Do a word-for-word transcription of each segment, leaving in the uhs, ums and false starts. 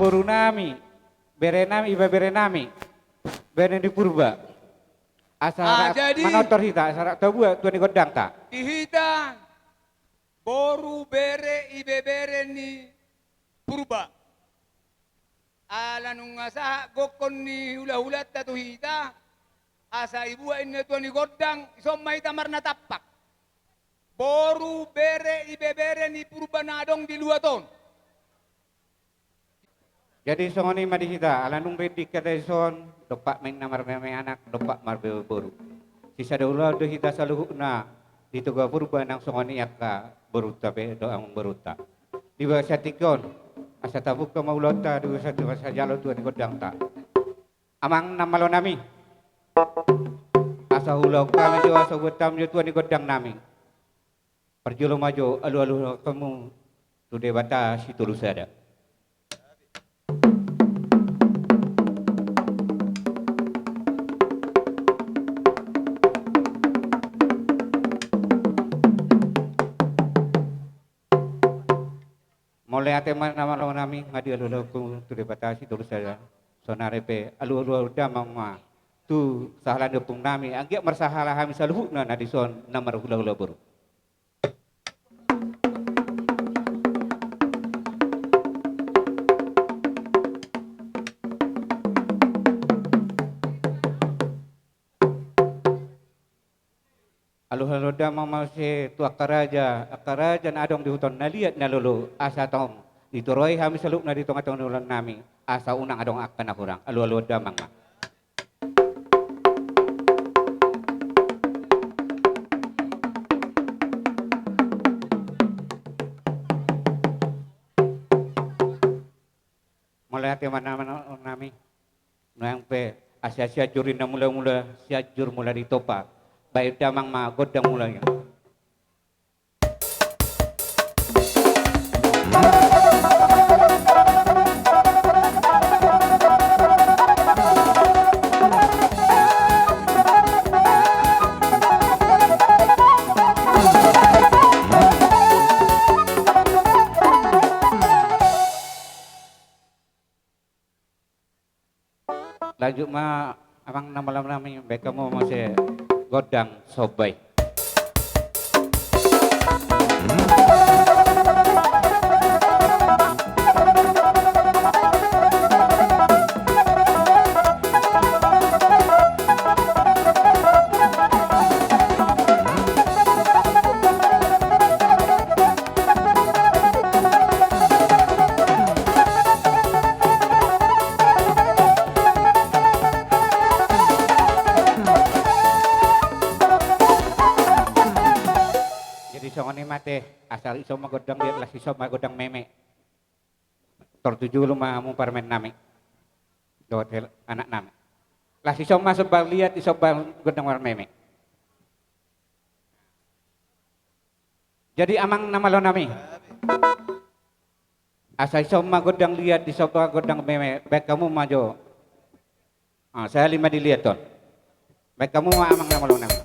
boru nami, bere nami, ibebere nami, bere ni Purba. Asa Ah, rap jadi manortor hita, asa rap tabuat tua ni gondangta. Di hita, boru, bere, ibebere ni Purba. Ala nunga sahat gokkon ni hulahulanta tu hita, asa dibuat inna tua ni gondang, dison ma hita marnatampak. Boru, bere, ibebere ni Purba na adong di luat on. Jadi songon i ma di hita, ala nunga rinding hita dison, dompak ma inna marmeme anak, dompak marbebe boru. Sisada ulaon do hita saluhutna di Toga Purba nang songon i angka borunta pe dohot amangborunta. Di bagasan tingki on, asa tabuka ma ulaonta, di bagasan tingki on asa jalo tua ni gondangta. Amang na malo nami. Asa huulahon hami jo, asa hubuat hami jo tua ni gondang nami. Parjolo ma jo alualuhon hamu tu Debata Sitolusada. Mauliate ma na malo nami, nga dialualuhon hamu tu Debata Sitolusada. Saonari pe alualuhon damang ma tu sahala ni ompung nami, anggiat marsahala hami saluhutna na dison na marhulahula boru. Alualuhon damang ma muse tu angka raja, angka raja na adong di huta on na liat na lolo, asa tong ditoroi hami saluhutna di tongatonga ni ulaon nami, asa unang adong angka na hurang. Alualuhon damang ma. Mauliate ma na malo nami. Nang pe asa Sianjur i na mulamula, Sianjur mula ditompa. Baen damang ma gondang mula i. Lanjut ma amang na malo nami, baen hamu ma muse gondang somba i. Jadi songon i ma ate, asa dison ma gondang liat, laos dison ma gondang meme. Tor tu jolo ma hamu parumaen nami dohot hel-, anak nami. Laos dison ma somba liat, dison ma gondang marmeme. Jadi amang na malo nami, asa dison ma gondang liat, dison ma gondang meme, baen hamu ma jo. Ah, sahali ma diliathon. Baen hamu ma amang na malo nami.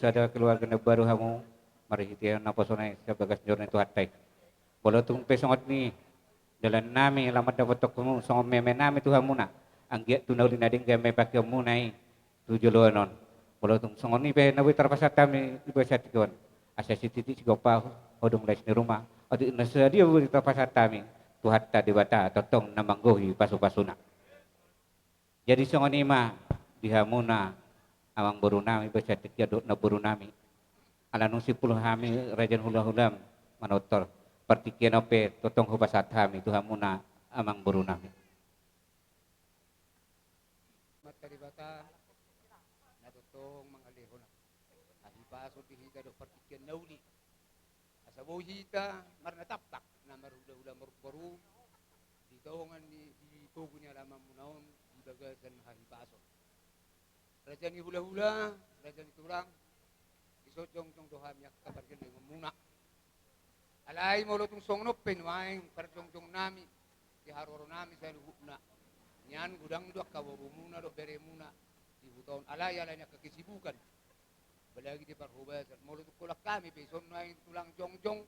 sada keluarga na baru hamu, marhite naposona i sian bagas joro ni Tuhanta i. Molo tung pe songon i dalan nami laho mandapothon hamu songon meme nami tu hamuna, anggiat tu na uli na denggan ma i pakeonmuna i tu joloan on. Molo tung songon i pe na boi tarpasahat hami di bagasan tingki on, asa sititi sigompa, hodong las ni ruma, otik na sadia boi tarpasahat hami, Tuhanta Debata tongtong na manggohi pasupasuna. Jadi songon i ma di hamuna amangboru nami, bagasan tingki on dohot namboru nami. Ala nunga simpul hami raja ni hulahulam manortor, partingkian on pe tongtong hupasahat hami tu hamuna amangboru nami. Amanta Debata na tongtong mangalehon hahipason di hita dohot partingkian na uli. Asa boi hita marnatampak na marhulahula marumporum di tonga ni, di togu ni alamanmuna on di bagasan hahipason. Raja ni hulahula, raja ni tulang, dison jongjong do hami angka pargellengonmuna. Alai molo tung songon on pe nuaeng parjongjong nami, di haroro nami saluhutna, nian godang do angka borumuna dohot beremuna di huta on, alai ala ni angka kesibukan. Apalagi di parhobasan, molo tung holan hami pe dison nuaeng tulang jongjong,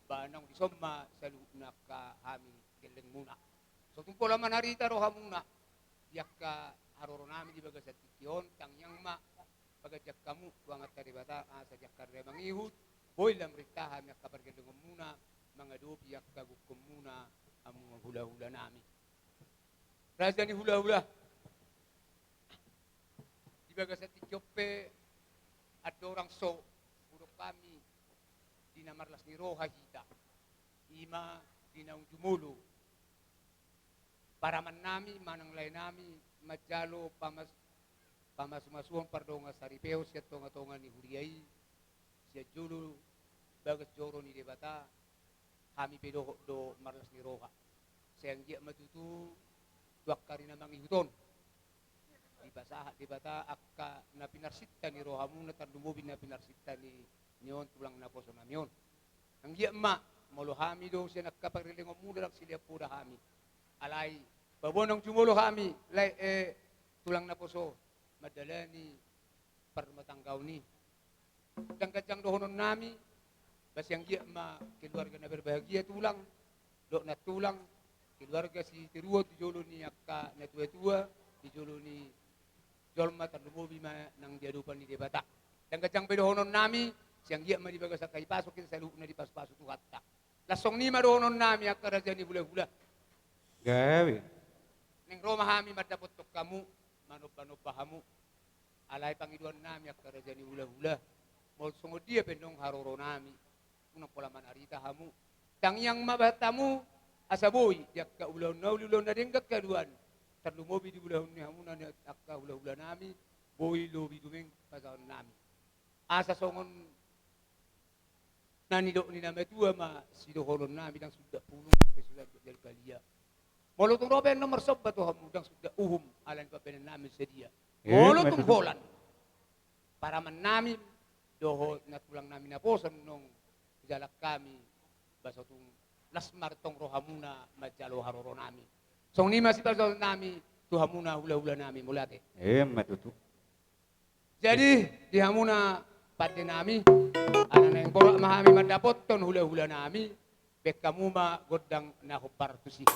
ba naung dison ma saluhutna angka hami gellengmuna. So tung pola manarita rohamuna di angka haroro nami di bagasan tingki on, tangiang ma paganjang hamu tu Amanta Debata asa di angka ari na mangihut boi lam rinta hami angka pargellengonmuna mangadopi angka gokhonmuna, hamu hulahula nami. Raja ni hulahula, di bagasan tingki on pe andorang so hudok hami di na marlas ni roha hita, i ma di naung jumolo paraman nami manang lae nami manjalo pamas-, pamasumasuon pardongan saripeon sian tongatonga ni huria i, sian jolo bagas joro ni Debata, hami pe dohot do marlas ni roha. Sai anggiat ma tutu tu angka ari na mangihut on dipasahat Debata angka na pinarsinta ni rohamuna, tarlumobi na pinarsinta ni, ni on tulang naposo nami on. Anggiat ma, molo hami do sian angka pargellengonmuna ndang silean poda hami, alai paboa naung jumolo hami lae, eh, tulang naposo mandalani parrumatanggaon i. Ndang ganjang dohonon nami, ba sai anggiat ma keluarga na berbahagia tulang dohot nantulang, keluarga sitiruon tu jolo ni angka natuatua, di jolo ni jolma, tarlumobi ma nang di adopan ni Debata. Ndang ganjang be dohonon nami, sai anggiat ma di bagasan hahipason hita saluhutna dipasupasu Tuhanta. Laos songon i ma dohonon nami angka raja ni hulahula. Gabe. Naeng ro ma hami mandapothon hamu, manombanomba hamu. Alai pangidoan nami angka raja ni hulahula, molo songon dia pe nang haroro nami, unang pola manarita hamu. Tangiang ma bahen hamu asa boi di angka ulaon na uli, ulaon na denggan haduan, tarlumobi di ulaon ni hamuna angka hulahula nami, boi lobi dumeng pasahaton nami. Asa songon na nidok ni na matua ma sidohonon nami, ndang sundat pulung pe so sundat jala balia. Molo tung ro pe annon marsomba tu hamu, ndang sundat uhum ala ni pambahenan nami sadia. Eh, molo tung holan paraman nami dohot nantulang nami naposo naung hujalang hami, ba so tung las ma tong rohamuna manjalo haroro nami. Songon i ma sipasahaton nami tu hamuna hulahula nami, mauliate. Eh, ma tutu. Jadi di hamuna pande nami, ala naeng borat ma hami mandapothon hulahula nami, bahen hamu ma gondang na hombar tusi.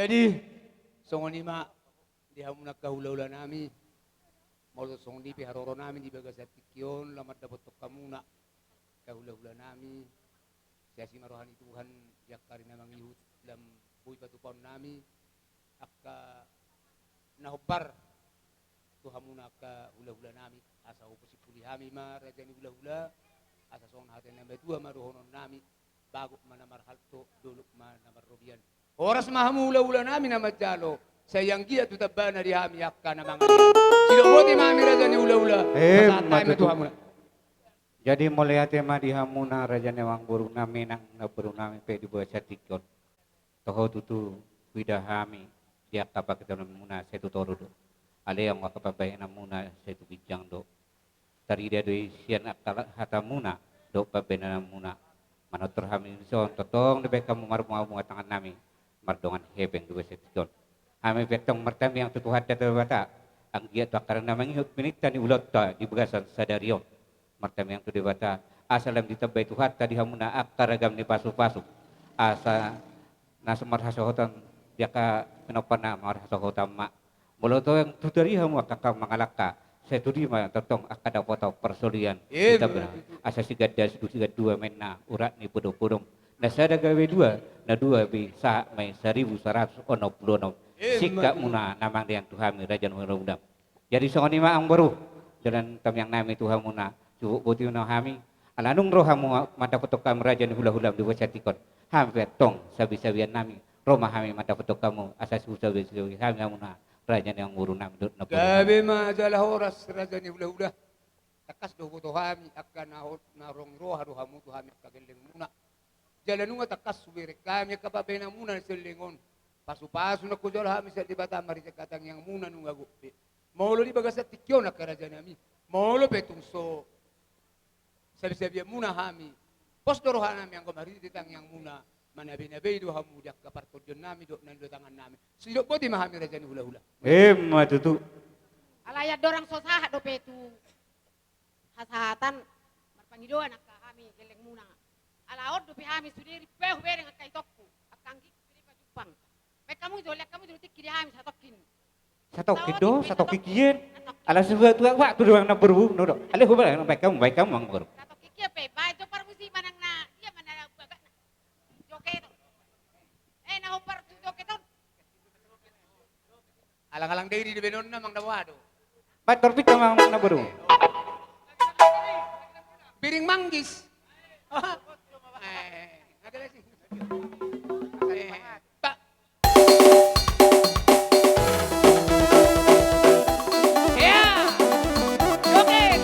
Jadi, songon i ma di hamuna angka hula-hula nami, molo songon i pe haroro nami di bagasan tingki on, laho mandapothon hamuna angka hula-hula nami, sai asi ma roha ni Tuhan di angka ari na mangihut, lam boi patupaon nami angka na hombar tu hamuna angka hula-hula nami, asa huposimpuli hami ma raja ni hula-hula, asa songon hata ni na matua ma dohonon nami, bagot ma na marhalto, dolok ma na marrobean. Horas ma hamu hula-hula nami na manjalo, sai anggiat tu tambana di hami angka na mangalehon. Sidok boti ma hami raja ni hula-hula. Eh, pasahat hami ma tu tutu hamuna. Jadi mauliate ma di hamuna raja ni amangboru nami nang namboru nami pe di bagasan tingki on. Toho tutu huida hami di angka pangkataion muna sai tu toru do. Alai angka pambahenan muna sai tu ginjang do. Tarida do i sian angka hata muna dohot pambahenan muna. Manortor hami dison, tongtong dibahen hamu marmual-mual tangan nami mardongan hepeng di bagasan tingki on. Hami pe antong martamiang tu Tuhanta Debata, anggiat tu angka ari na mangihut pininta ni ulaonta di bagasan sadari on. Martamiang tu Debata, asa lam ditambai Tuhanta di hamuna angka ragam ni pasu-pasu, asa na so marhasohotan di angka pinomparna marhasohotan ma. Molo tung tu toru i hamu angka mangalangka, sai tu dia ma tongtong angka dapotan parsaulian. Asa siganda sigandua ma inna urat ni podom-podom, na sada gabe dua, na dua be sahat ma i saribu saratus onom pulu onom. Singkat muna na mangalehon tu hami raja ni hula-hula. Jadi songon i ma amangboru, jala tamiang nami tu hamuna, cukup boti ma hami. Ala nunga ro hamu mandapothon hami raja ni hula-hula di bagasan tingki on, hami pe antong sabi-sabian nami ro ma hami mandapothon hamu, asa sai husabi-sabi hami hamuna raja ni amangboru nami dohot namboru nami. Gabe ma jala horas raja ni hula-hula. Tangkas do huboto hami angka na ho-, na rong ni roha do hamu tu hami angka gelleng muna. Jala nunga tangkas hubereng hami angka pambahenan muna na selleng on. Pasu-pasu na hujalo hami sian Debata marhite angka tangiang muna nunga gok be. Molo di bagasan tingki on angka raja nami, molo pe tung so sabi-sabian muna hami, pos do roha nami anggo marhite tangiang muna, manabe-nabe do hamu di angka partondion nami dohot na niula tangan nami. Sidok boti ma hami raja ni hula-hula. Emma tutu. Alai andorang so sahat dope tu hasahatan, marpangidoan angka hami gelleng muna. Ala on dope hami sude ripe hubereng angka itongku, angka anggingku sude pajumpang. Baen hamu jo, lean hamu jo tingki di hami satongkin. Satongkin do, satongkin kian. Ala sudah tua waktu doang na berhubung, no do. Ale huba, baen hamu, baen hamu amangboru. Satongkin kian pe, baen jo parmusi manang na, ia manang na bagak na. Joget on. Eh, na hombar tu joget on. Alang-alang dei di baenonna amang na boha do. Baen torpit amang na boru. Biring manggis. Eh, ada lagi. Eh, tak. Ya. Joget.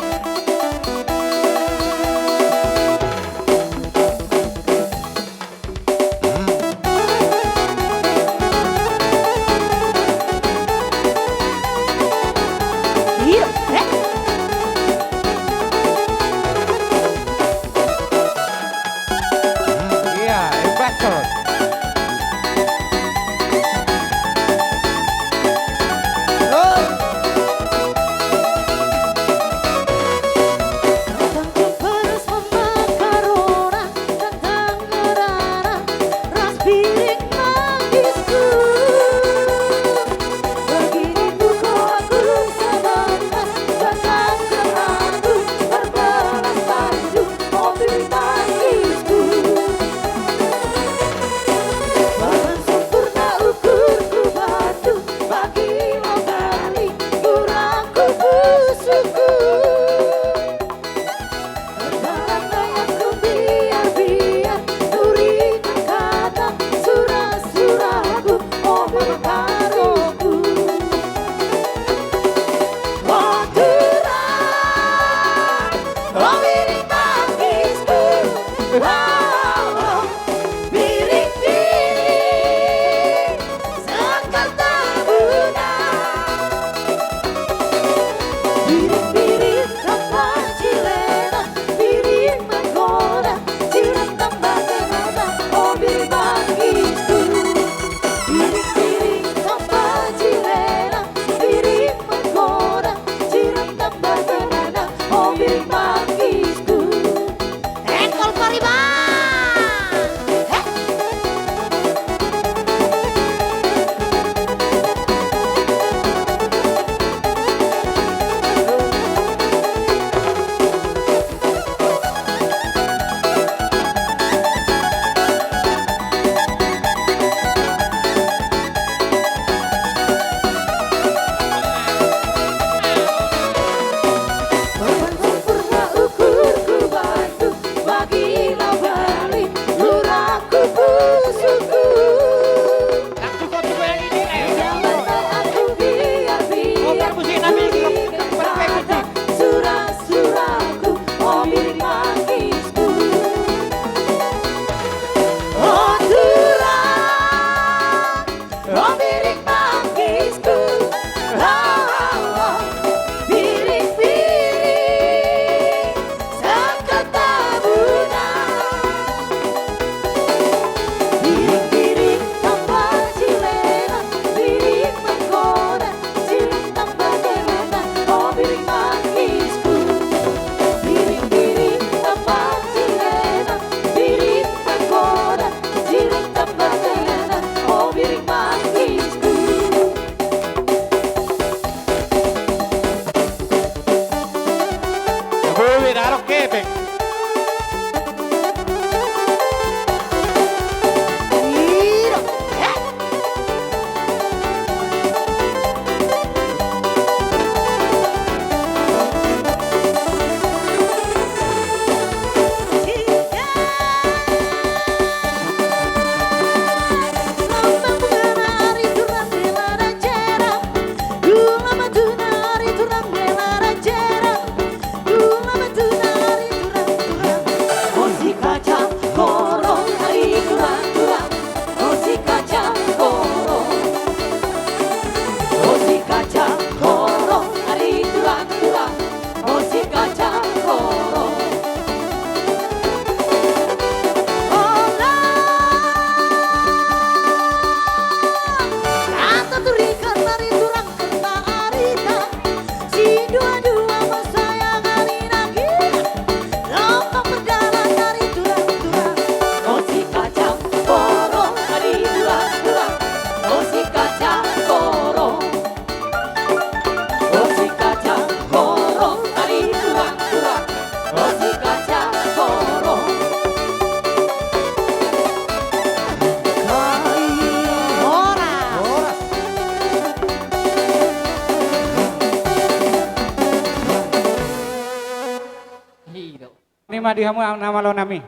Di hamu na malo nami.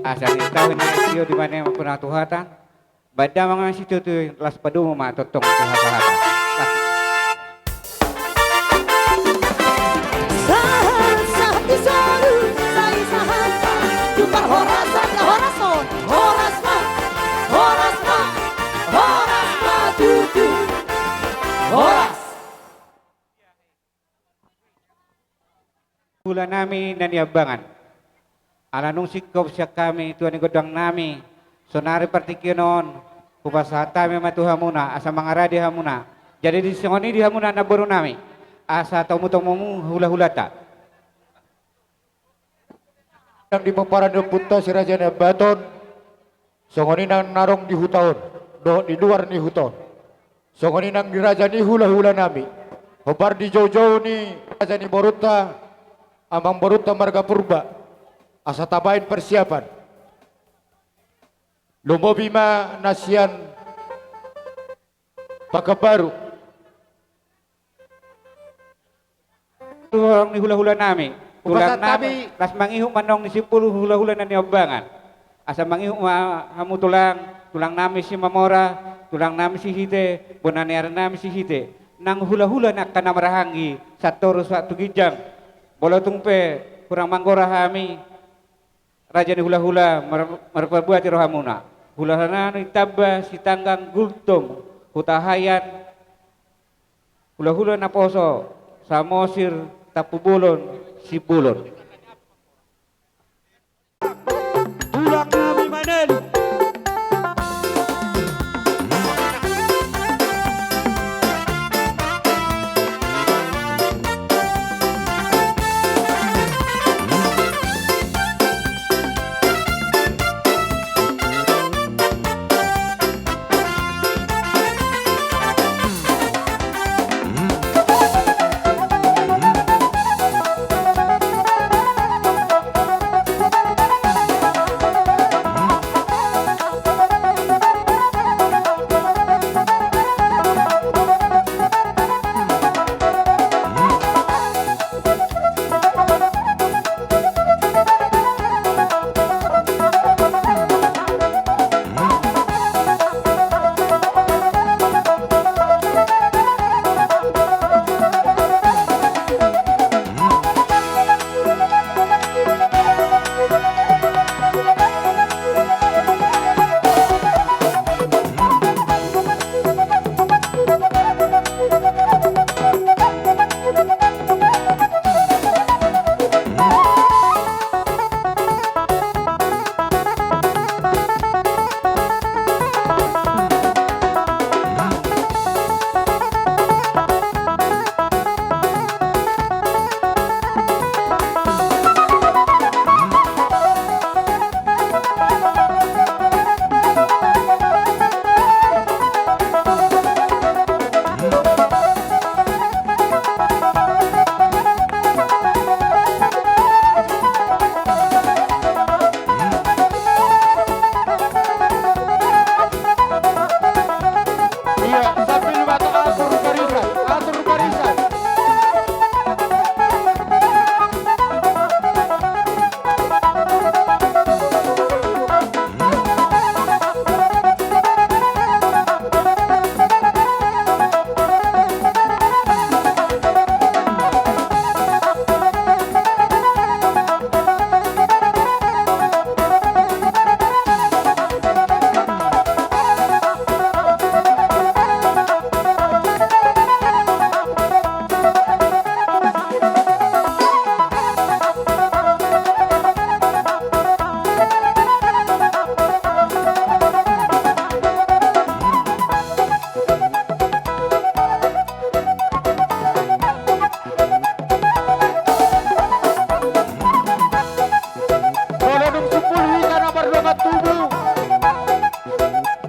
Asa ni tahu na isio di mana puna Tuhatan. Badan mangan situtu las padumu ma totong Tuhan Tuhan. Sahat sahat di soru sai sahat. Jumpa horas sahat horas on. Horas ma. Horas ma. Horas ma tutu. Horas. Hula nami na niambangan. Ala nunga singkop sian hami tua ni gondang nami. Sonari partingkian on. Hupasahat hami ma tu hamuna asa mangaradi hamuna. Jadi di songon i di hamuna na boru nami. Asa tomu tomumu hula hulata. Nang di pomparan ni ompunta si Raja Niambaton. Songon i nang na adong di huta on dohot di luar ni huta on. Songon i nang di raja ni hula hula nami. Hombar di jou jou ni raja ni borunta, amang borunta marga Purba. Asa tabaen persiapan. Lumobi ma na sian Pakanbaru. Tulang ni hula hula nami. Tulang nami las mangihut ma nong ni simpulu hula hula na niambangan. Asa mangihut ma hamu tulang, tulang nami si Mamora, tulang nami si hite, bona ni ari nami si hite. Nang hula hula na angka na marhahaanggi, sahat tu toru sahat tu ginjang. Molo tung pe hurang manggora hami. Raja ni hula hula, marpabuati rohamuna. Hula hula nami tamba Sitanggang Gultom, Hutahaean. Hula hula naposo Samosir, Tampubolon, Simbolon. Tulang nami Maneli. Iya, sambil baca atur barisan, atur barisan. Molo dung sumpul hita na mardongan tubu.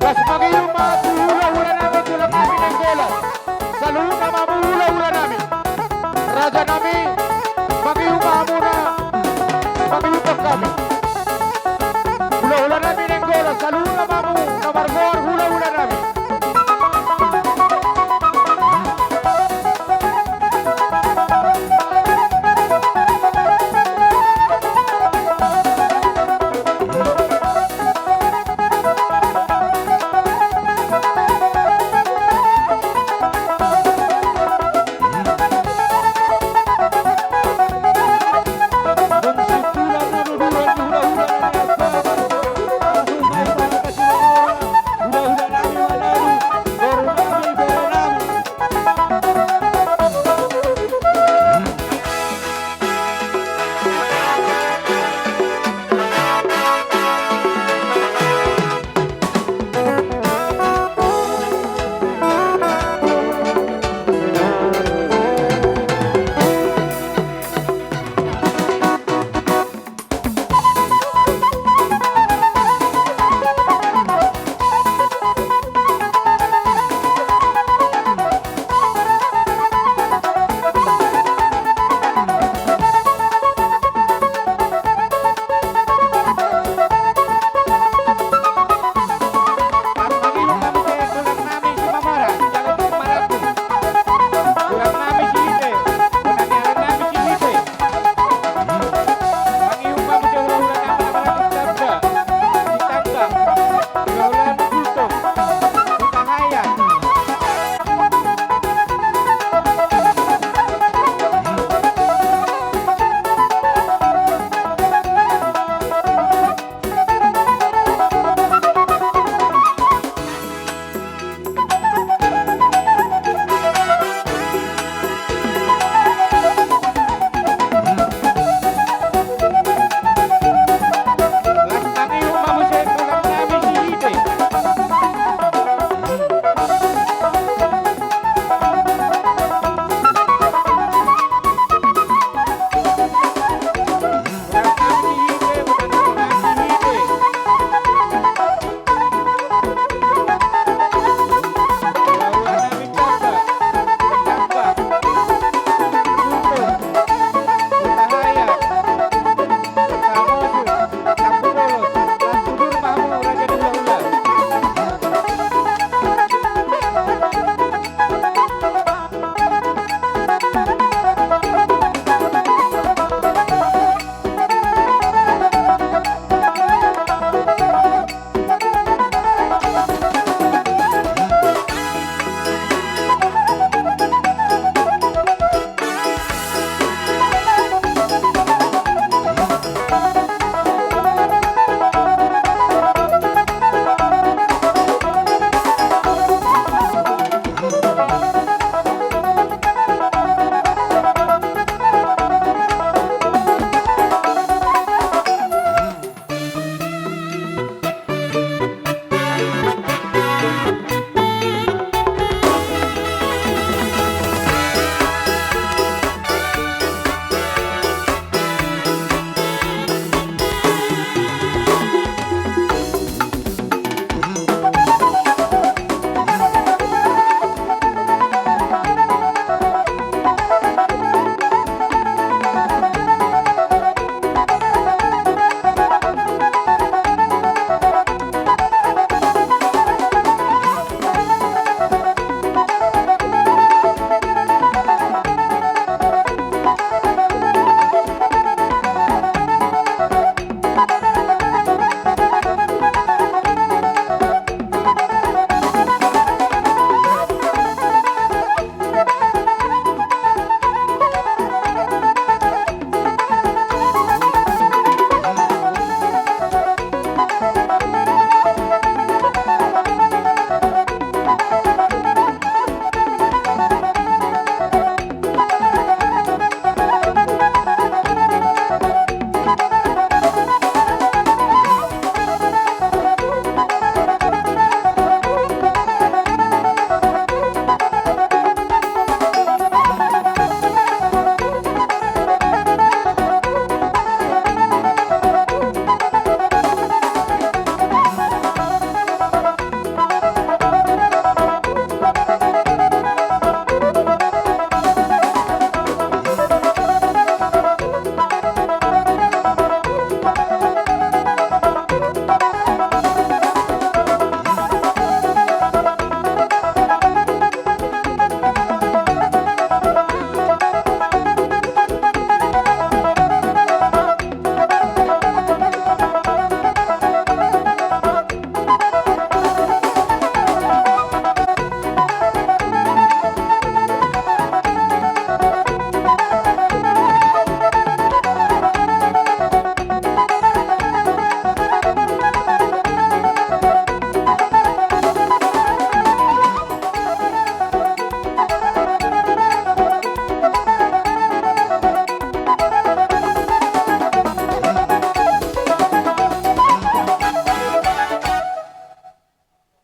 Las mangihut ma tu hula-hula nami, tulang nami Nainggolan. Saluhutna ma hamu hula-hula nami. Raja nami, mangihut ma hamuna, mangihut ma hami. Hula-hula nami Nainggolan, saluhutna ma hamu na margoar hula-hula nami.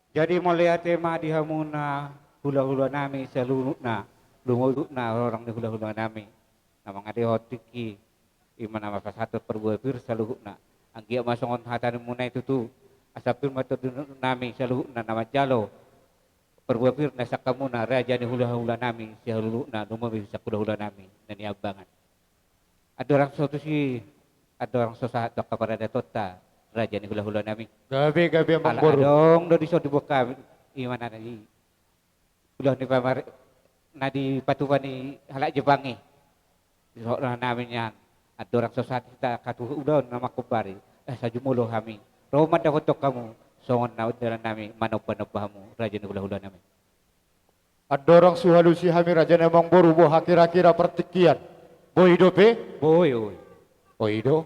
Jadi mauliate ma di hamuna hulahula nami saluhutna, lumobi na horong ni hulahula nami na mangadehon tingki, i ma na pasahathon parbue pir saluhutna. Anggiat ma songon hata ni muna i tutu, asa pir ma tondinami saluhutna na manjalo parbue pir na sian hamuna raja ni hulahula nami saluhutna, lumobi sian hulahula nami na niambangan. Andorang so tusi, andorang so sahat tu angka paradatonta, raja ni hulahula nami. Gabe, gabe, amang boru. Ala adong do dison dibuat hami, i ma na di ulaon ni pamar-, na dipatupa ni halak Jepang i. Di roha nami nian, andorang so sahat hita hatuha ulaon na mangkombari, eh, sai jumolo hami ro mandapothon hamu, songon na dalan nami manombanomba hamu, raja ni hulahula nami. Andorang so hualusi hami raja ni amang boru, boha kira-kira partingkian? Boi dope? Boi, boi. O i do.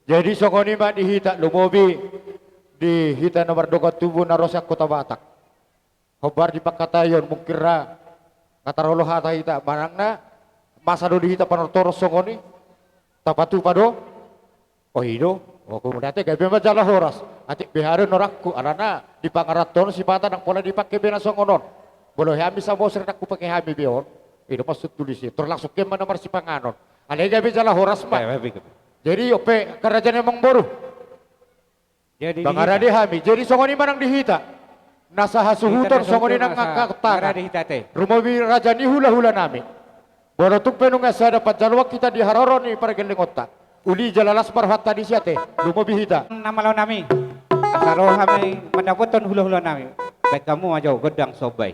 Jadi songon i ma di hita, lumobi di hita na mardongan tubu na ro sian Kota Batak. Hombar di pangkataion mungkin ra nga tarolo hata hita, manang na masa do di hita panortoron songon i? Tapatupa do? O i do. O, kemudian ate gabe ma jala horas. Atik be aha do norangku, alana di pangarantoan sipata ndang pola dipake be na songon on. Molo hami Samosir ndang hupake hami be on. I do maksud tulis i. Tor langsung ke ma na marsipanganon. Alai gabe jala horas ma. Gabe, gabe. Jadi, ope, angka raja ni amang boru. Jadi di hita. Mangarade hami. Jadi songon i ma nang di hita. Na sahasuhuton songon i nang angka tangan. Mangarade hita ate. Lumobi raja ni hulahula nami. Molo tung pe nunga sada panjaloan hita di haroro ni pargellengonta, uli jala las ma rohanta disi ate. Lumobi hita. Na malo nami. Asa ro hami mandapothon hulahula nami. Baen hamu ma jo gondang somba i.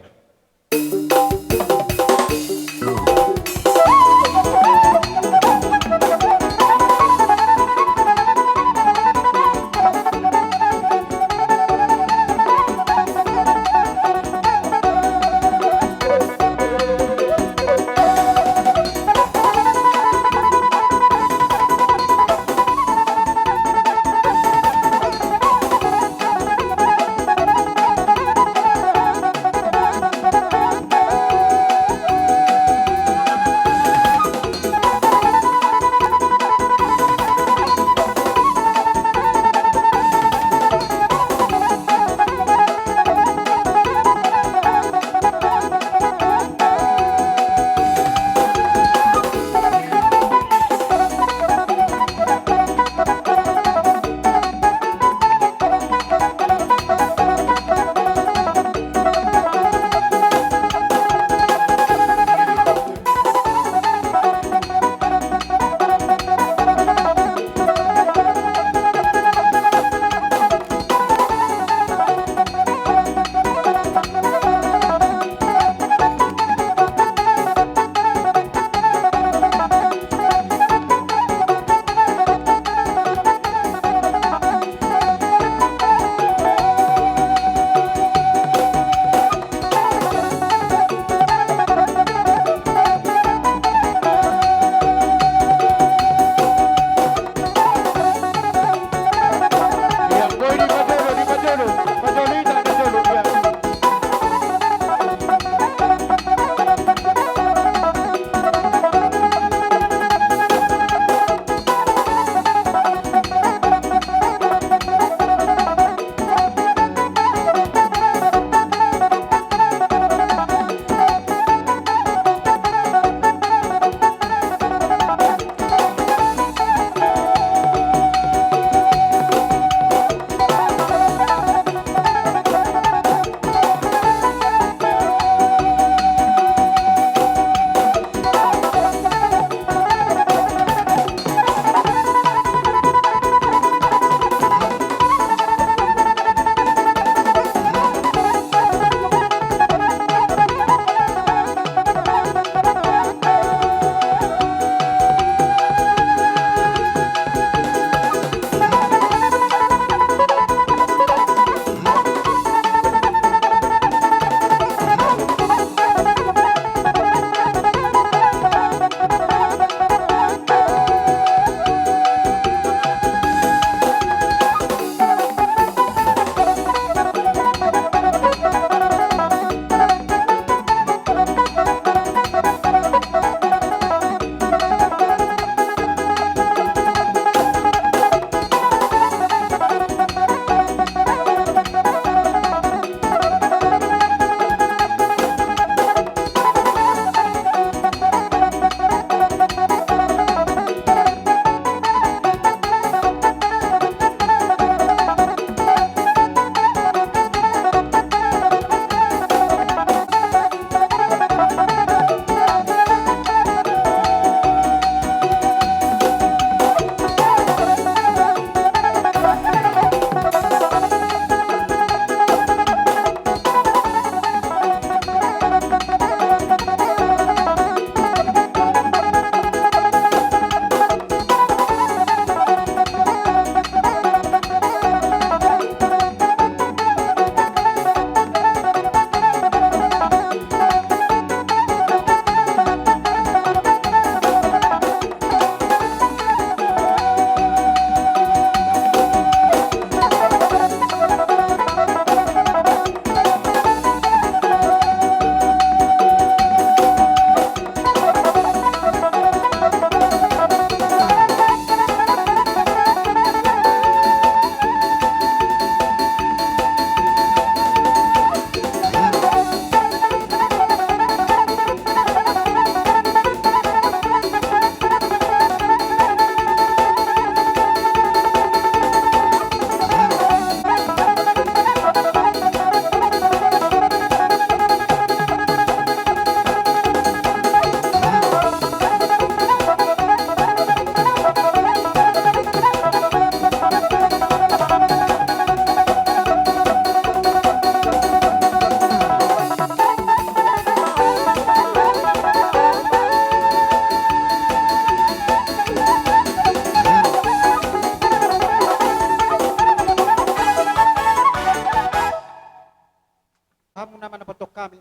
hamuna mandapothon hami.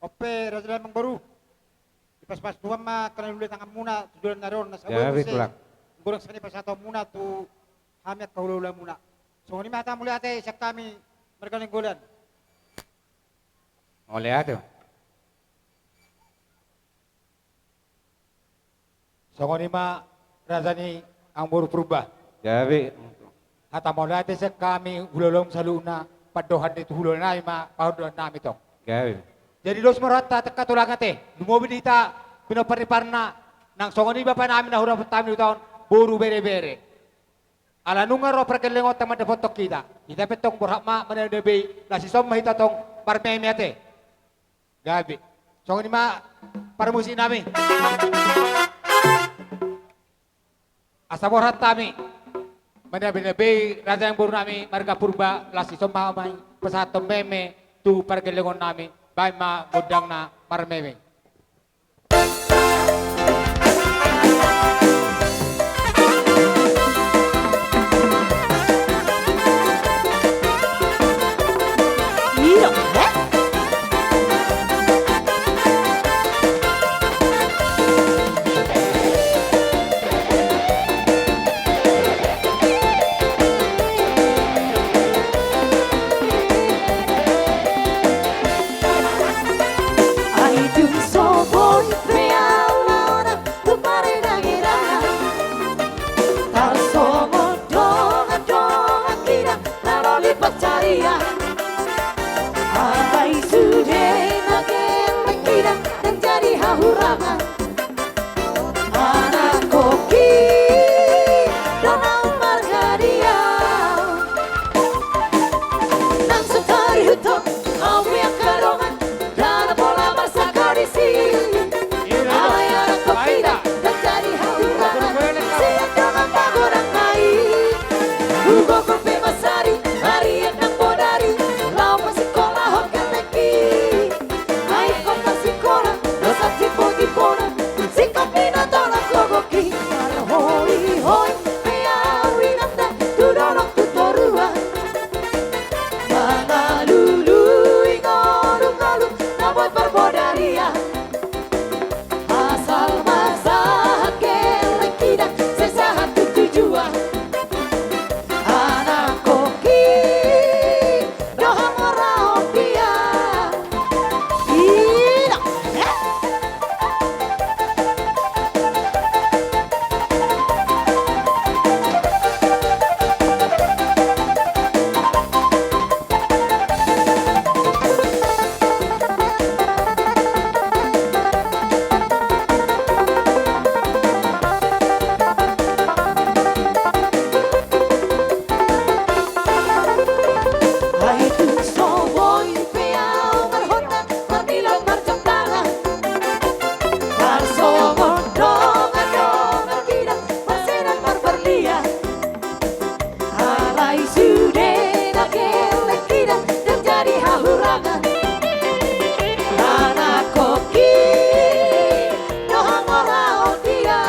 On pe raja dohot amangboru, dipasupasu Tuhan ma angka na lului tanganmuna tu joloan ni ari on, na sabola muse godang sian i pasahatonmuna tu hami angka hulahulamuna. Songon i ma hata mauliate sian hami marga Nainggolan. Mauliate. Songon i ma raja ni amangboru Purba. Gabe. Hata mauliate sian hami hulahulam saluhutna, pandohan ni tu hulahulanami ma pandohannami tong. Gabe. Jadi dos ma rohanta tu angka tulang ate, lumobi di hita pinompar ni parna, nang songon i bapanami na hudapot hami di huta on, boru, bere, bere. Ala nunga ro pargellengonta mandapothon hita, hita pe tong borhat ma manabinabei, laos dison ma hita tong marmeme ate. Gabe. Songon i ma parmusiknami. Asa borhat hami manabinabei raja ni amangborunami marga Purba, laos dison ma hami pasahathon meme tu pargellengonnami, bahen ma gondangna marmeme. Ai dung so boi pe au laona tu paredagedagan, tarsongon dongandongan hita na loli pansarian. Alai sude na gelleng hita ndang jadi hahurangan. Anakkongki do na ummarga di au. Nang so tarihuthon au pe angka dongan, ndang pola marsangkap disi. Alai anakkongki do ndang jadi hahurangan sian dongan magodangna i. Hugokhon pe mansari arian nang bodari laho pasingkolahon gellengki. Ai ingkon marsikola do satimbotibona, singkop ni na tolap gogoki. Marhoihoi pe au inanta tu dolok tu toruan, mangalului ngolungolu na boi parbodarian. Asal ma sahat gellengki, ndang sai sahat tu tujuan. Anakkongki do hamoraon dia. Ida. Eh? Ai dung so boi pe au marhonda, marnilon, marjamtangan, tarsongon dongandongan hita marsedan marparlian. Alai sude na gellengki, ndang jadi hahurangan. Anakkongki do hamoraon dia.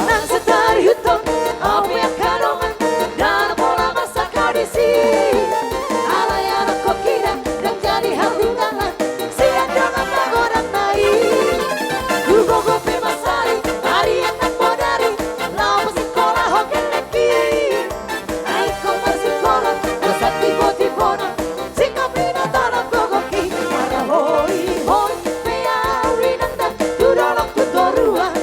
Nang so tarihuthon au pe angka dongan, ndang pola marsangkap disi. Alai anakkongki do ndang jadi hahurangan sian dongan magodangna i. Hugokhon pe mansari arian nang bodari laho pasingkolahon gellengki. Ai ingkon marsikola do satimbotibona, singkop ni na tolap gogoki. Marhoihoi pe au inanta tu dolok tu toruan,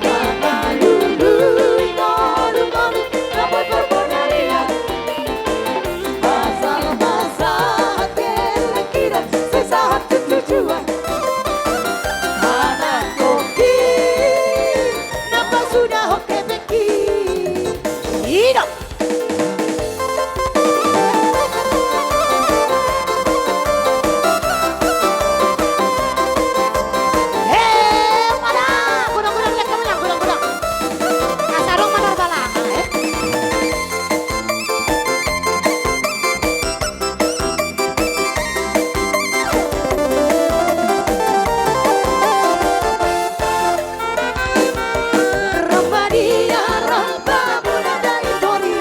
mangalului ngolungolu na boi parbodarian. Asal ma sahat gellengki, ndang sai sahat tu tujuan. Anakkongki na pasudahon hepengki. Ida. He, mana? Godang, godang, lihat kamu, godang, godang. Asa adong mana balakang, eh? Ramba dia, ramba muna dai tori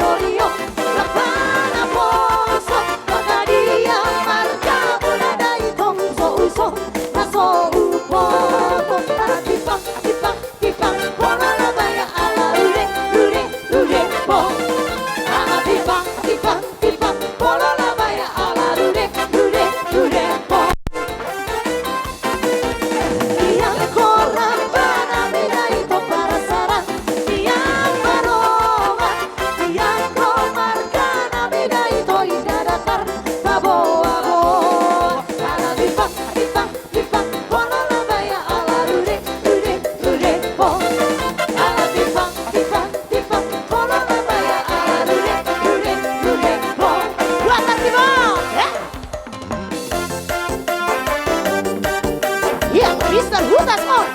Iya, Mister Hutas on.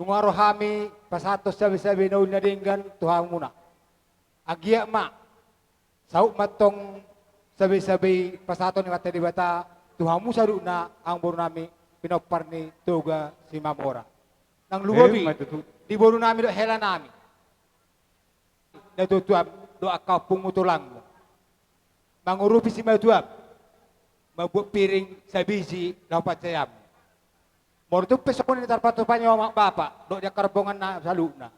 Nunga ro hami pasahathon sabe-sabe na uli na denggan tu hamuna. Anggiat ma saut ma antong sabe-sabe i pasahaton ni Amanta Debata tu hamu saluhutna, amangboru nami, pinompar ni Toga Simamora. Nang lumobi, eh, ma tutu, di boru nami dohot hela nami, natuatuam dohot angka ompungmu, tulangmu, mangurupi simatuam mambuat piring sabiji laho pansai hamu. Molo tung pe songon i na tarpatupa ni omak bapak dohot di angka rombongan na saluhutna,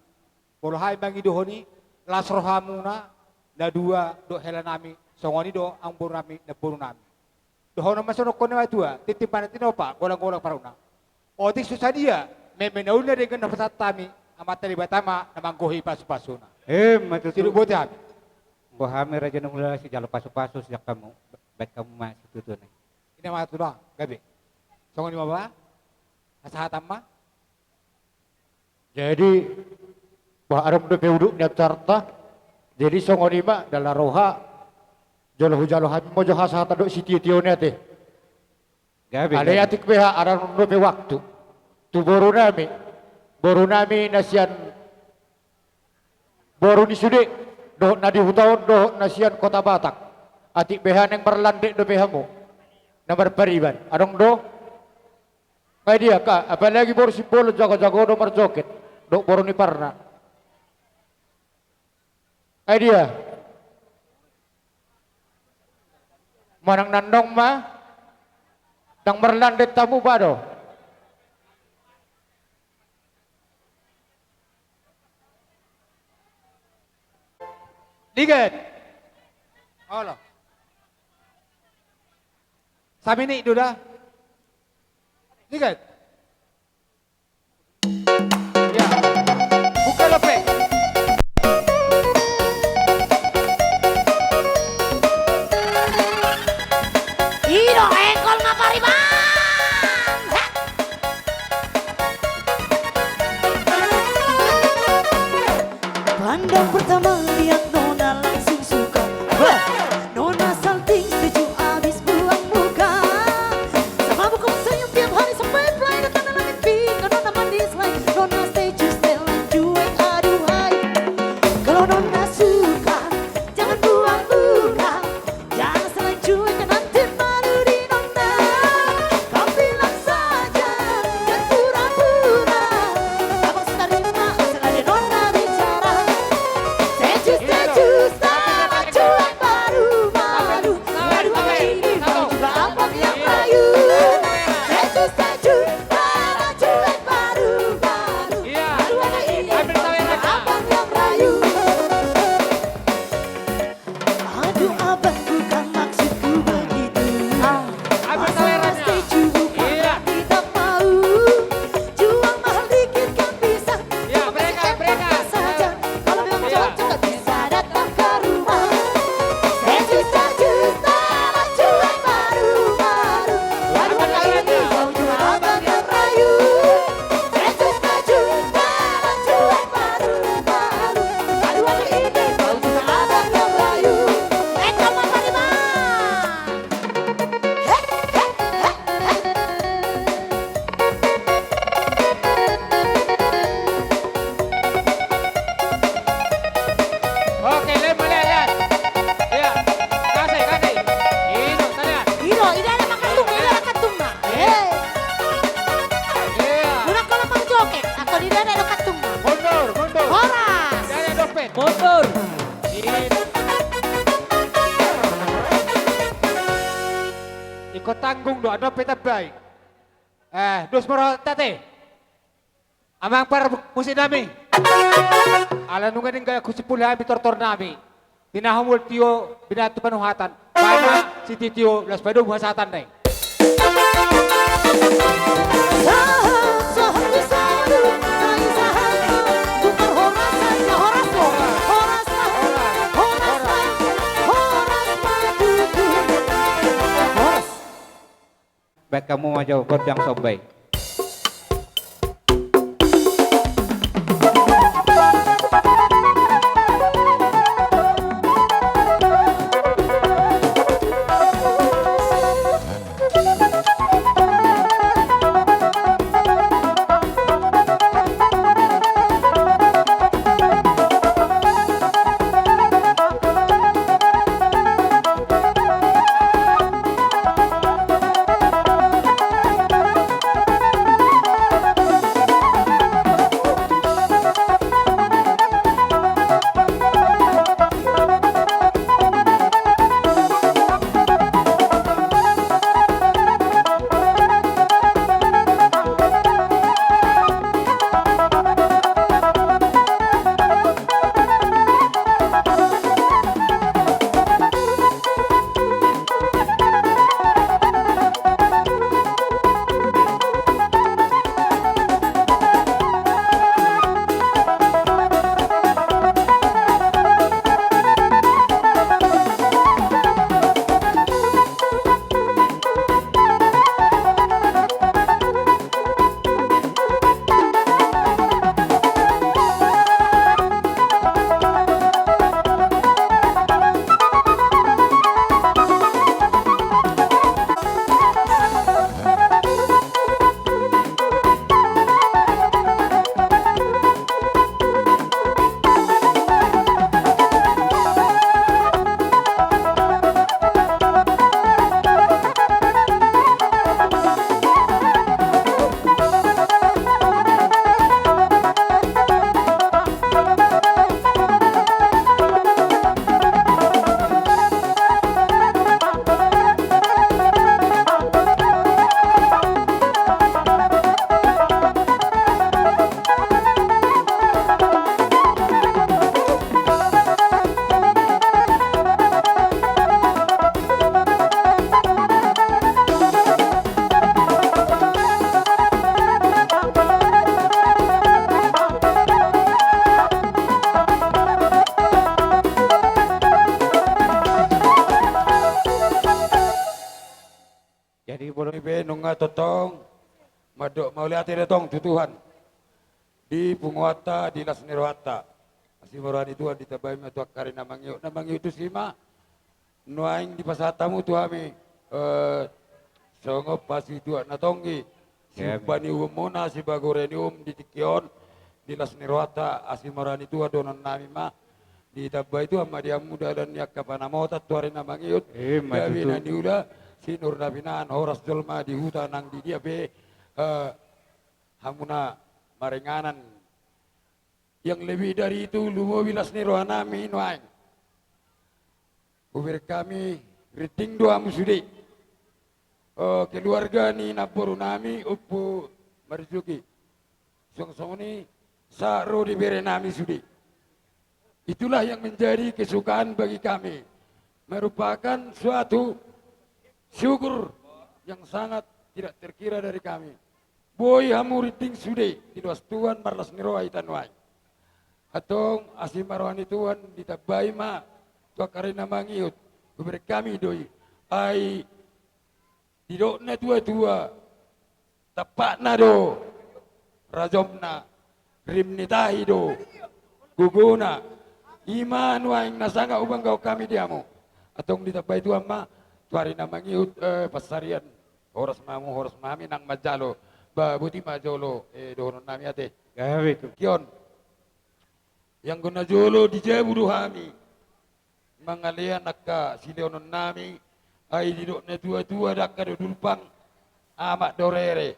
molo hami mangidohon i, las rohamuna na dua dohot hela nami, songon i do amangboru nami, namboru nami. Dohonon ma songon na nidok ni natuatua: Tintin ma na tinopa, golang-golang parutna. Otik so sadia meme na uli na denggan na pasahat hami, Amanta Debata ma na manggohi pasu-pasuna. Eh, ma tutu. Sidok boti hami. Bo hami raja ni hulahula sijalo pasu-pasu sian hamu, baen hamu ma situtu na i. Inna ma tutu, gabe. Songon i ma ba, hasahatan ma. Jadi, bah, adong dope udut ni acarta, Jadi songon i ma, dala roha, jolo hujalo hami ma jo hasahatan dohot sitio-tio ni ate. Gabe, alai gabe. Atik beha, adong dope waktu. Tu boru nami, boru nami na sian boru ni sude, dohot na di huta on, dohot na sian Kota Batak. Atik beha naeng marlandet dope hamu. Na marpariban. Adong do? Nga dia, ka, apalagi boru Simbolon jago-jago do marjoget. Dohot boru ni Parna. Nga dia. Manang na adong ma, ndang marlandet hamu ba do? Liget. Olo. Saminit do da. Liget. Ya. Buka lope. I do engkol nga pariban. Hek. Pandang pertama lihat nona langsung suka. Wah, nona salting sejuk abis buang muka. Sama buku senyum tiap hari sampai fly datang dalam mimpi. Kalau nona mandi selai, nona stay just telan cuek, aduhai. Kalau nona suka, jangan buang muka. Jangan selai cuek nanti malu di nona. Kau bilang saja, jangan pura-pura. Abang suka terima, asal ada nona bicara. Sejuk, sejuk, tak cuek baru-baru. Aduh, aduh, ini kau juga abang yang rayu. Sejuk, sejuk, tak cuek baru-baru. Aduh, aduh, ini kau juga abang yang rayu. Aduh abang, bukan maksudku begitu. Ah, masalah setuju bukan berarti tak mau. Jual mahal dikit kan bisa. Cuma kasih M P empat saja. Kalau memang cocok tak bisa datang ke rumah. Sejuta-juta lah cuek baru-baru. Aduh, anak ini kau juga abang yang rayu. Sejuta-juta lah cuek baru-baru. Aduh, anak ini kau juga abang yang rayu. Eh, kau apa nih, Bang? Hek, hek, hek, hek. Oke, lem, lem, lem. Iya. Kasih, kasih. Ino, tanya. Ino, ida ada makatung, ida ada katung, Bang. Iya. Hei. Iya. Ulang kalau mau joget, atau ida ada katung, Bang. Mundur, mundur. Horas. Ida ada dompet. Mundur. Ingkon tanggung do, adong pe tambai. Eh, dos ma roha ta ate. Amang parmusik nami. Ala nunga denggan husipul hami tortor nami. Tinahu mul tio binatu panuhatan. Baen ma sitio-tio laos padomu hasahatan na i. Sahat, sahat ni salu, sai sahat ma. Tukar horas saja, horas ma. Horas ma, horas ma, horas ma, tutu. Horas. Baen hamu ma jo gondang somba i. Mandok mauliate do tong tu Tuhan di punguanta, di las ni rohanta. Asi ma roha ni Tuhan, ditambai ma tu angka ari na mangihut, na mangihut tusi ma. Nuaeng dipasahat hamu tu hami, eh, songon pasituak na tonggi, siumpa ni uhum muna, sibagore ni uhum di tingki on, di las ni rohanta, asi ma roha ni Tuhan dohonon nami ma. Ditambai Tuhan ma di hamu dalan ni angka panamotan tu ari na mangihut. Ima tutu. Gabe na niula, sinur na pinahan, horas jolma di huta nang di dia pe, eh, hamu na maringanan. Yang lebih dari itu, lumobi las ni roha nami nuaeng. Hubereng hami, rinting do hamu sude. Eh, keluarga ni namboru nami, Ompu Marzuki. Songon i, sahat ro di bere nami sude. Itulah yang menjadi kesukaan bagi kami. Merupakan suatu syukur yang sangat tidak terkira dari kami. Boi hamu rinting sude, diloas Tuhan marlas ni roha hita nuaeng. Antong, asi ma roha ni Tuhan, ditambai ma tu angka ari na mangihut. Hubereng hami do i. Ai didok na tua-tua, tampakna do rajomna, rim ni tahi do gogona. Ima nuaeng na sangap hubanggahon hami di hamu. Antong ditambai Tuhan ma tu ari na mangihut, eh, pansarian. Horas ma hamu, horas ma hami nang manjalo. Ba, boti ma jolo, eh, dohonon nami ate. Gabe tutu. Kion. Ianggo na jolo di jabu do hami mangalean angka silehon nami, ai didok na tua-tua, dangka do dulpang, amak do rere,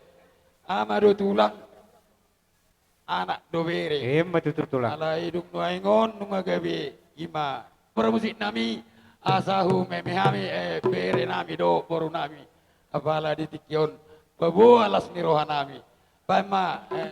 ama do tulang, anak do bere. Ima tutu, tulang. Alai dung nuaeng on nunga gabe ima pramusik nami, asa humeme hami, eh, bere nami dohot boru nami. Apala di tingki on paboa las ni roha nami. Baen ma, eh.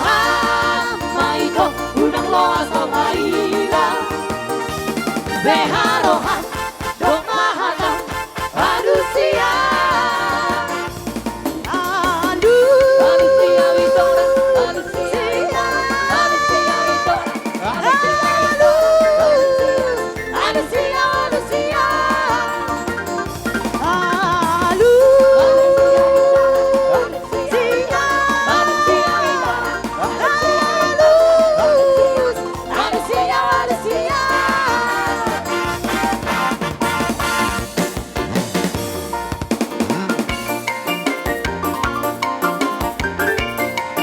Ama ito, unang loas ho ma ila. Beha roha, dok ma hata, alusia. Alu. Alusia, Witora, alusia. Alusia, Witora, alusia. Alusia, alusia. Alu.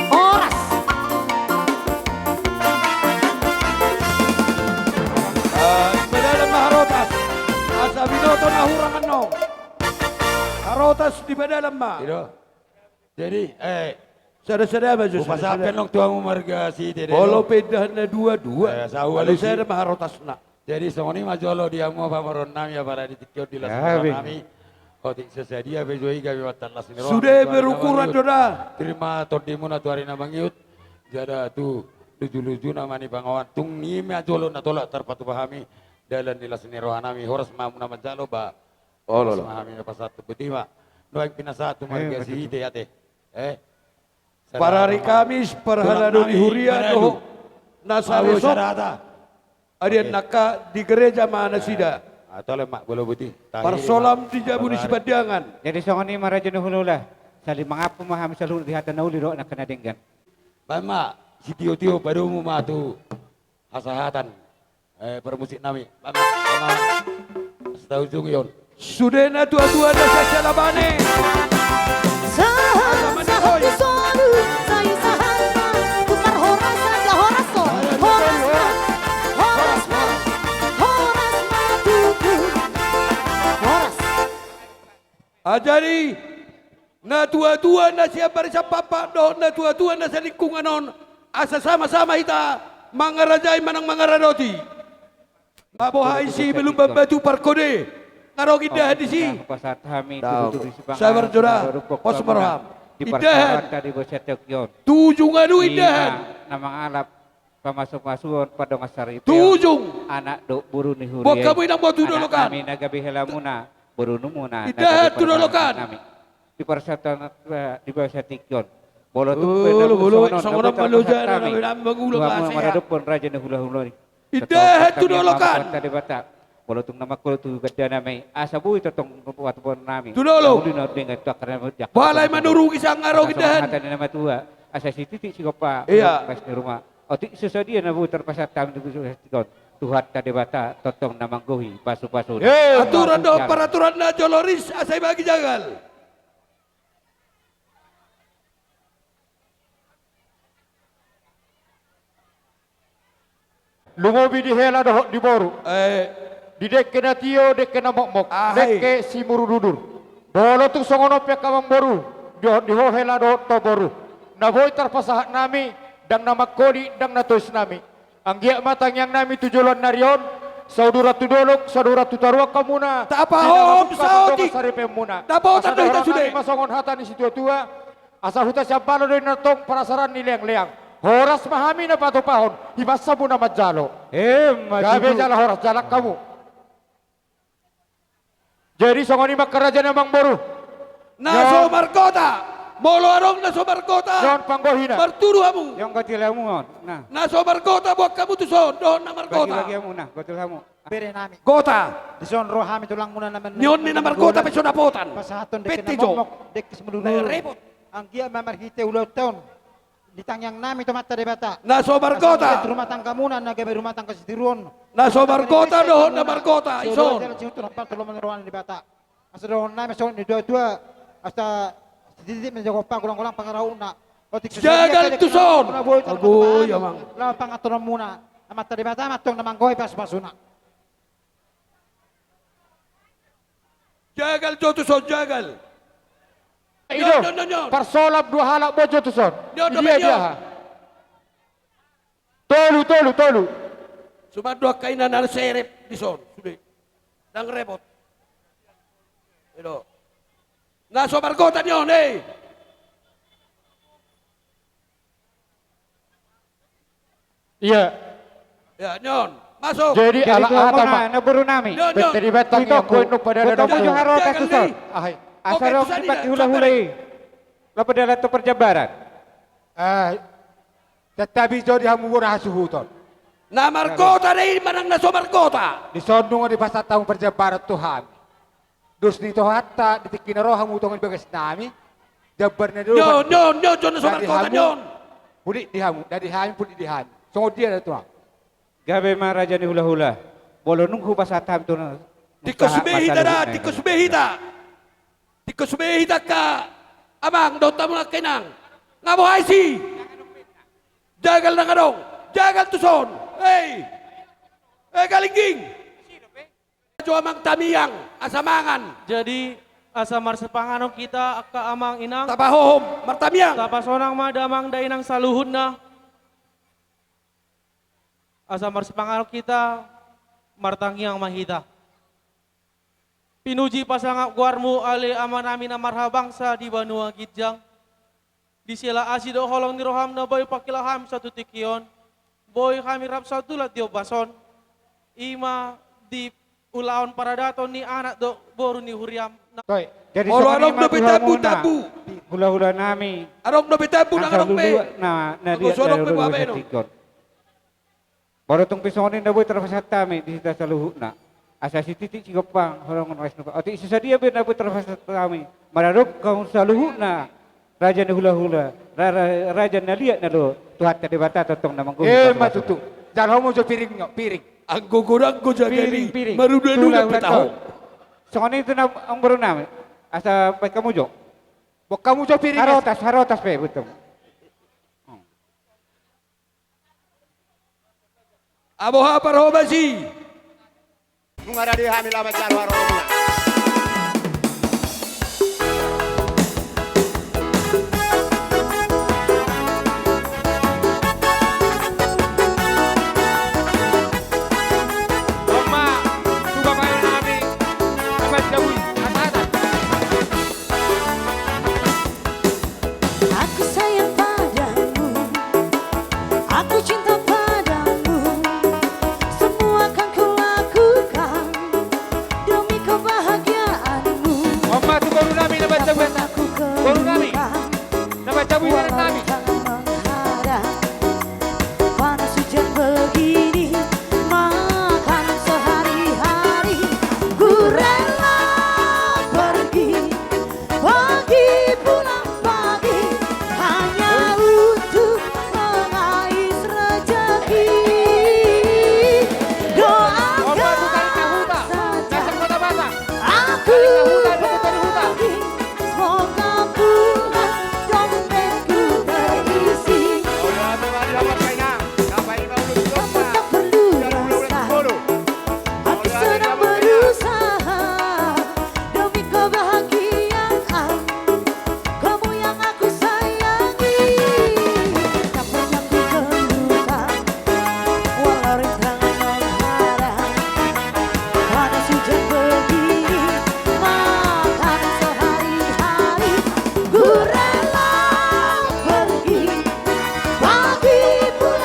Horas. Ah, padalan ma harotas. Asa binoto na hurang annon. Harotas di padalan ma. Ido. Jadi, eh, sada-sada ma jo, sada-sada. Pasahat pe annon tu hamu marga Sihite. Molo pe indahan na dua-dua. Eh, sada ma harotasna. Jadi songon i ma jolo di hamu pamoruon nami, apala di tingki on di las ni roha nami. Otik so sadia pe jo i gabe mantan las ni roha. Sude berukuran do da. Terima tondimuna tu ari na mangihut. Jala tu luju-lujuna ma ni pangaoan. Tung i ma jolo na tolap tarpatupa hami dalan ni las ni roha nami. Horas ma hamu na manjalo ba. Olo, olo. Horas ma hami na pasahat tu botima. Nuaeng pinasahat tu marga Sihite ate. Eh. Parari Kamis, parhalado ni huria dohot na sare sop. Adian nangka di gereja ma nasida. Parsolam di jabu ni Sipandiangan. Jadi songon i ma raja ni hulahula. Saling mangampu ma hami saluhut di hata na uli dohot nangka na denggan. Baen ma sitio-tio padomu ma tu hasahatan. Eh, parmusik nami. Baen ma, baen ma. Sitaujungi on. Sude na tua-tua na sasala bane. Sahat, sahat tu solu, sai sahat ma tu parhorasan, horas ma, horas ma, horas ma, horas ma tutu. Horas. Ah, jadi, na tua-tua na sian barisan pampak dohot na tua-tua na salingkungan on, asa sama-sama hita mangarajai manang mangaradoti. Maboha isi belum batu parkode. Ngarong indahan disi. Sabar jora. Pos ma roham. Indahan. Tujung alu indahan. Na mangalap pamasuk-masuon pandongan saripeon. Tujung. Anak dohot boru ni huria. Buat hamu inang, boa tu dolokan. Anak nami na gabe helamuna, borunumuna. Indahan tu dolokan. Di parsatan, eh, di basa tingki on. Molo tung pe na songon on, songon on ma loja na nami mangulak. Maradophon raja ni hulahula i. Indahan tu dolokan. Molo tung na mangkol tu gandana ma i, asa boi tongtong patupaon nami. Tu dolok. Uli na denggan tu angka na mojak. Balai manurungi sangarong indahan. Hata ni na matua. Asa sititi sigompa. Iya. Pas ni rumah. Otik so sadia na boi tarpasahat hami tu Tuhanta Debata tongtong na manggohi pasu-pasu. Aturan dohot paraturan na jolo ris asa ibagi jagal. Lumobi di hela dohot di boru. Eh. Di dengke na tio, dengke na mokmok, dengke simurududur. Molo tung songon on pe angka amangboru, dohot di ho hela dohot ho boru, na boi tarpasahat nami, ndang na mangkoli, ndang na tois nami. Anggiat ma tangiang nami tu joloan ni ari on, sauduran tu dolok, sauduran tu toruan hamuna. Tapahohom saotik. Saripeonmuna. Dapotan do hita sude. Asa dohonon nami ma songon hata ni situa-tua. Asa huta Siambalo do i na tong parasaran ni leang-leang. Horas ma hami na patupahon, hipas hamu na manjalo. Emma tutu. Gabe jala horas jalang hamu. Jadi songon i ma angka raja ni amangboru. Na so margota. Molo adong na so margota. Martudu hamu. Na so margota buat hamu tuson dohot na margota. Bagi-bagi hamu na, gotil hamu. Bere nami. Gota. Dison ro hami tulangmuna na manogot. Nion ni na margota pe so dapotan. Pasahathon dengke na mokmok, dengke simurududur. Anggiat ma marhite ulaonta on, ditangiang nami tu Amanta Debata. Na so margota. Asa rumah tanggamuna na gabe rumah tangga sitiruon. Na so margota dohot na margota ison. Asa dohonon nami songon ni tua-tua, asa sititi ma jala golang-golang pangarahutna. Jagal tuson. Ago i amang. Laho pangaturhonmuna. Amanta Debata ma antong na manggohi pasu-pasuna. Jagal jo tuson, jagal. Ido. Parsolam dua halak bo jo tuson. Dia dia. Tolu, tolu, tolu. Suman do angka ina na serep dison sude. Ndang repot. Ido. Na so margota nion, eh. Iya. Ya, nyon. Masuk. Jadi, jadi ala tu aha, amang, ma, na boru nami. Nyon, nyon. Jadi batang yang ku, ku tonggu jo harotas tuson. Ahai. Asa dong dipakai hulahula i. Laho dalan tu parjambaran. Eh, santabi jo di hamu boru hasuhuton. Na margota do i manang na so margota? Dison nunga dipasahat hamu parjambaran tu hami. Dos ni Tuhanta di tingki na ro hamu tongon di bagas nami. Jambar na do. Nyon, nyon, nyon, nyon, na so margota, nyon. Pulik di hamu, na di hami, pulik di hami. Songon dia da tuang. Gabe ma raja ni hulahula. Molo nunga hupasahat hami tu na. Tingkos be hita da, tingkos be hita. Tingkos be hita angka amang dohot hamu angka inang. Nga boha isi. Jagal nang adong, jagal tuson. Hei. Eh, Galingging. Jo amang tamiang, asa mangan. Jadi, asa marsipanganon hita angka amang inang. Tapahohom, martamiang. Tapasonang ma damang dainang saluhutna. Asa marsipanganon hita, martangiang ma hita. Pinuji pasangap goarmu ale Amanami na marhabangsa di banua ginjang. Di siala asi dohot holong ni roham na boi pangkilala hami sahat tu tingki on. Boi hami rap sahat tu las ni ombas on. I ma di ulaon paradaton ni anak dohot boru ni huriam. Toi, jadi molo songon i adong ma dope tu tambu, hamuna, tambu. Hulahula nami. Adong dope tambu nang adong pe. Na, na, anggo dia so adong pe, na boha be, no? Molo tung pe songon i na boi tarpasahat hami di hita saluhutna. Asa sititi sigompang, holong na ras nuka. Otik so sadia be na boi tarpasahat hami. Manadok hamu saluhutna. Raja ni hulahula, ra-, ra-, raja na liat na do, Tuhanta Debata tongtong na manggohi. Eh, ma tutu. Jalo hamu jo piring, piring. Anggo godang do jagar i, piring, piring. Marudunaduna pe tahu. Songon i tu na amang boru nami. Asa baen hamu jo. Baen hamu jo piring. Harotas, harotas pe, betul. Aboha parhobas i. Nunga rade hami laho manjalo haroramuna. Oma, tu bapa nami, na manjabui, hata-hata. Aku sayang padamu, aku cinta padamu, semua akan ku lakukan demi kebahagiaanmu. Oma tu boru nami na manjabui. Tak pernah ku keluhkan. Boru nami. Na manjabui, walau rintangan menghadang, panas hujan begini, makanan sehari-hari, ku rela pergi pagi pulang pagi, hanya untuk mengais rezeki. Doakan saja aku pergi, semoga pulang dompetku terisi. Namun tak perlu resah, aku sedang berusaha demi kebahagiaan kamu yang aku sayangi. Tak pernah ku keluhkan, walau rintangan menghadang, panas hujan begini, makanan sehari-hari, ku rela pergi pagi pulang.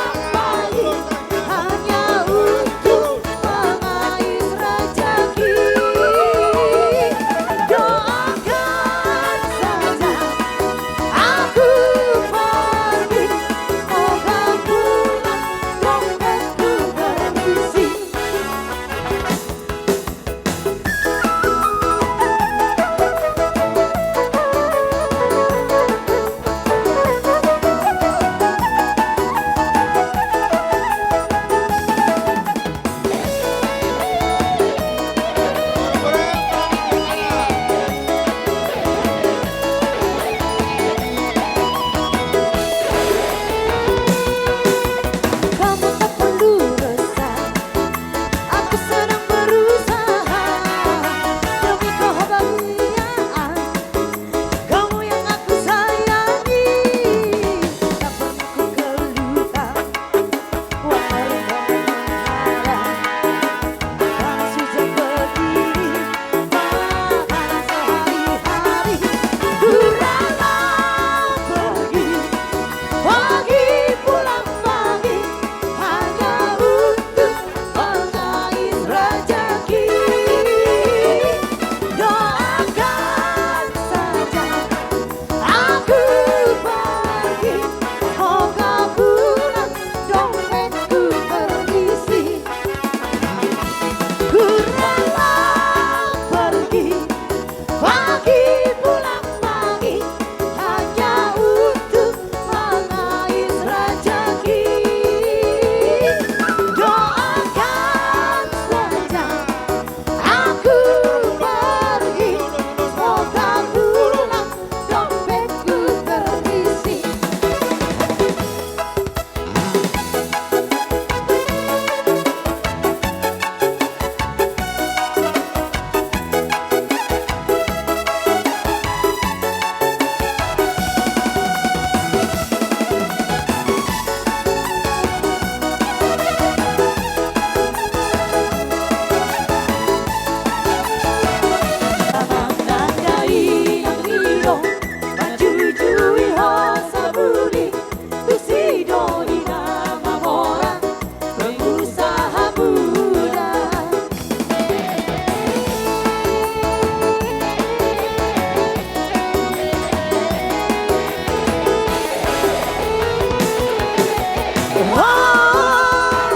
Oh,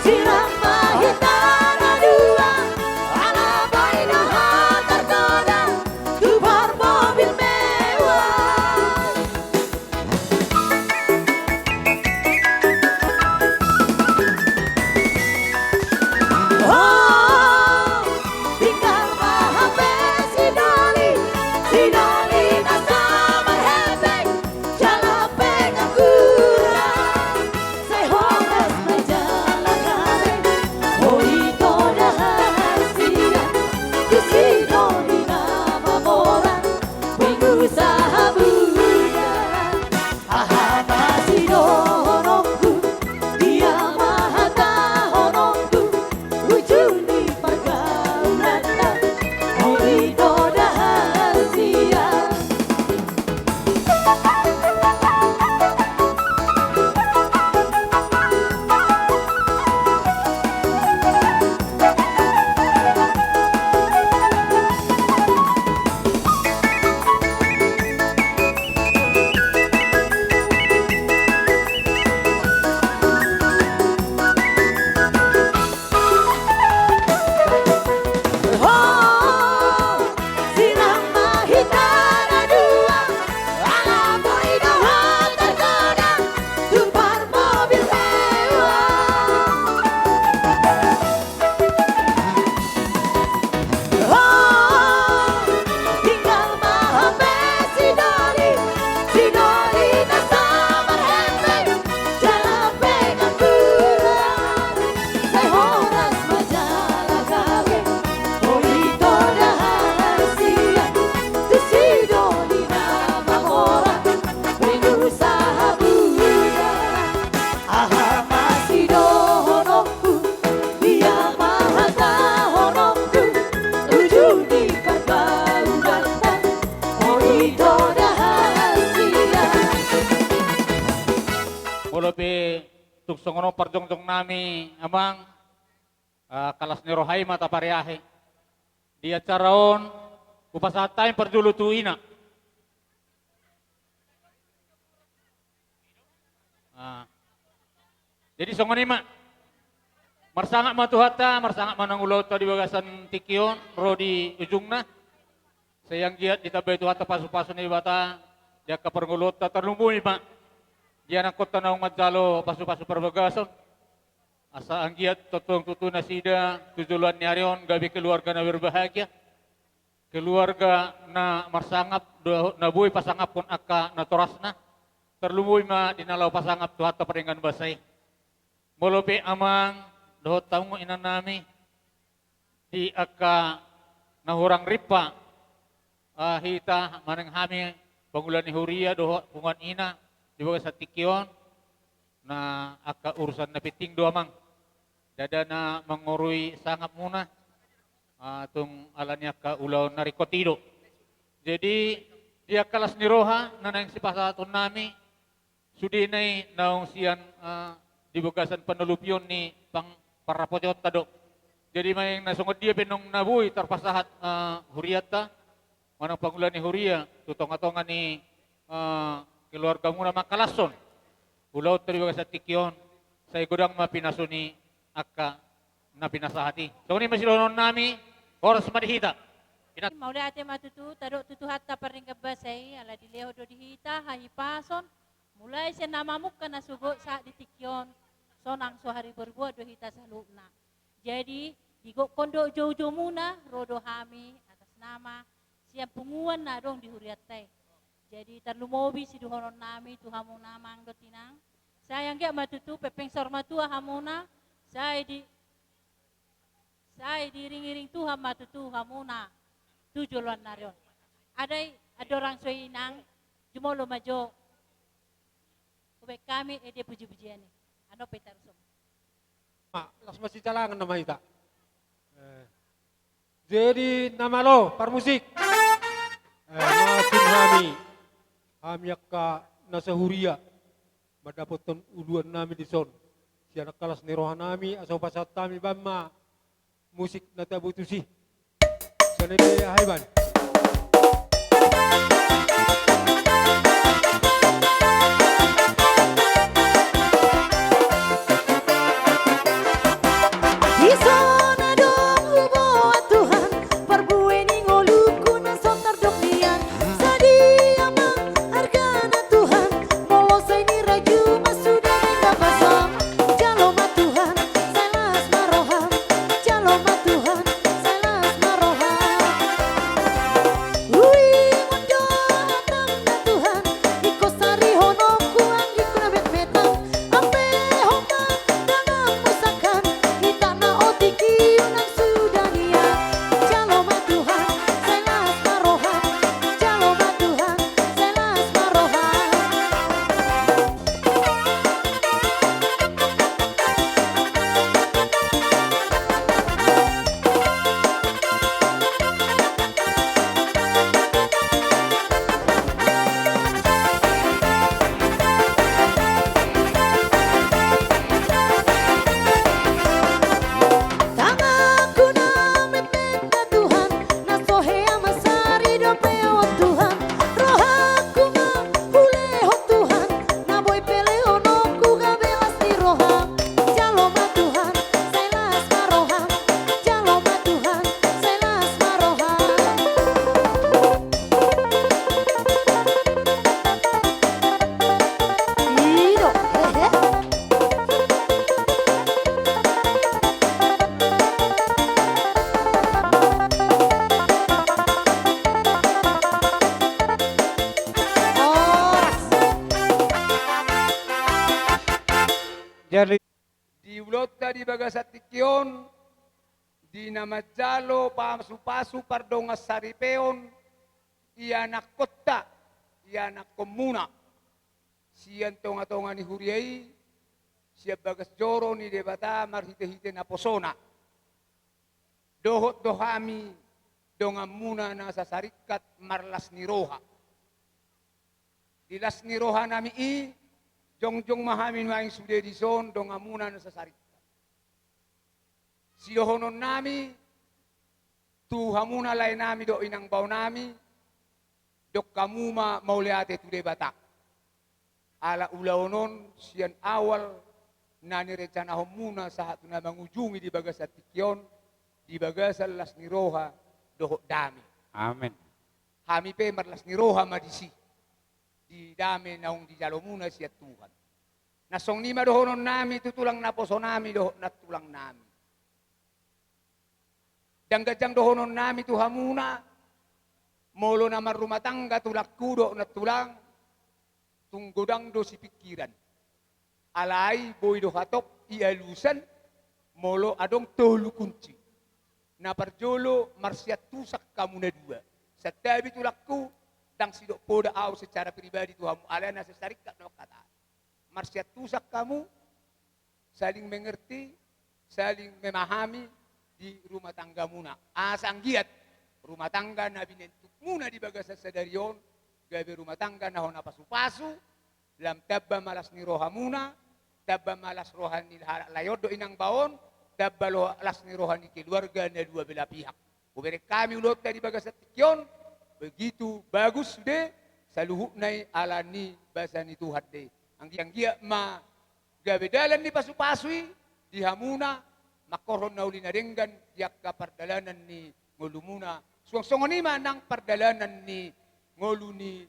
sirang ma hita na dua, ala boi do hata targoda, tu parmobil mewah. Oh, tinggal ma hape si Doli, si Doli na so marhepeng, jala pengangguran. Sai horas ma jala gabe, boi do dahahasian, tu si Doli na mamora, pengusaha bulan. Aha ma sidohononku, dia ma hatahononku, uju ni pargaulanta, boi do dahahasian. Oh, tinggal ma hape si Doli, si Doli na so marhepeng, jala pengangguran. Sai horas ma jala gabe, boi do dahahasian, tu si Doli na mamora, pengusaha bulan. Aha ma sidohononku, dia ma hatahononku, uju ni pargaulanta, boi do dahahasian. Molo pe tung songon on parjongjong nami, amang, ah, kalas ni roha i ma tapareahi. Di acara on, hupasahat hami parjolo tu ina. Ah. Jadi songon i ma. Marsangap ma Tuhanta, marsangap ma naung ulaonta di bagasan tingki on, ro di ujungna. Sai anggiat ditambai Tuhanta pasupasu ni Debata di angka parngoluonta, tarlumobi ma di anakkonta naung manjalo pasupasu parbagason. Asa anggiat tongtong tutu nasida tu joloan ni ari on gabe keluarga na berbahagia, keluarga na marsangap, do-, na boi pasangaphon angka natorasna, tarlumobi ma di na laho pasangap Tuhanta pardenggan basa i. Molo pe amang dohot hamu inanami, di angka na hurang rimpa, ah, hita manang hami pangula ni huria dohot punguan ina di bagasan tingki on, na angka urusan na penting do amang. Ndada na mangorui sangapmuna, ah, tung ala ni angka ulaon na ringkot i do. Jadi, di angka las ni roha na naeng sipasahatonnami, sudena i naung sian, eh, di bagasan panolupion ni pang-, parrapotionta do. Jadi maeng na songon dia pe naung na boi tarpasahat, eh, hurianta, manang pangula ni huria, tu tongatonga ni, eh, keluargamuna mangkalashon ulaonta di bagasan tingki on, sai godang ma pinasu ni angka na pinasahat i. Songon i ma sidohononnami, horas ma di hita. Pina- Mauliate ma tutu, tadok tu Tuhanta pardenggan basa i, ala dilehon do di hita hahipason, mulai sian na mamungka na sogot sahat di tingki on, sonang so haribo-riboan do hita saluhutna. Jadi, digokkon do ujo-ujomuna, ro do hami atas nama sian punguan na adong di hurianta i. Jadi, tarlumobi sidohononnami tu hamuna amang dohot inang. Sai anggiat ma tutu, pepeng saur matua hamuna, sai di-, sai diiring-iring Tuhan ma tutu hamuna tu joloan ni ari on. Adai, andorang so i inang, jumolo ma jo. Hubaen hami ende puji-pujian i. Andorang pe tarushon. Ma, las masijalangan nama hita. Eh, jadi na malo, parmusik. Eh, maksud hami, hami angka na sahuria, mandapothon uluannami dison. Sian angka las ni rohanami, asa hupasahat hami baen ma musik na tabo tusi. Sale be ahai ban. Jali. Di ulaonta di bagasan tingki on, di na manjalo pasupasu pardongan saripeon, ianakkonta, ianakkonmuna, sian tongatonga ni huria i, sian bagas joro ni Debata marhitehite naposona. Dohot do hami donganmuna na sasaringkat marlas ni roha. Di las ni rohanami i, jongjong ma hami nuaeng sude dison donganmuna na sasaringkat. Sidohononnami tu hamuna laenami dohot inang baonami, dok hamu ma mauliate tu Debata. Ala ulaon on sian awal na nirencanahonmuna sahat tu na mangujungi di bagasan tingki on, di bagasan las ni roha dohot dame. Amen. Hami pe marlas ni roha ma disi, di dame naung dijalomuna sian Tuhan. Na songon i ma dohononnami tu tulang naposonami dohot nantulangnami. Ndang ganjang dohononnami tu hamuna, molo na marrumah tangga tulangku dohot nantulang, tung godang do sipingkiran. Alai boi do hatop i alusan, molo adong tolu kunci. Na parjolo, marsiantusan hamu na dua. Santabi tulangku, ndang sidok poda ahu secara pribadi tu hamu, alai na sasaringkat do hata. Marsiantusan hamu, saling mengerti, saling memahami di rumah tanggamuna. Asa anggiat rumah tangga na binentukmuna di bagasan sadari on, gabe rumah tangga na hona pasupasu, lam tamba ma las ni rohamuna, tamba ma las roha ni halak lae on dohot inang baon, tamba las ni roha ni keluarga na dua belah pihak. Hubereng hami ulaonta di bagasan tingki on, begitu bagus sude, saluhutna i ala ni basa ni Tuhan do i. Anggiat-anggiat ma gabe dalan ni pasupasu i di hamuna, manghorhon na uli na denggan di angka pardalanan ni ngolumuna, suang songon i ma nang pardalanan ni ngolu ni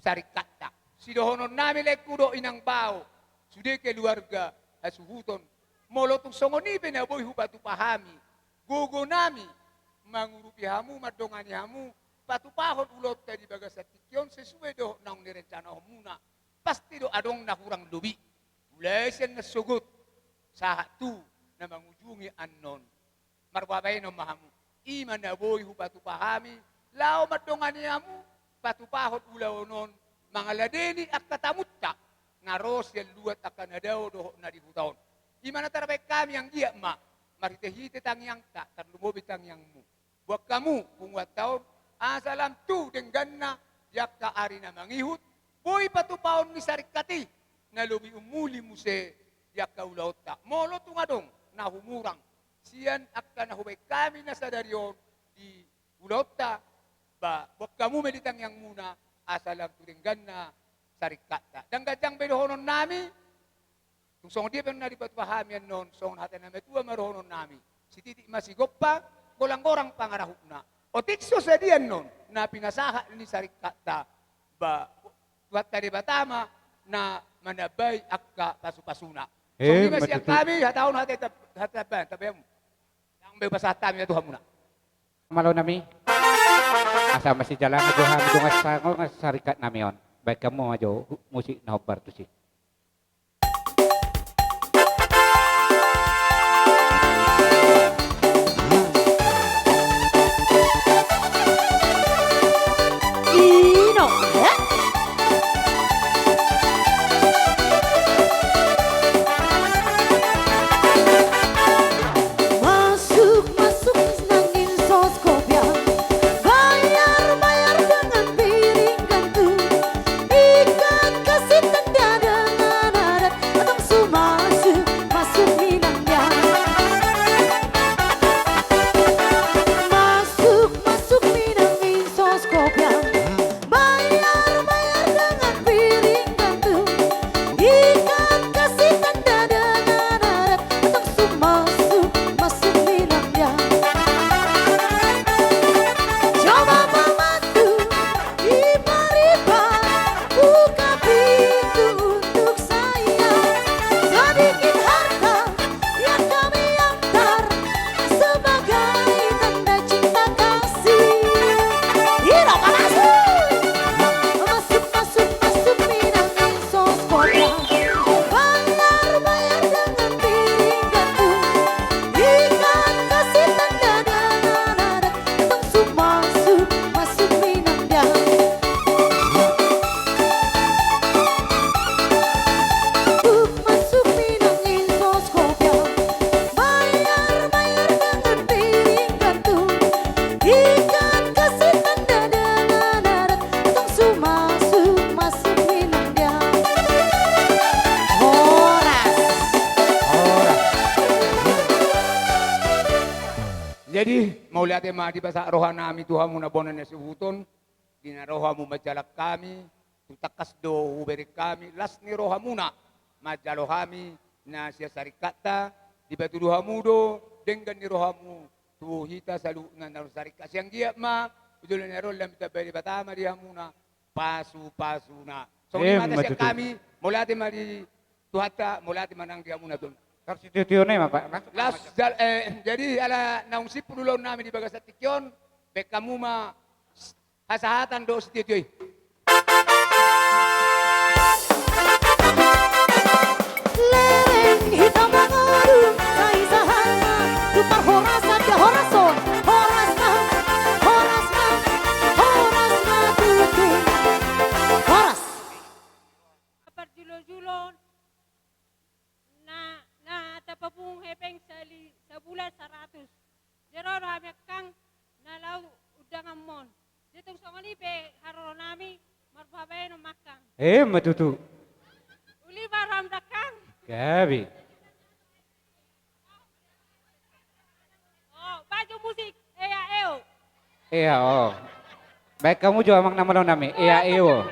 saringkatta. Sidohononnami laengku dohot inang bao, sude keluarga hasuhuton, molo tung songon i pe na boi hupatupa hami gogonami mangurupi hamu, mandongani hamu, patupahon ulaonta di bagasan tingki on sesuai dohot naung nirencanahonmuna, pasti do adong na hurang lobi. Mulai sian na sogot sahat tu na mangujungi annon. Marboa baenon ma hamu. I ma na boi hupatupa hami, laho mandongani hamu patupahon ulaon on, mangaladeni angka tamunta na ro sian luat, angka na dao dohot na di huta on. I ma na tarbaen hami, anggiat ma marhitehite tangiangta, tarlumobi tangiangmu, boan hamu punguanta on, asa lam tu dengganna di angka ari na mangihut, boi patupaon ni saringkat i na lobi umuli muse di angka ulaonta. Molo tung adong na humurang sian angka na hubaen hami na sadari on di ulaonta, ba, boan hamu ma di tangiangmuna, asa lam tu dengganna saringkatta. Ndang ganjang be dohononnami, tung songon dia pe na dipatupa hami annon, songon hata ni na matua ma dohononnami: Sititik ma sigompa, golang-golang pangarahutna. Otik so sadia annon na pinasahat ni saringkatta, ba, Tuhanta Debata ma na manambai angka pasupasuna. Eh, songon i ma sian hami, hata on hata, hata, hata, hata, hata. Ndang be pasahat hami tu hamuna. Malo nami. Asa masijalangan do hami dongan sasaringkatnami on. Baen hamu ma jo musik na hombar tusi. Ino, eh? Masuk, masuk, nangkin sos kopiah. Bayar, bayar dengan piring gantung. Ikat kasih tanda Jadi, mauliate ma di basa roha nami tu hamu na bona na suhuton, di na ro hamu manjalang hami, tu tangkas do hubereng hami las ni rohamuna manjalo hami na sian saringkatta, dipatudu hamu do denggan ni rohamu tu hita saluhutna na ro saringkat. Sai anggiat ma jolo na ro lam ditambai Debata ma di hamuna pasupasuna. Songon i ma hata sian hami, mauliate ma di Tuhanta, mauliate ma nang di hamuna tutu. Las jal-, eh, jadi ala naung simpul ulaon nami di bagasan tingki on, baen hamu ma hasahatan dohot sitiotio i. Leleng hita mangadu, sai sahat ma tu parhorasan, dia horas on, horas ma, horas ma, horas ma tutu. Horas. Parjulojulon na, na tapapungu hepeng sali sabulan saratus. Jero do hami angkang na laho undanganmon. Jadi tung songon i pe haroro nami marhabaen on ma angkang. Eh, ma tutu. Uli ma roham da angkang. Gabe. Oh, baju musik, ea eo. Ea o. Baen hamu jo amang na malo nami, ea eo.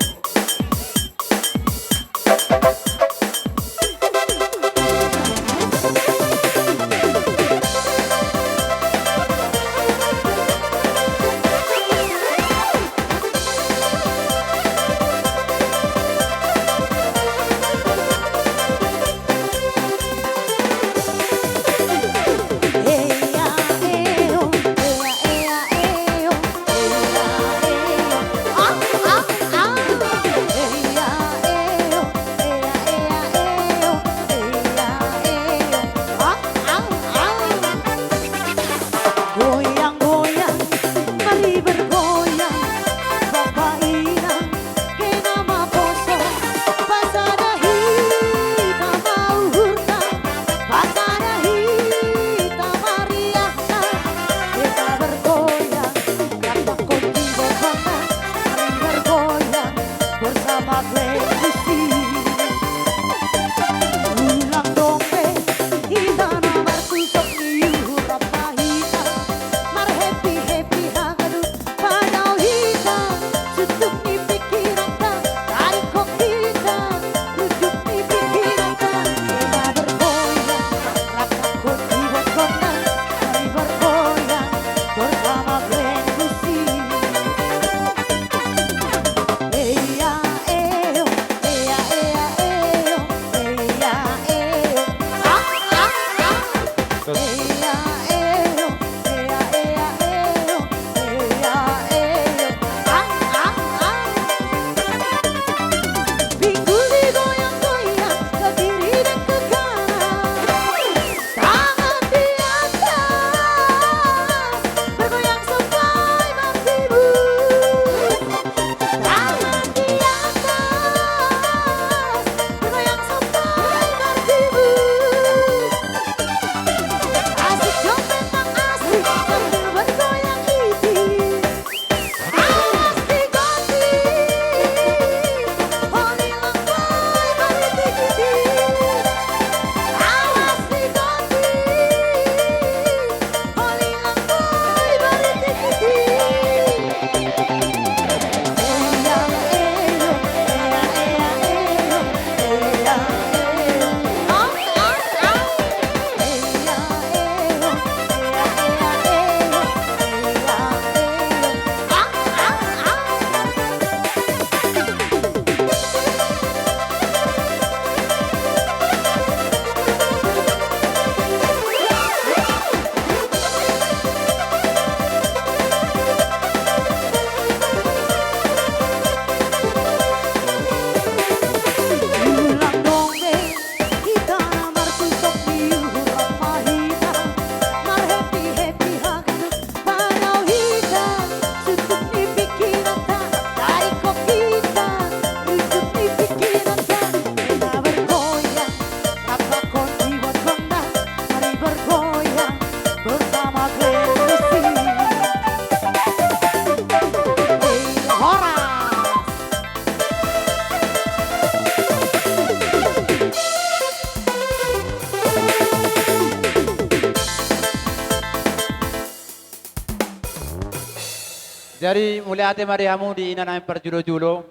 Jadi mauliate ma di hamu di ina nami parjolo-jolo.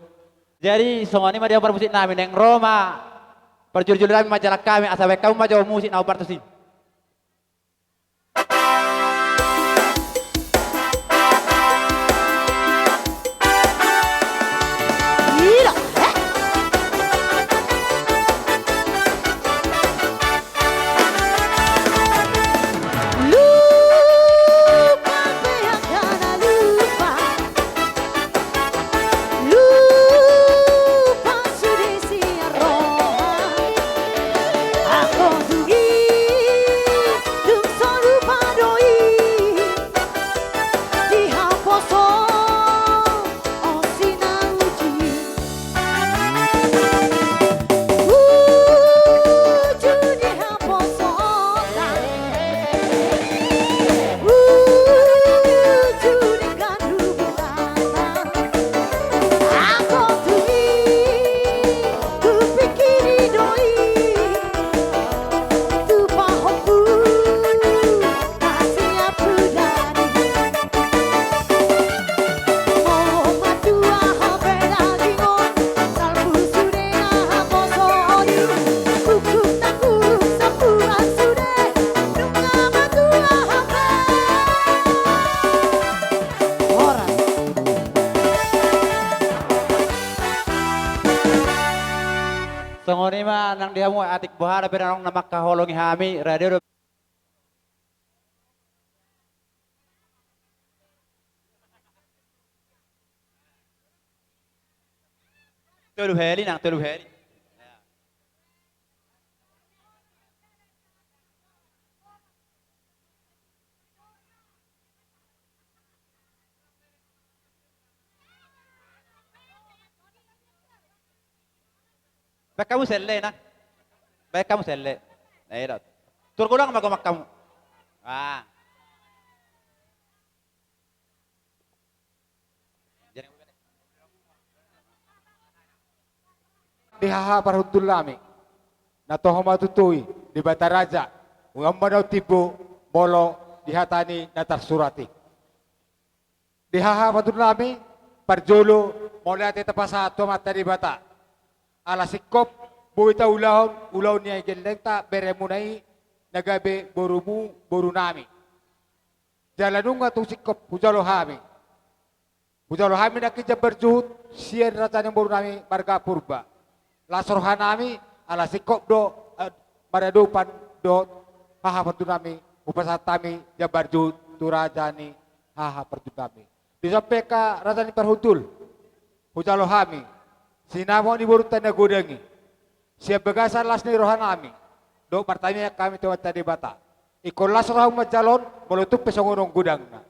Jadi songon i ma di hamu parmusik nami, naeng ro ma parjolo-jolo nami manjalang hami, asa baen hamu ma jo musik na hombar tusi. Lupa sude sian roha, anggo dung i dung so lupa do i, dihaposo on si na uju. Uju dihaposo on. Songon i ma nang di hamu atik boha dope na naeng mangkaholongi hami, radio do. Tolu heli nang, tolu heli. Baen hamu selle, nang. Baen hamu selle. Na, i do. Turgulak ma gomang hamu. Ah. Di haha parhundul nami, na toho ma tutu i, Debata Raja, unang ma na timbo molo di hata ni na tarsurat i. Di haha parhundul nami, parjolo mauliate tapasahat tu Amanta Debata. Ala singkop boi taulahon ulaon ni ai gellengta beremuna i, na gabe borumu, boru nami. Jala nunga tung singkop hujalo hami. Hujalo hami nangkin jambar juhut sian raja ni boru nami marga Purba. Las roha nami, ala singkop do, eh, maradopan dohot haha parhundul nami, hupasahat hami jambar juhut tu raja ni haha parhundul nami. Di son pe angka raja ni parhundul, hujalo hami sinamot ni borunta na godang i, sian bagasan las ni roha nami, dohot martangiang hami tu Amanta Debata, ingkon las rohamu manjalo on, molo tung pe songon on godangna.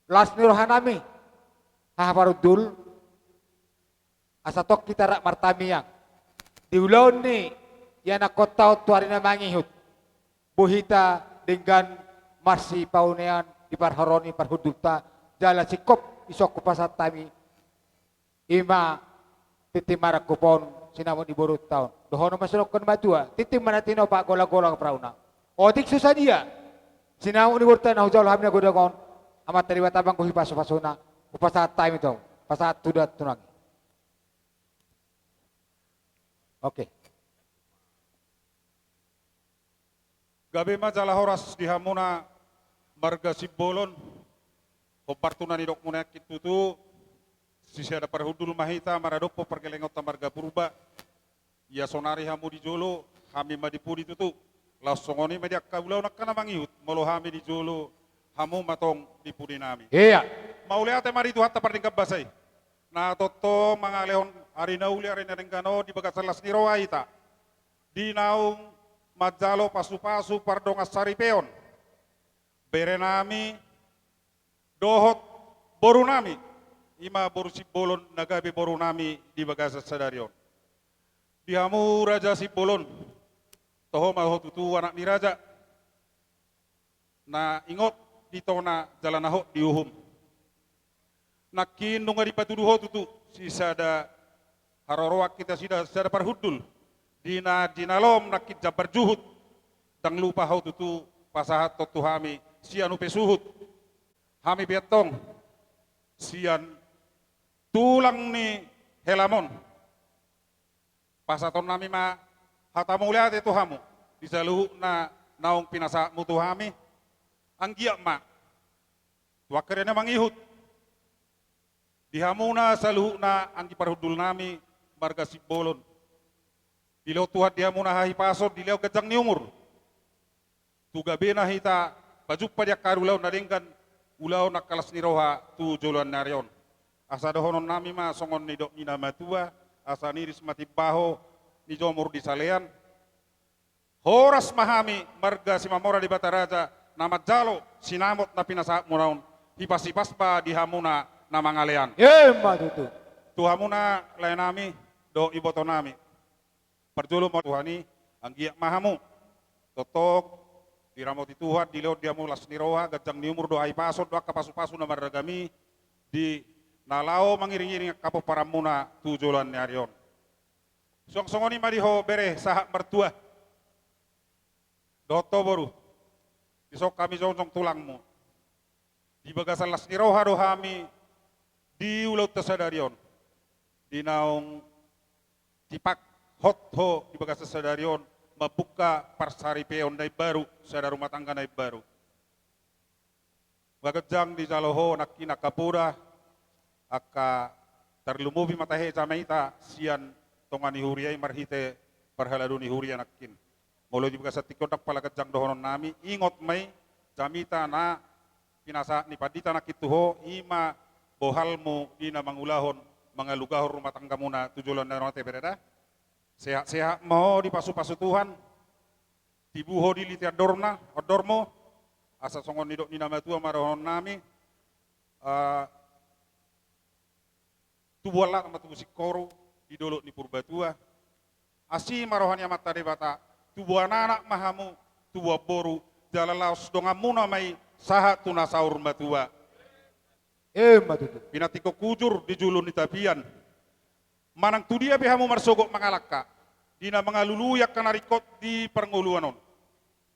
Las ni roha nami, haha parhundul, asa tong hita rap martangiang di ulaon ni ianakhonta on tu ari na mangihut, boi hita denggan marsipaonean di parharoro ni parhundulta, jala singkop dison hupasahat hami, i ma tintin marangkup on, sinamot ni borunta on. Dohonon ma songon na matua, tintin ma na tinopa, golang-golang pangarahutna. Otik so sadia sinamot ni borunta na hujalo hami na godang on, Amanta Debata ma anggo hipasupasuna, hupasahat hami tu hamu, pasahat tu da tu nang i. Oke. Gabe ma jala horas di hamuna marga Simbolon. Hombar tu na nidokmuna i nangkin tutu, sisada parhundul ma hita maradophon pargellengonta marga Purba. Ia sonari hamu di jolo, hami ma di pudi tutu. Laos songon i ma di angka ulaon angka na mangihut, molo hami di jolo, hamu ma tong di pudi nami. Ia. Mauliate ma di Tuhanta pardenggan basa i, na tongtong mangalehon ari na uli, ari na denggan on di bagasan las ni roha hita, di naung manjalo pasupasu pardongan saripeon bere nami dohot boru nami, i ma boru Simbolon na gabe boru nami di bagasan sadari on. Di hamu raja Simbolon, toho ma ho tutu anak ni raja, na ingot di tona jala na hot di uhum. Nangkin nunga dipatudu ho tutu sisada haroroan hita, sisada parhundul, di na jinalom nangkin jambar juhut, ndang lupa ho tutu pasahathon tu hami sian upa suhut. Hami pe antong sian tulang ni helamon, pasahatonnami ma hata mauliate tu hamu di saluhutna naung pinasahatmu tu hami. Anggiat ma tu angka ari na mangihut di hamuna saluhutna anggi parhundulnami marga Simbolon, dilehon Tuhan di hamuna hahipason, dilehon ganjang ni umur, tu gabena hita pajumpa di angka ari ulaon na denggan, ulaon angka las ni roha tu joloan ni ari on. Asa dohononnami ma songon nidok ni na matua: Asa niris ma timbaho, nijomur di salean. Horas ma hami marga Simamora Debata Raja na manjalo sinamot na pinasahatmuna on, hipas-hipas ma di hamuna na mangalean. Emma tutu. Tu hamuna laenami dohot ibotonami, parjolo ma Tuhan i, anggiat ma hamu tongtong diramoti Tuhan, dilehon di hamu las ni roha, ganjang ni umur dohot hahipason dohot angka pasu-pasu na marragam i di na laho mangiring-iring angka pomparanmuna tu joloan ni ari on. Suang songon i ma di ho bere sahat martua dohot ho boru, dison hami jongjong tulangmu. Di bagasan las ni roha do hami di ulaonta sadari on, di naung tipak hot ho di bagasan sadari on, mambuka parsaripeon na imbaru, sada rumah tangga na imbaru. Ganjang dijalo ho nangkin angka poda, angka tarlumobi ma tahe jamita sian tonga ni huria i marhite parhalado ni huria nangkin. Molo di bagasan tingki on ndang pola ganjang dohononnami, ingot ma i, jamita na pinasahat ni pandita nangkin tu ho, i ma bohalmu di na mangulahon, mangalugahon rumah tanggamuna tu joloan na ro ate bere da. Sehat-sehat ma ho dipasu-pasu Tuhan, tibu ho diliti andorna, andormu, asa songon nidok ni na matua ma dohononnami, eh, tubuan laklak ma tubu singkoru di dolok ni Purbatua. Asi ma roha ni Amanta Debata, tubuan anak ma hamu, tubuan boru, jala laos donganmuna ma i sahat tu na saur matua. Emma tutu. Pinantikhon hujur di julu ni tapian, manang tudia pe hamu marsogot mangalangka, di na mangalului angka na ringkot di parngoluan on,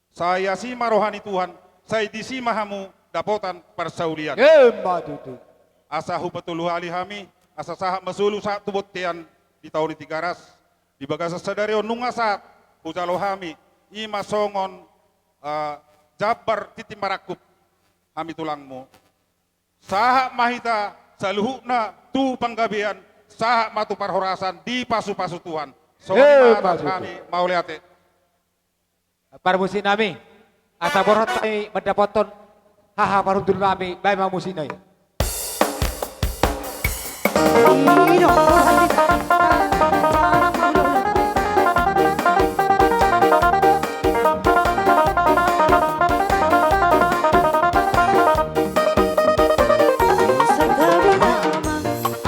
sai asi ma roha ni Tuhan, sai disi ma hamu dapotan parsaulian. Emma tutu. Asa hupatolu hali hami, asa sahat ma solu sahat tu bontean di tao ni Tigaras. Di bagasan sadari on nunga sahat hujalo hami, i ma songon, eh, jambar tintin marangkup, hami tulangmu. Sahat ma hita saluhutna tu panggabean, sahat ma tu parhorasan, dipasu-pasu Tuhan. Songon i ma. Emma tutu. Hami mauliate. Parmusiknami, asa borhat hami mandapothon haha parhundulnami, baen ma musikna i.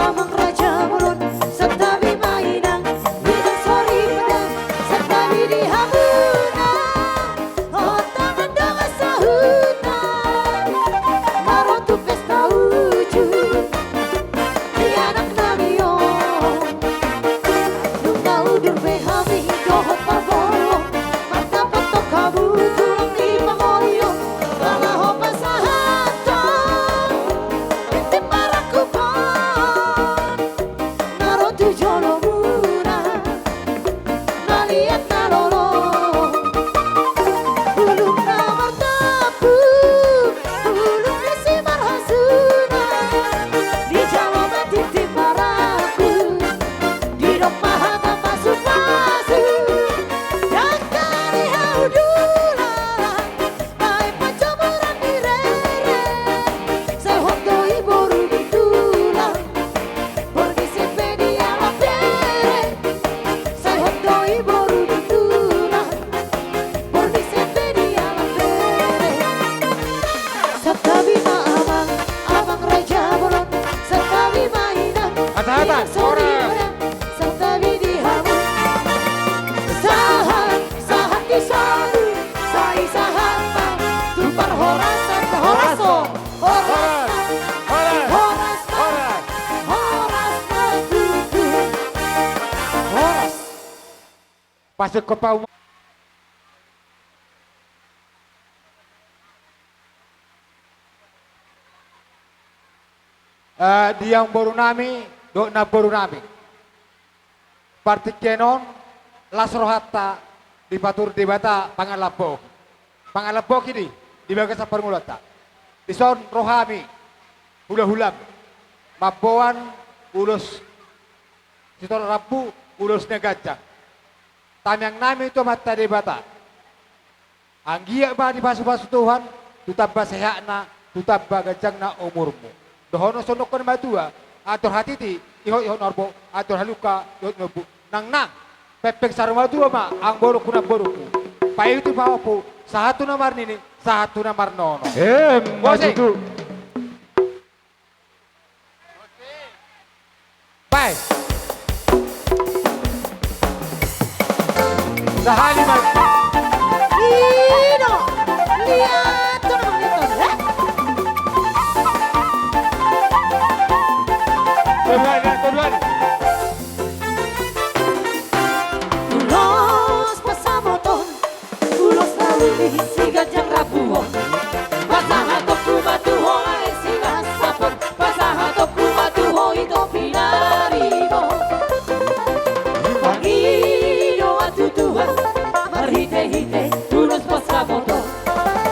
Amang raja bolon, santabi ma inang, inang soripada, santabi di hamuna, hot dongan-dongan sahuta, na ro tu pesta uju, di anak nami on. Nunga udur be hami dohot parboru, mandapothon hamu tulang ni pangoli on, pala ho pasahathon tintin marangkup on, na ro tu jolomuna, na liat na lolo, bulung na martampuk, bulung ni simarhasuna, dijalo ma tintin marangkup, didok ma hata pasu-pasu, dangka ni hau dulang, baen panjomuran ni rere, sai hot do i boru ni tulang, borngin sian pe dialap bere, sai hot do i boru ni tulang, borngin sian pe dialap bere. Santabi ma amang, amang raja bolon, santabi ma inang, inang soripada, santabi di hamu. Sahat, sahat di solu, sai sahat ma tu parhorasan, horas ho, horas ma, horas ma, horas ma tutu, horas. Pasik ko pau. Eh, di amangboru nami dohot namboru nami, partingkian on las rohanta dipatur Debata pangalap bohi. Pangalap bohi di, di bagasan parngoluonta. Dison ro hami hulahulam mamboan ulos sitorop rambu, ulos na ganjang. Tangiang nami tu Amanta Debata, anggiat ma dipasupasu Tuhan tu tamba sehatna, tu tamba ganjangna umurmu. Dohonon songon na matua: andor hatiti ihot-ihot na horbo, andor halumpang ihot-ihot na lombu. Nang nang, pengpeng saur matua ma amangborungku namborungku, paihuthon pahompu, sahat tu na marnini, sahat tu na marnono. Emma tutu. Bae. Sahali ma. Ino. Lihat tu nama itu, eh? Kedua, kedua. Ulos pasamoton, ulos na uli siganjang rambu on. Pasahatonku ma tu ho ale silas sapon, pasahatonku ma tu ho ito pinaribot. Pangidoan tu Tuhan marhitehite ulos pasamoton.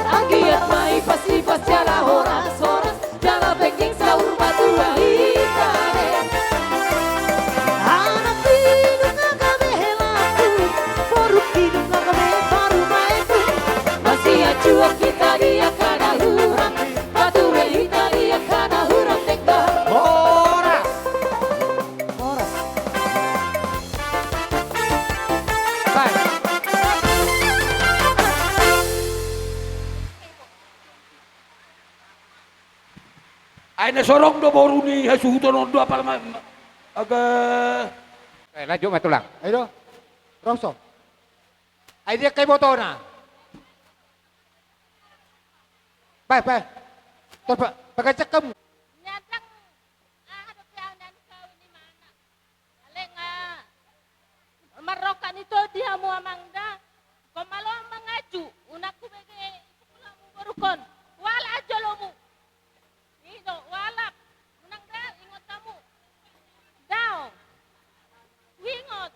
Anggiat ma ipasipas jala horashoras, jala pengpeng saur matua hita be. Anak pinungka gabe helaku, boru pinungka gabe parumaenku. Masianjuan hita di angka na hurang, pature hita di angka na hurang denggan. Horas. Horas. Bae. Ai na sorong do boru ni hasuhuton on do apala ma-, ma-, aga. Eh, lanjut ma tulang. Ai do. Rongso. Ai dia kai botona. Bae, bae. Tolpa, pagacak hamu. Nyandang. Aha dope au na nikaun imana. Alai nga marrongkap ni tondi hamu amang da. Ingkon malo mangaju, unang hubege ipukul hamu borungkon. Hualap jolomu. I do, hualap. Unang da ingot hamu. Daong. Huingot.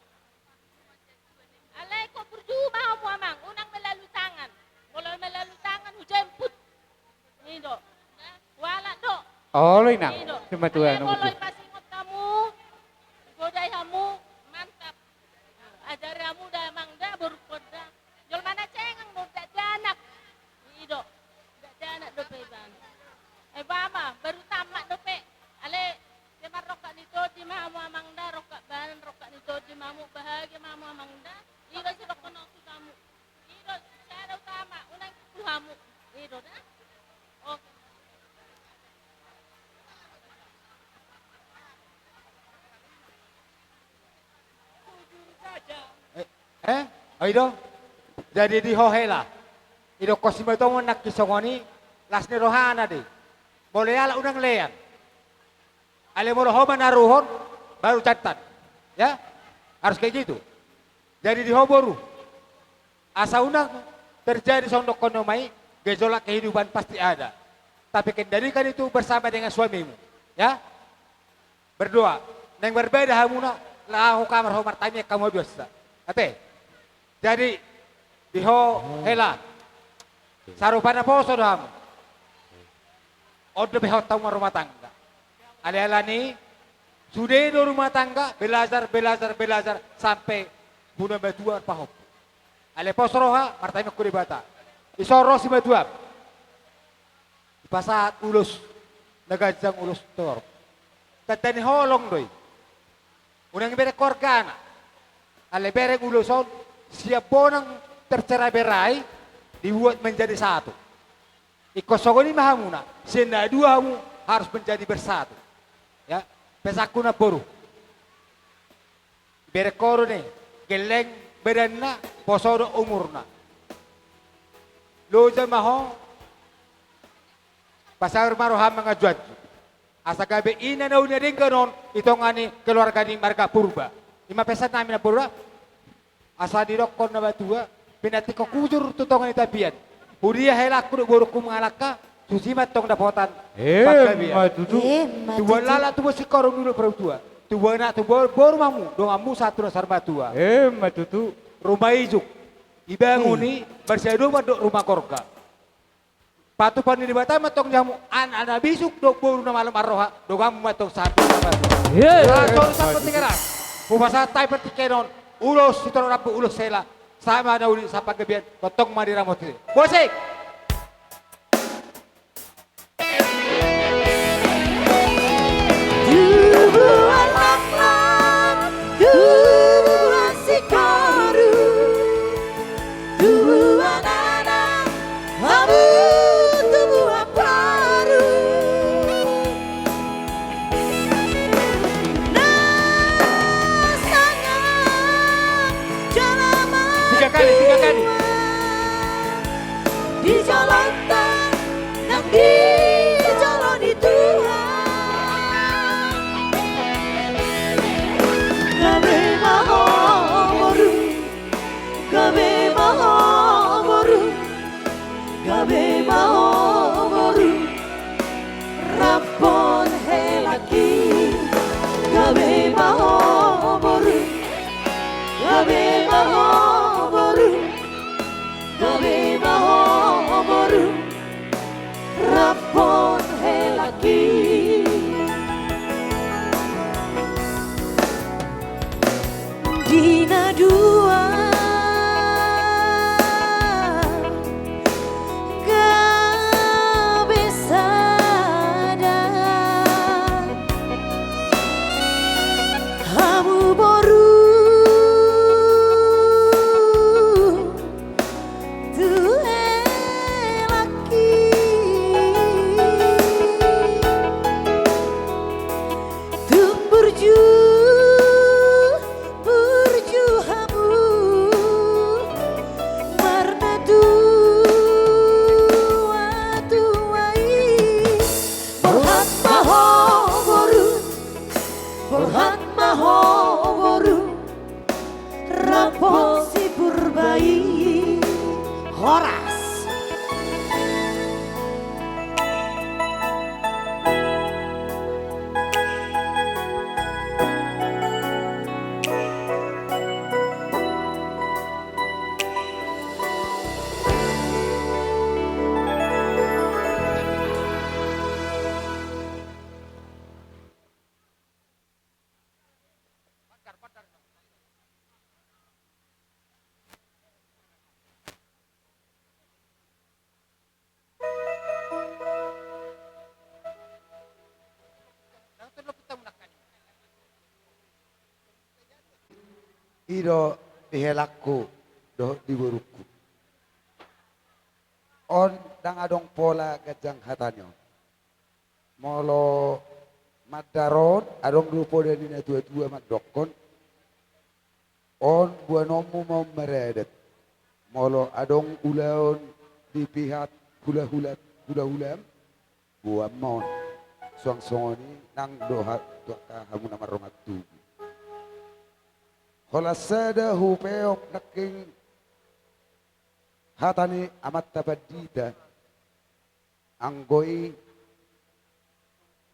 Alai ingkon burju ma hamu amang, unang melalu tangan. Molo melalu tangan hujemput. I do. Hualap do. Olo inang. I do. Simatua. Alai molo ipasingot hamu, godai hamu, mantap. Ajari hamu da amang da, borungkon da. Jolma na cengang do, dakdanak. I do. Dakdanak dope ibana. Eba ma, baru tamat dope. Alai, sai marrongkap ni tondi ma hamu amang da, rongkap badan, rongkap ni tondi ma hamu, bahagia ma hamu amang da. I do sidohononku tu hamu. I do sada utama, unang tu hamu. I do da. Oke. Eh, eh, oh, i do. Jadi di ho hela. Idokkon simatua ma nangkin songon i, las ni rohana do i. Molo ialap unang lean. Alai molo ho manaruhon, baru jantan. Ya? Harus kayak gitu. Jadi di ho boru, asa unang terjadi songon dohonon ma i, gejolak kehidupan pasti ada. Tapi kendalikan itu bersama dengan suamimu. Ya? Berdoa. Naeng marbada hamuna, laho kamar ho martamiang hamu duansa. Ate? Jadi, di ho hela. Sarupa naposo do hamu. On do pe hot hamu marrumah tangga. Alai alani, sude do rumah tangga, belajar, belajar, belajar, sampe tu na matua marpahompu. Alai pos roha, martamiang tu Debata. Dison ro simatuam. Dipasahat ulos na ganjang, ulos torop. Tanda ni holong do i. Unang ibereng keluargana. Alai bereng ulos on, sian bonang tercerai-berai dibuat menjadi satu. Ingkon songon i ma hamuna, sian na dua hamu harus menjadi bersatu. Ya, pesanku namboru. Ibereng ho do ni, gelleng badanna, poso do umurna. Loja ma ho, pasahat ma roham manganju-anju. Asa gabe ina na uli na denggan on di tonga ni keluarga ni marga Purba. I ma pesan nami namboru da. Asa didokkon na matua, pinantikhon hujur tu tonga ni tapian. Huria helangku dohot borungku mangalangka, Susi ma tong dapotan. Emma tutu. Emma tutu. Tubuan laklak, tubuan singkoru, nidok partua. Tubuan anak, tubuan boru ma hamu, donganmu sahat tu na saur matua. Emma tutu. Ruma ijuk. Ibangun i, marsiadopan dohot ruma gorga. Patupa ni Debata ma tong di hamu, anak na bisuk dohot boru na malo marroha, donganmu ma tong sahat tu na saur matua. Emma tutu. Hupasahat hami partingkian on, ulos sitorop rambu, ulos hela, sahat ma na uli, sahat panggabean, tongtong ma diramoti. Musik. Tubuan laklak, tubuan singkoru, tubuan anak, hamu tubuan boru. Na sangap jala matua. Tiga kali, tiga kali. Di jolonta nang di jolo ni Tuhan. Gabe ma ho boru, gabe ma ho boru, gabe ma ho boru, rap dohot helangki. Gabe ma ho boru, gabe ma ho boru, gabe ma ho boru, rap dohot helangki. Di na dua gabe sada. Hamu boru tu helangki. Tung burju, burju hamu marnatua-tua i. Borhat ma ho boru, borhat ma ho boru, rap dohot si Purba i. Horas. I do di helangku dohot di borungku. On ndang adong pola ganjang hata ni on. Molo mandar on, adong do poda ni na tua-tua mandokkon, on boanonmu ma on maradat. Molo adong ulaon di pihat hula-hula, hula-hulam, boan ma on. Suang songon i nang dohot tu angka hamu na mardongan tubu. Holan sada hupeop nangkin hata ni amanta pandita. Anggo i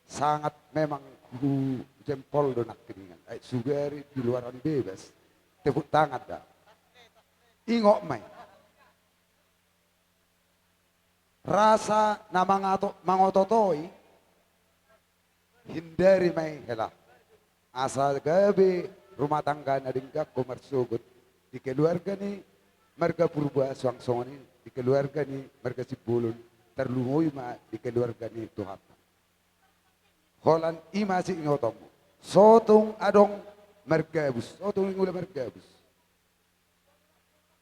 sangat memang hujempol do nangkiningan. Ai sugari di luaran bebas, tepuk tangan da. Ingot ma i. Rasa na mangato-, mangoto-otoi, hindari ma i hela. Asa gabe rumah tangga na denggan ho marsogot di keluarga ni marga Purba, suang songon i di keluarga ni marga Simbolon, tarlumobi ma di keluarga ni Tuhanta. Holan i ma siingotonmu. Sotung adong margabus, sotung ingula margabus.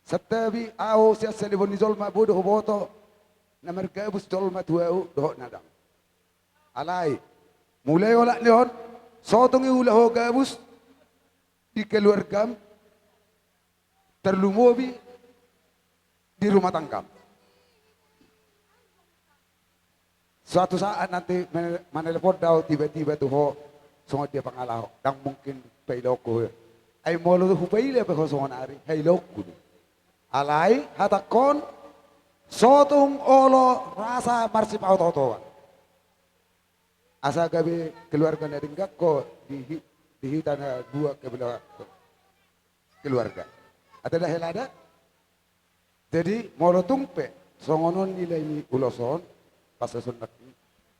Santabi ahu sian salibon ni jolma, boi do huboto na margabus jolma tu ahu dohot na dang. Alai, mulai olat ni on, sotung ingula ho gabus di keluargam, tarlumobi di rumah tanggam. Suatu saat nanti mane-, manelepon do ahu tiba-tiba tu ho, songon dia pangalaho, ndang mungkin pailaonku ho. Ai molo hupaila pe ho songon ari, hailaonku do. Alai, hatangkon, Sotung olo rasa marsipaotootoan. Asa gabe keluarga na denggan ho di hi-, di hita na dua kebelah keluarga. Ate da hela da? Jadi, molo tung pe songon on nilai ni ulos on, pasahaton nangkin,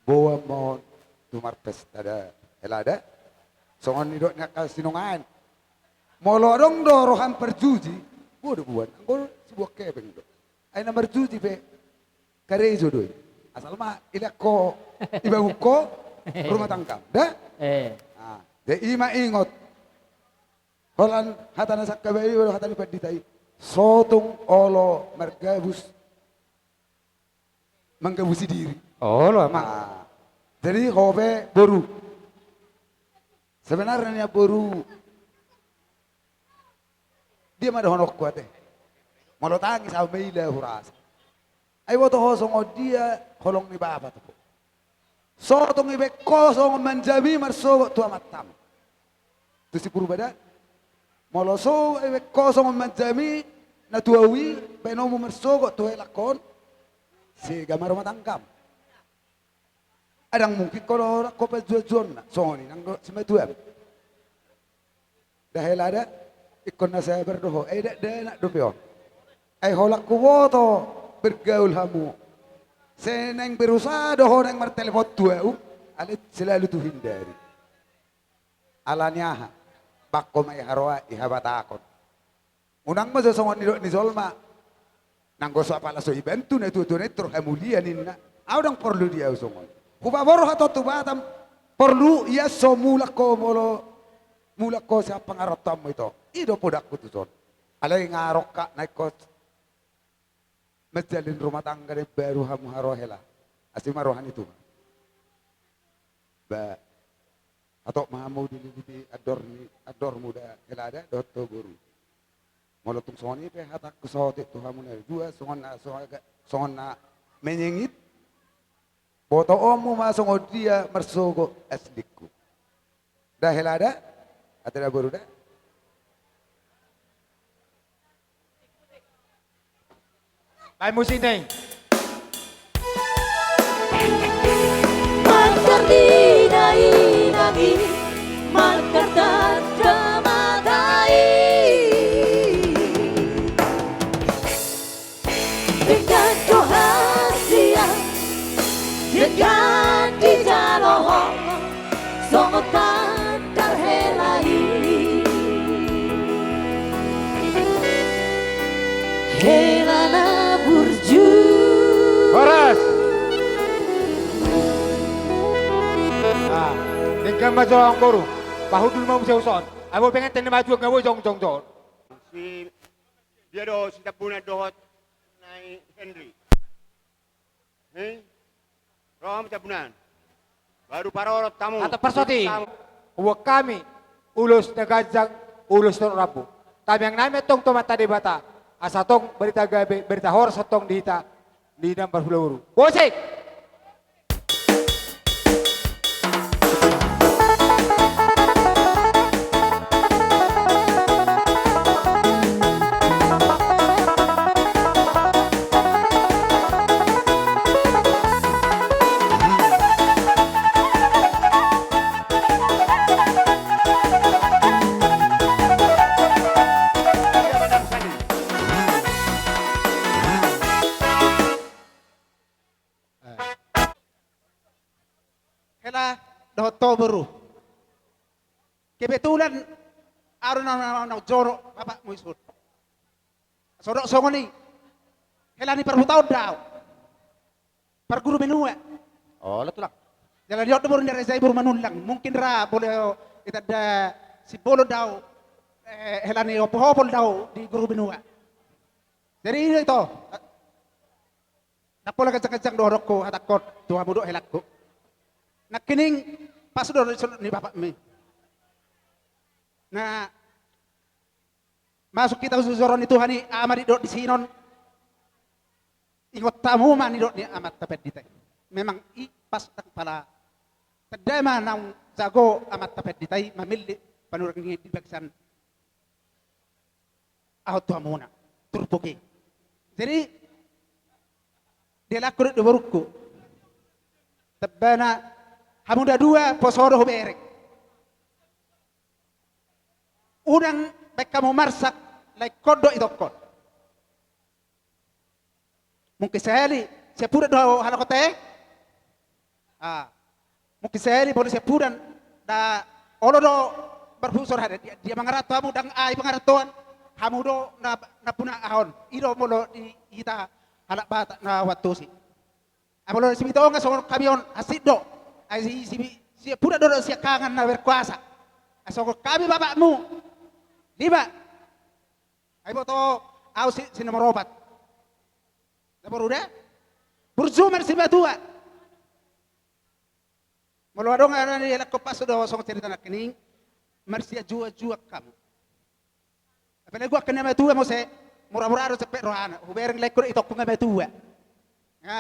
boan ma on tu marpesta da hela da? Songon nidok ni angka sinongain. Molo adong do roham parjuji, boan do boan, anggo siboan hepeng do. Ai na marjuji pe karejo do i. Asal ma ilean ho, ibangun ho rumah tanggam, da? Eh. Ah, jadi i ma ingot. Holan hata na sangkabai, olo hata ni pandita i. Sotung olo margabus, manggabusi diri. Olo, Amang. Ah, jadi ho pe boru. Sebenarna nian boru, dia ma dohononku ate? Molo tangis au maila hurasa. Ai boto ho songon dia holong ni bapa tu ho. Sotung ibaen ho songon manjami marsogot tu amantam. Tu si Purba da. Molo so ibaen ho songon manjami na tu au i, baenonmu marsogot tu hela on, sega ma rumah tanggam. Ndang mungkin ho do ho panjuanjuonna, songon i nang dohot simatuam. Da hela da, ingkon na sabar do ho, ai dakdanak dope on. Ai holan huboto bergaul hamu. Sai naeng berusaha do ho naeng martelepon tu au, alai selalu tuhindari. Ala ni aha? Bangko ma i haroa i habatahon. Unang ma jo songon nidok ni jolma. Nanggo so apala so ibantu na tuatua na i tor hamulia ninna. Au ndang porlu di au songon. Hupaborhat ho tu Batam. Porlu ia so mulak ho molo. Mulak ho sian pangarantoanmu ito. I do podakku tu son. Alai nga rongkap na ingkon manjalin rumah tangga na baru hamu haroa hela. Asi ma roha ni Tuhan. Ba, hatop ma hamu dililiti andor ni, andormu da hela da dohot ho boru. Molo tung songon i pe hatangku saotik tu hamu na dua, songon na, songon na menyengit. Botoonmu ma songon dia marsogot aslingku. Da hela da? Ate da boru da? Baen musik ni. Mangkar di dainang i, mangkar tanda mata i. Denggan do hasian, denggan dijalo ho, songon tanda hela i. Hela na burju. Horas. Ah, denggan ma jo amangboru. Pahundul ma muse uson. Ai boi pengantin na maju nga boi jongjong jo. Si dia do si Tambunan dohot nai Henry. Hei, ro hamu Tambunan. Baru parorot hamu. Hata parsaotik. Huboan hami ulos na ganjang, ulos na rambu. Tamiang nami antong tu Amanta Debata. Asa tong barita gabe, barita horas antong di hita, di na marhula boru. Musik. Hela dohot ho boru. Kebetulan ahu na, na, na, na jolo bapakmu i suhut. Sodok songon i. Hela ni parhutaon do ahu. Parguru banua. Olo tulang. Jala diot do boru ni raja i boru Manullang. Mungkin ra bolo itanda simbolo do ahu, eh, hela ni ompung ompung do ahu di guru banua. Jadi i do ito. Ndang pola ganjang-ganjang do ho dohot hatangkon tu hamu dohot helangku. Nangkining pas do di son ni bapakmi. Na masuk hita tu joro ni Tuhan i, aha ma didok di sinon. Ingot hamu ma nidok ni amanta pandita i. Memang i pas ndang pala tanda ma naung jago amanta pandita i mamillit panurirang ni di bagasan aha tu hamuna turpuk i. Jadi Dialangku do di borungku. Tambana hamu na dua poso do hubereng. Unang baen hamu marsak, lae ingkon do itongkon. Mungkin sahali siapudan do halak kota e. Ah, mungkin sahali molo siapudan da olo do marhusor hada dia, dia mangaranto hamu ndang ai pangarantoan. Hamu do na, na puna ahon. I do molo di hita halak Batak na huantusi. Ai molo sibitoongan songon hami on hansit do. Ai si, si, siapudan do, do siangkangan na berkuasa. Ai songon hami bapakmu. Lima. Ai boto au si, si nomor opat. Na boru da? Burju marsimatua. Molo adong na nialangkon pasu do songon cerita nangkining, marsiajuajuan hamu. Apalagi angka na matua muse, muramura do cepe rohana, hubereng lae ingkon itongkon na matua. Nga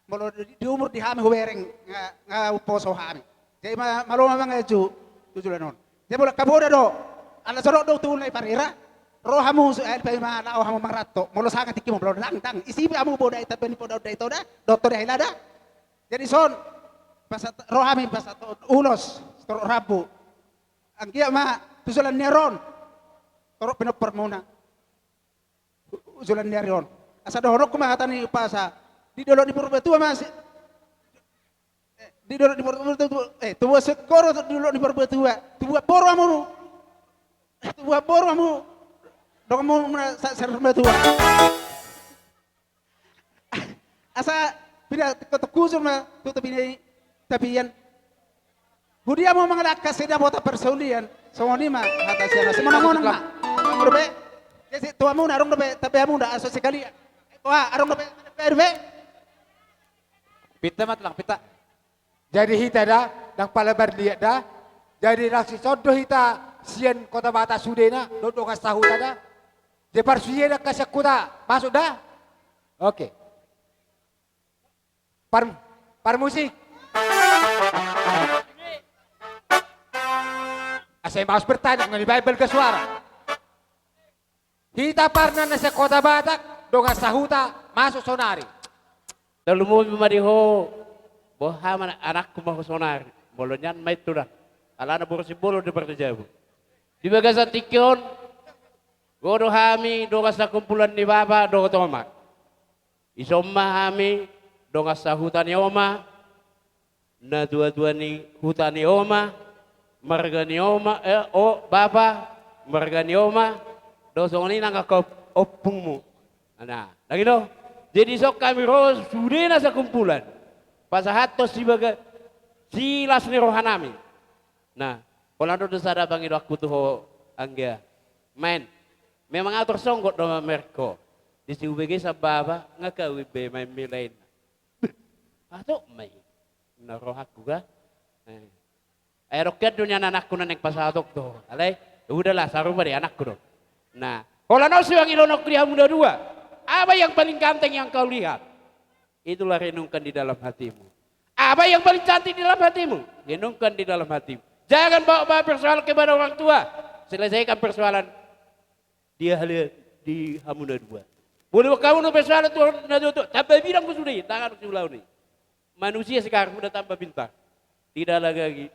molo di, di umur di hami hubereng nga, nga umposo hami. Jadi ma, malo ma mangajuju tu joloan on. Jadi molo angka boda do, ala so dok do tu na i parira, ro hamu su, eh, paima laho hamu mangaranto. Molo sanga tingki molo ndang, ndang. Isi hamu boda i, tapi ni boda i toda, dohot toda hela da. Jadi son, pasahat ro hami pasahat ulos, torop rambu. Anggiat ma tu joloan ni ari on torop pinomparmuna. Joloan ni ari on. Asa dohononku ma hata ni umpasa. Di dolok ni Purbatua ma si, eh, di dolok ni Purbatua, eh, tubuan singkoru di dolok ni Purbatua. Tubuan boru hamu. Tubuan boru hamu. Donganmuna sa, sa Purbatua. Asa pinda kotok hujur ma tu topi ni tapian. Hudia ma mangalangka sian dapotan parsaulian. Songon i ma hata sian na simonang-monang ma. Adong dope. Jadi tuamuna adong dope tapianmuna asa sekalian. Wah, adong dope tapian dope. Pinta ma tulang, pinta. Jadi hita da, ndang pala marliat da. Jadi langsung sondo hita sian Kota Batak sudena, dohot dongan sahuta da. Jadi parsuhia da angka sian huta, masuk da. Oke. Par, parmusik. Asa maos bertanya, nggak dibayar balga suara. Hita parna na sian Kota Batak, dongan sahuta, masuk sonari. Tarlumobi ma di ho, boha ma anakku ma ho sonari. Molo nian ma i tulang. Alana boru Simbolon di Parjabu. Di bagasan tingki on, godang hami dongan sakumpulan ni bapa dohot oma. Ison ma hami dongan sahuta ni oma, na tuatua ni huta ni oma, marga ni oma, eh, o, bapa, marga ni oma, do songon i nang angka ompungmu. Nah, lagi do. Jadi ison hami ro sudena sakumpulan. Pasahathon sibaga silas ni rohanami. Nah, holan do sada pangidoanku tu ho anggia. Maen. Memang ahu tarsonggot do mamereng ho. Disi hubege sambaba nga kawin be maen milain. Atok ma i. Na rohangku ga. Eh. Ai adong hian do nian anakku na naeng pasahatonku tu ho. Alai, udahlah, sarupa do i anakku do. Nah, holan on sipangidoonku di hamu na dua. Apa yang paling ganteng yang kau lihat? Itulah renungkan di dalam hatimu. Apa yang paling cantik di dalam hatimu? Renungkan di dalam hatimu. Jangan bawa-bawa persoalan kepada orang tua. Selesaikan persoalan di ahli, di hamu na dua. Molo hamu na persoalan tu na dua tu, tambah bilang ku sude, tangan ku ulaon i. Manusia sekarang udah tambah pintar. Tidak lagi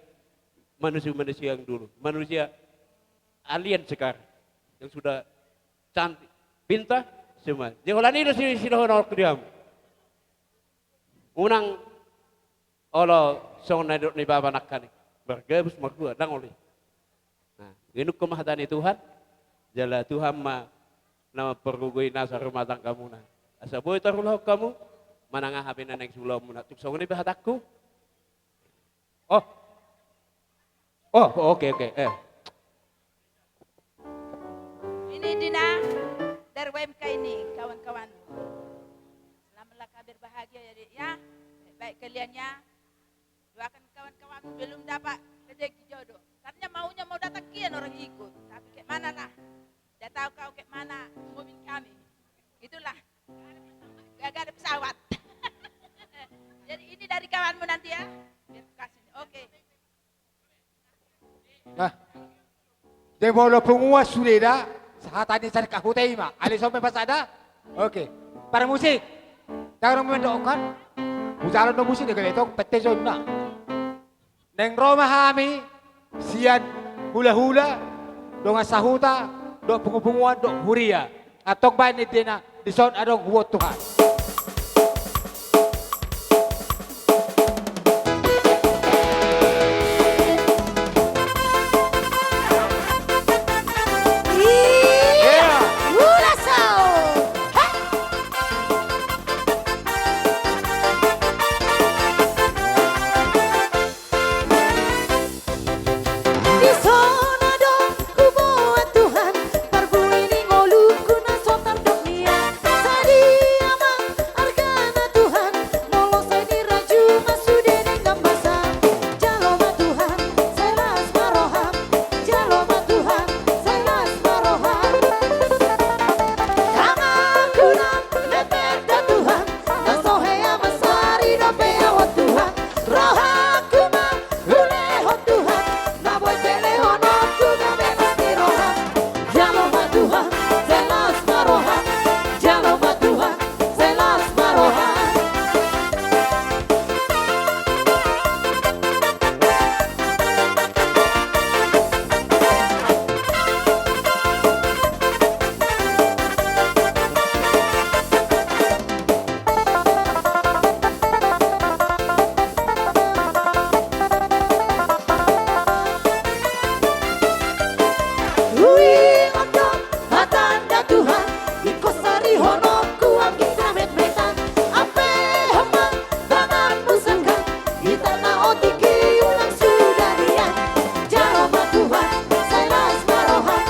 manusia-manusia yang dulu. Manusia alien sekarang. Yang sudah cantik, pintar, semua. Jadi holan i do si, sidohononku di hamu. Unang olo songon na nidok ni bapa nangkaning. Margabus margua, ndang olo i. Nah, renungkon ma hata ni Tuhan, jala Tuhan ma na mampargogoi nasa rumah tanggamuna. Asa boi tarulahon hamu, manang aha pe na naeng siulaonmuna. Tung songon i pe hatangku. Oh. Oh, oke, oke. Eh. Ini Dina dari W M K ini, kawan-kawan. Selamatlah kau berbahagia ya, Dek, ya. Baik-baik kalian, ya. Doakan kawan-kawan belum dapat rezeki jodoh. Katanya maunya mau datang kian orang ikut. Tapi kayak mana lah? Dia tahu kau kayak mana mobil kami. Itulah. Gak ada pesawat. Jadi ini dari kawanmu nanti ya. Biar kasih. Oke. Nah. Jadi molo punguan sude da, hata ni sari kahute i ma. Alai ison pe pasada. Oke. Parmusik. Ndang adong mandok kan? Hujalo do musik di gabe tong, pette jonna. Naeng ro ma hami sian hulahula, dongan sahuta, dohot punguan-punguan, dohot huria. Antong baen ninna, dison adong huhut Tuhan. Iya. Ulaso. Hei. Dison adong huboan Tuhan, parbue ni ngolungku na so tardok nian. Sadia ma argana Tuhan, molo sai dirajum ma sude denggan basa. Jalo ma Tuhan, sai las ma roham. Jalo ma Tuhan, sai las ma roham. Tanganku na mepet da Tuhan, na so hea mansari dope ahu Tuhan. Rohangku ma hulehon Tuhan, na boi pe lehononku gabe las ni roham. Jalo ma Tuhan, sai las ma roham. Jalo ma Tuhan, sai las ma roham. Huingot do hataNa Tuhan, ingkon sarihononku anggi na metmetan. Ampehon ma tanganmu sangkap, hita na otik i unang suda nian. Jalo ma Tuhan, sai las ma roham.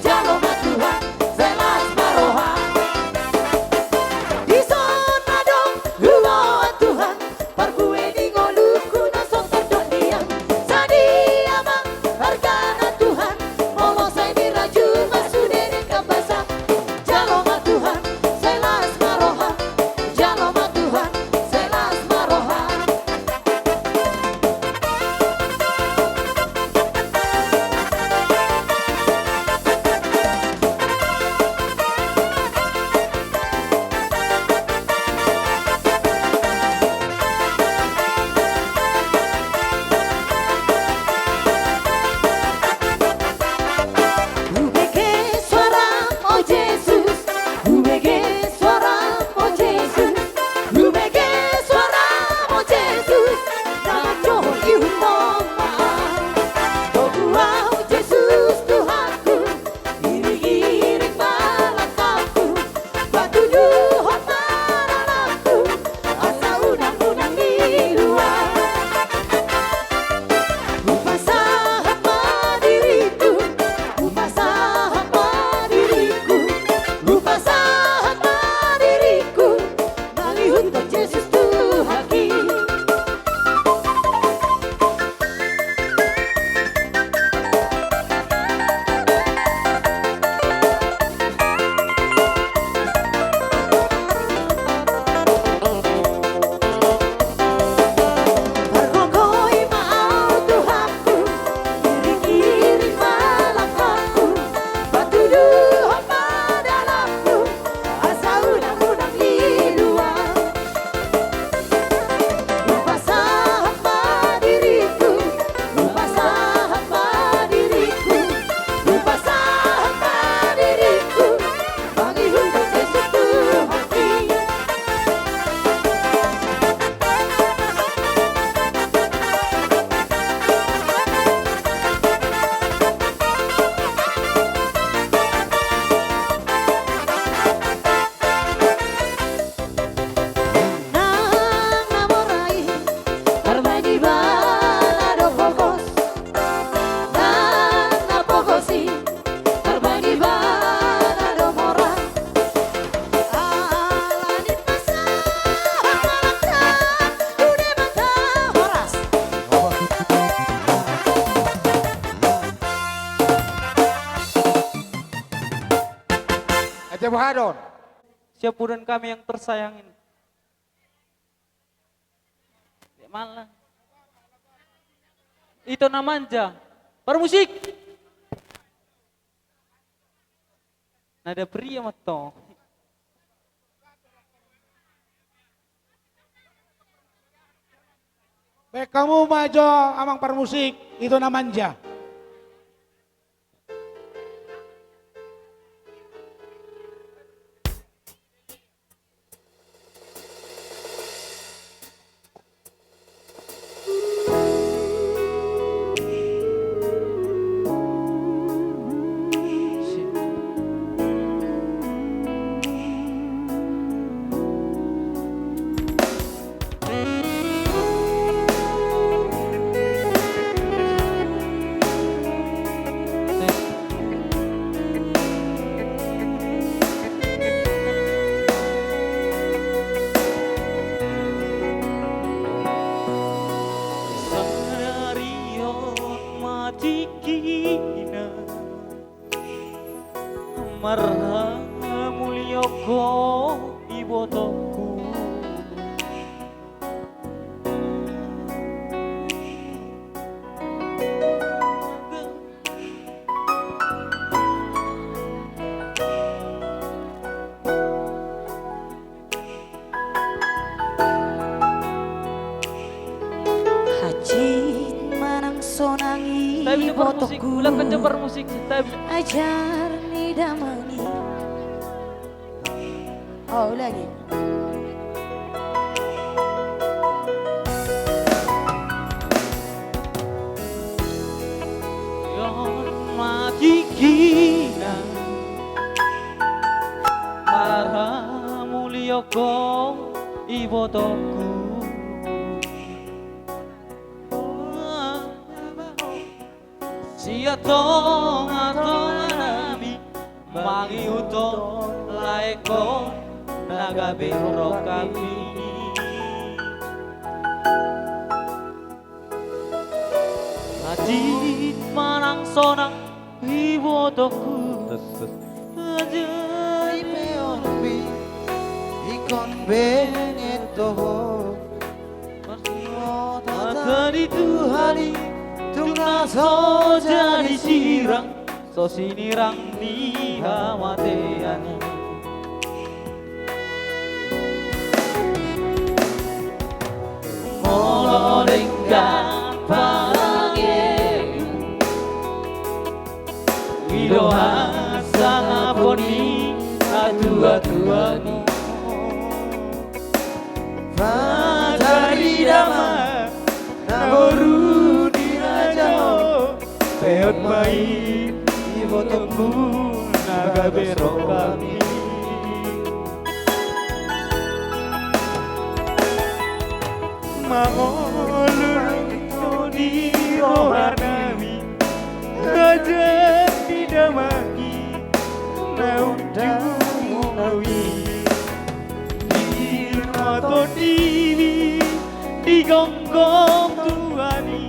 Jalo ma Tuhan, sai las ma roham. Dison adong huboan Tuhan, parbue ni ngolungku na so tardok nian. Sadia ma argana Tuhan, molo sai dirajum ma sude denggan basa. Jalo ma Tuhan, sai las ma roham. Jalo ma Tuhan, sai las ma roham. Hubege suaram, o Jesus. Hubege suaram, o Jesus. Hubege suaram, o Jesus. Na manjohor ihut ma au. Togu au Jesus Tuhanku. Iring-iring ma langkangku. Patuduhon ma dalanku. Asa unang-unang ni luat. Hupasahat ma diringku. Hupasahat ma diringku. Hupasahat ma diringku. Mangihuthon Jesus Tuhanki. Pargogoi ma au Tuhanku, iring-iring ma langkangku, patuduhon ma dalanku, asa unang-unang ni luat. Hupasahat ma diringku, hupasahat ma diringku, hupasahat ma diringku, mangihuthon Jesus Tuhanki. Nang na mora i tarbaen Ibana do pogos. Nang na pogos i tarbaen Ibana do mora. Ala ni pasahat ma langkangku Debata. Horas. Ate boha do on? Siap buruan kami yang tersayang ini. Dek malang. Ito na manja. Parmusik. Nada pria ma to. Baen hamu ma jo amang parmusik, ito na manja. Sadari on ma tingkina marhamuliakhon ibotongku. Hansit manang sonang ibotongku. Tabi tu parmusik, ulang kencang parmusik, tabi. Ajar ni damang i. Oh, ulangi. Ia on ma tingkina marhamuliakhon ibotongku. Sian tongatonganami mangihuthon laengkon na gabe rongkapmi. Hansit manang sonang ibotongku. Jadi pe on pe ingkon benget do ho. Mata ni Tuhan i tung na so jadi sirang, so sinirang ni hamatean i. Molo denggan pangea i do hasangapon ni natuatuami. Patar ni damang na boru ni raja ho, pe on ma i ibotongku na gabe rongkapmi. Mangolu di rohanami, raja ni damang i na unduk i. Di ma tondibi, di gonggom tuani,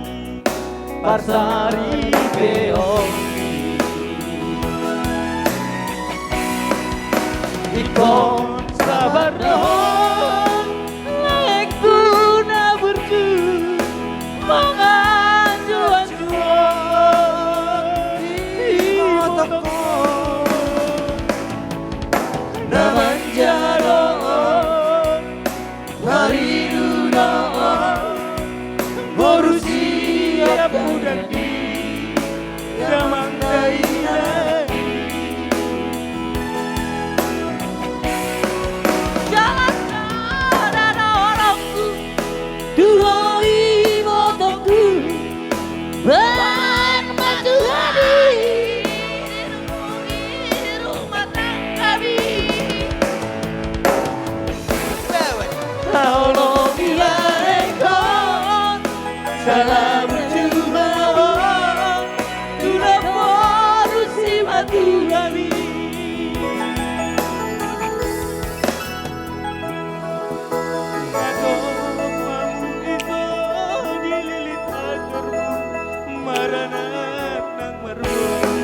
parsaripeon i. Ingkon sabar do ho, laengku na burju, manganju-anju ho. Ibotongku na manja do ho, paridu do ho, boru siap udan di damang dainang i. Jalan sada do holongku tu ho ibotongku, bahen ma Tuhan i di rumah tanggami. Laho lobi laengkon, salam jumpa ho, tu na boru simatuami. Atong hamu ito dililit atormu, maranak nang marboru.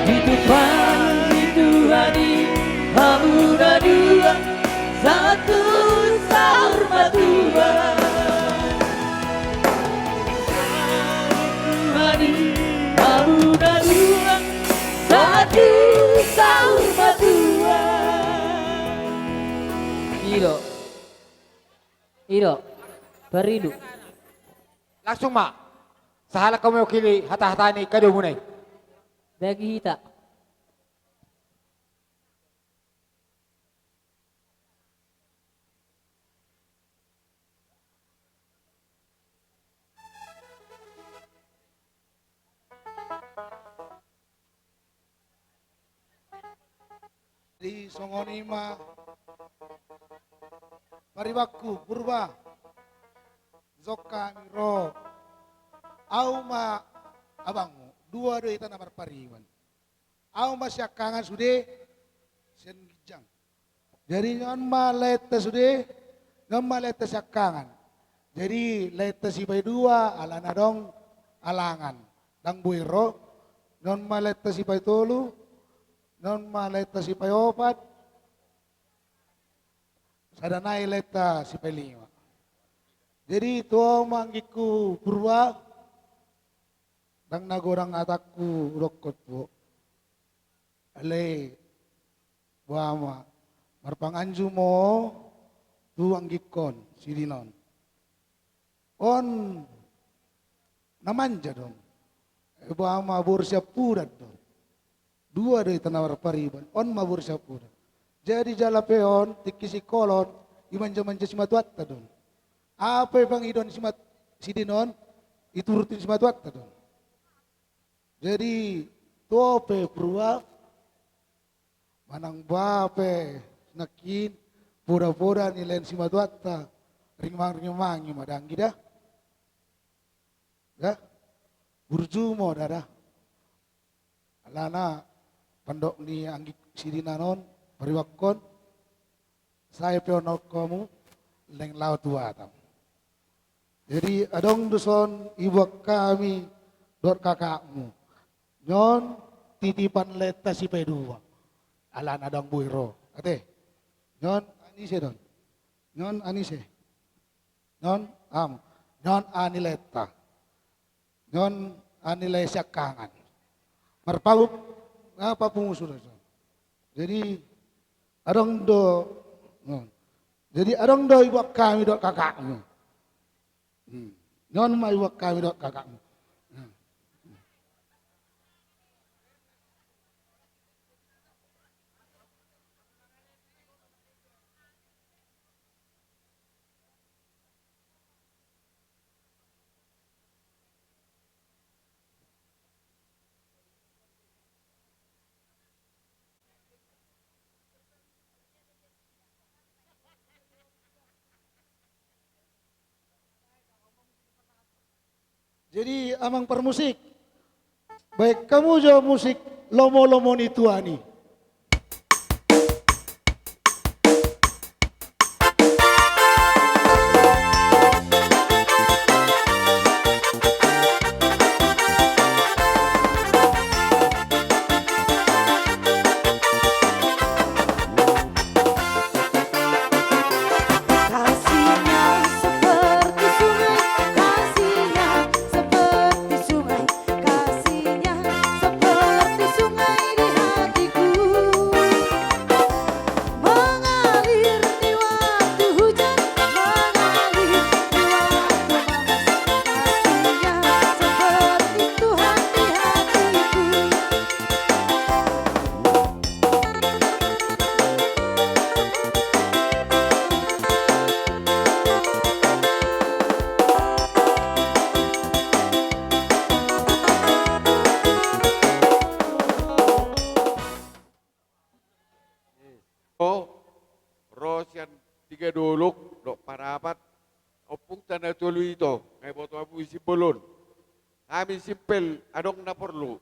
Ditumpang ni Tuhan i hamu na dua, sahat tu saur matua. Tuhan i hamu na dua, sahat tu saur matua. I do. I do. Parilu. Langsung ma. Sahalak hamu mewakili hata-hata ni kaduamuna i. Bagi hita. Jadi songon i ma paribanku Purba, jongkon hami ro. Ahu ma abangmu, dua do hita na marpariban. Ahu ma siangkangan sude sian ginjang. Jadi on ma laenta sude, on ma laenta siangkangan. Jadi laenta sipaidua alana adong alangan, ndang boi ro. On ma laenta sipaitolu, on ma laenta sipaiopat, sada nai laenta sipailima. Jadi tu ho ma anggingku Purba, ndang na godang hatangku hudokkon tu ho. Alai boha ma, marpanganju ma ho tu anggingkon sidin on. On na manja do on. Boha ma boru siampudan do on. Dua do hita na marpariban, on ma boru siampudan. Jadi jala pe on tingki singkola on, imanja-manja simatuanta do on. Aha pe pangidoan simat-, sidin on, ituruti simatuanta do on. Jadi tu ho pe Purba, manang boha pe nangkin, poda-poda nilehon simatuanta, ringmang-ringmangi ma da anggi da. Da? Burju ma ho da da. Alana pandok ni anggingku sidin on, paribanhon, sai pe on hamu, leng laho tu Batam. Jadi adong do son diboan hami dohot kakakmu. On titipan laenta sipaidua. Alana ndang boi ro. Ate. On anise do on. On anise. On am. On ani laenta. On ani lae siangkangan. Marpaung, ah, papungu sude. Jadi adong do, hmm. Jadi adong do diboan hami dohot kakakmu. Hmm. On ma diboan hami dohot kakakmu. Hmm. Jadi amang parmusik, baen hamu jo musik lomo-lomo ni tuani. Ro sian Tigadolok dohot Parapat, ompungta na tolu ito, nga diboto hamu simbol on. Hami simpel, adong na porlu.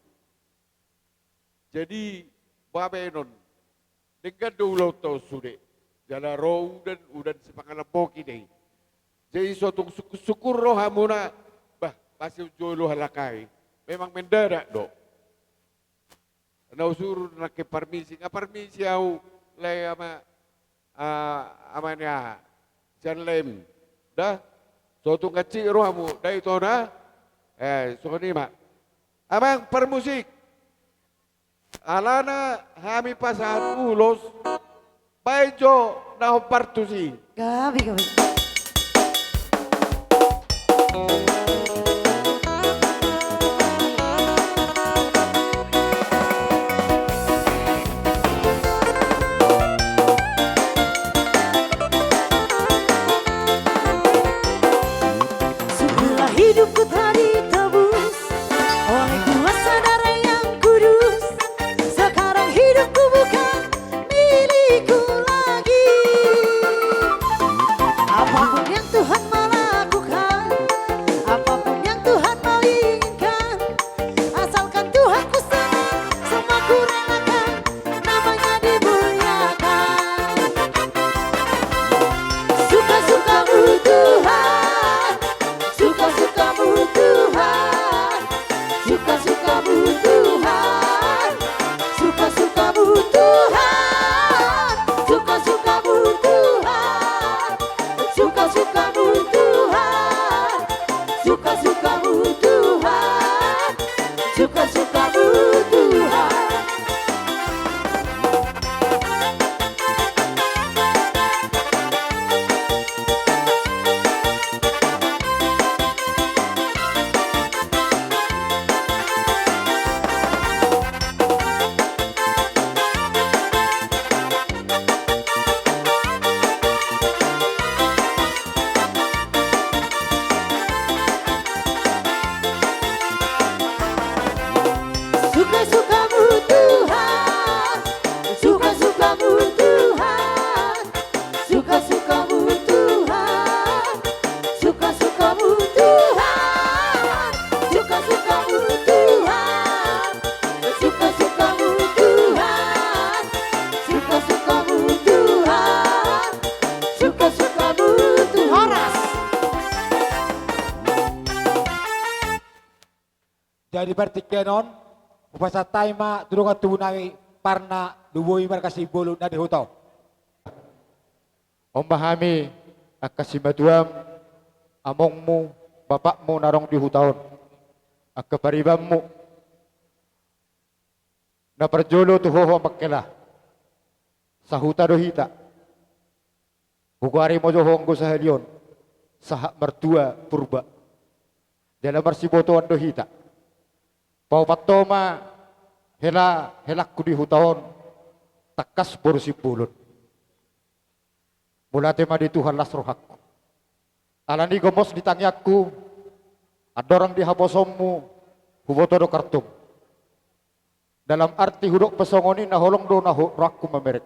Jadi baen on, denggan do ulaonta on sude. Jala ro udan, udan sipangalamboki do i. Jadi so tung sungkun-sungkun rohamuna, bah, mase jolo halak i. Memang mendadak do. Na husuru nangkin parmisi, nga parmisi ahu, lae ama, ah, ama ni aha, sian lem. Da, so tung hansit rohamu, da ito na. Eh, songon i ma. Amang parmusik, alana hami pasahat ulos, baen jo na hombar tusi. Gabe, gabe. Ku lagi. Apapun yang Tuhan mau lakukan, apapun yang Tuhan mau inginkan, asalkan Tuhan ku senang, semua ku relakan, namanya dimuliakan. Suka-sukamu Tuhan, suka-sukamu Tuhan, suka-sukamu Tuhan, suka-sukamu Tuhan, suka-sukamu Tuhan, suka-sukamu Tuhan, suka-sukamu Tuhan, suka-sukamu Tuhan. Suka-sukamu Tuhan, suka-sukamu Tuhan, suka-sukamu Tuhan, suka-sukamu Tuhan, suka-sukamu Tuhan, suka-sukamu Tuhan, suka-sukamu Tuhan, suka-sukamu Tuhan. Horas. Jadi partingkian on, hupasahat hami ma tu dongan tubu nami Parna Luboi marga Simbolon na di huta on. On ma hami angka simatuam, amongmu, bapakmu na adong di huta on, angka paribanmu. Na parjolo tu ho, ho amang hela, sahuta do hita. Hugoari ma jo ho anggo sahali on sahat martua Purba. Jala marsibotoan do hita. Paopat ho ma hela, helangku di huta on, tangkas boru Simbolon. Mauliate ma di Tuhan, las rohangku. Alani gomos di tangiangku, andorang di haposoonmu, huboto do kartum. Dalam arti hudok pe songon i, na holong do na ho, rohangku mamereng.